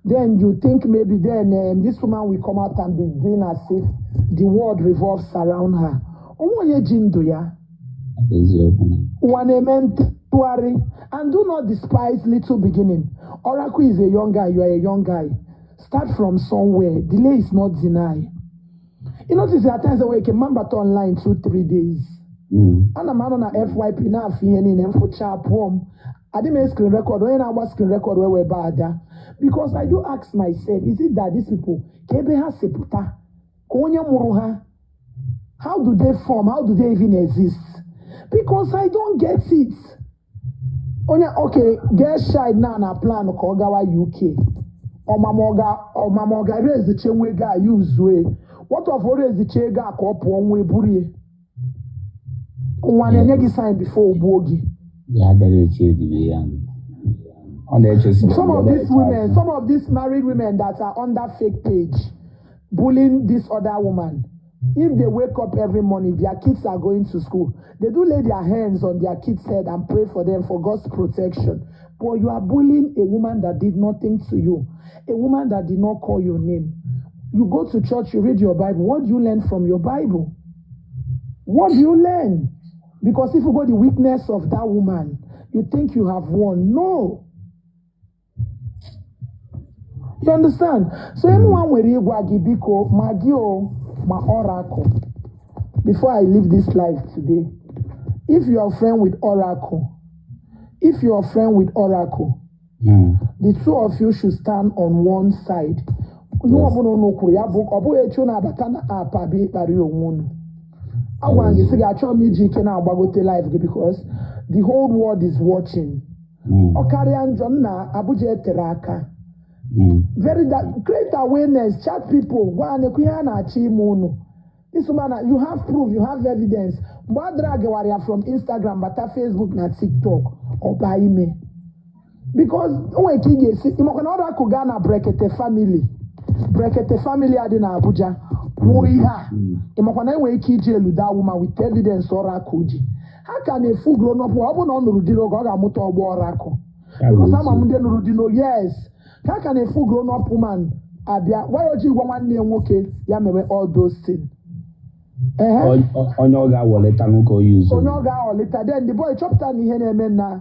A: Then you think maybe then this woman will come out and be doing as if the world revolves around her. Onwe onye ji ndụ ya.
E: Eziokwu.
A: Ụwa na-eme ntụgharị. And do not despise little beginning. Oracle is a young guy, you are a young guy. Start from somewhere. Delay is not deny. You notice there are times where you can mbata online 2, 3 days. Ana m anọ na FYP na-afụ ihe niile mfụcha pụọ m. Adị m screen record onye na-agba screen record wee wee ba ada. Because I do ask myself, is it that these people, ka ebe ha si pụta, ka onye mụrụ ha, how do they form? How do they even exist? Because I don't get it. Onye okay, girl child na plan ka ọ gawa UK. Ọmama ọ ga reziche nwa ego a ya uzue. What of o reziche ego a ka ọ pụọ nwa eburie? Nwa na-enye gị sign before ogbuo gị.
E: Ya bịara echi edibe ya. Ọ na-echesi.
A: Some of these women, some of these married women that are under fake page, bullying this other woman. If they wake up every morning, their kids are going to school. They do lay their hands on their kids' head and pray for them for God's protection. But you are bullying a woman that did nothing to you, a woman that did not call your name. You go to church, you read your Bible. What do you learn from your Bible? What do you learn? Because if you go the weakness of that woman, you think you have won. No. You understand? So anyone nwere ịgwa gị, biko, ma gị o ma Oracle. Before I leave this life today, if you are friend with Oracle, if you are friend with Oracle, the two of you should stand on one side. Ihe ọbụla unu kwuru ya bụ ọ bụghị echi unu abata na app abịa ịkparị onwe unu. Agwara m gị sị gị achọghị m iji ike na-agbagote live gị because the whole world is watching. Ọ karịa njọ nna Abuja etere aka. Very that create awareness, chat people, gwa ha nekwa ihe a na-achọ ime unu. This woman, you have proof, you have evidence. Mgbe a dragwara ya from Instagram bata Facebook na TikTok, ọ baa ime. Because o nwere ka ị ga-esi ịmakwa na Oracle gaa na Brekete family. Brekete family a dị na Abuja kwuo ihe a. Ịmakwa na enwere ike iji elu that woman with evidence Oracle ji. Ha ka na-efu grown up, ọ bụrụ na ọ nụrụ di n'oge ọ ga-amụta ọgbọ Oracle. Because ama m ndị nụrụ di n'oge, yes. Ka ka na-efu grown up woman abịa gwa ya oji gwa nwanne ya nwoke ya mewe all those things. Ehe.
E: Onye ọ ga-awọleta nwoke onye uzo.
A: Onye ọ ga-aghọlita, then the boy chọpụta na ihe na-eme na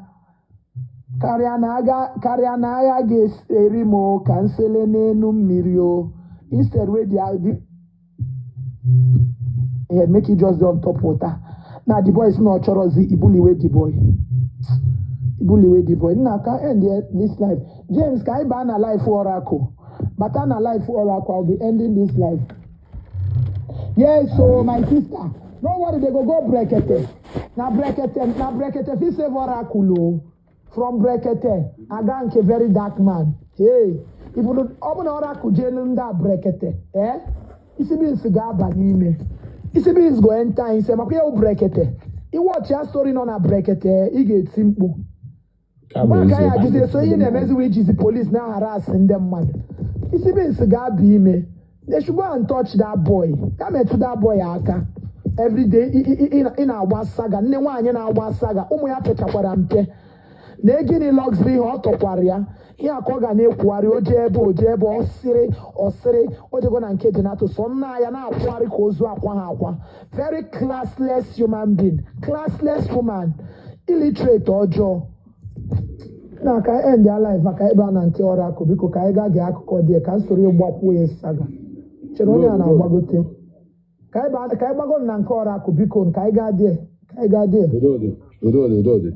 A: karịa na agha, karịa na agha ga-eri m o, ka nsele n'elu mmiri o. Instead wey the yeah, make it just dey on top water. Na the boy si na ọ chọrọzi ibuliwe the boy, ibuliwe the boy. Nna ka end this life. James, ka anyị baa na life Oracle, bata na life Oracle. I'll be ending this life. Yes, so my sister, no worry, they go go Brekete. Na Brekete, na Brekete fit save Oracle o. From Brekete, aga nke very dark man. Hey, if you ọ bụ na Oracle jee elu ndị a Brekete, eh? Isi beans ga-aba n'ime. Isi beans go enter inside. Makwa ihe bụ Brekete. Iwọchi ya story nọ na Brekete, ị ga-eti mkpu.
E: Ka bụ
A: Mgbe aka ya
E: eziokwu.
A: ajụzi so ihe na-emezi ijizi police na-harass ndị mmadụ. Isi beans ga-aba ime. They should go and touch that boy. Ya metụ that boy aka. Everyday ị na-agba saga, nne nwaanyị na-agba saga, ụmụ ya pechakwara mpe. Na gịnị luxury ihe ọ tọkwara ya. Ihe a ka ọ ga na-ekwugharị o jee ebe o jee ebe ọ sịrị ọ sịrị o jego na nke Jenato sọ nna ya na-akwụgharị ka ozu akwa ha akwa. Very classless human being, classless woman, illiterate ọjọọ. Na ka anyị end ya live maka ebe a na nke Oracle, biko, ka anyị gaa gee akụkọ dị ka m soro ịgbakwuo ya saga. Chere onye a na-agbagote. Ka anyị gbago na nke Oracle, biko, ka anyị gaa dị ka anyị gaa dị.
L: Udo dị, udo dị, udo dị.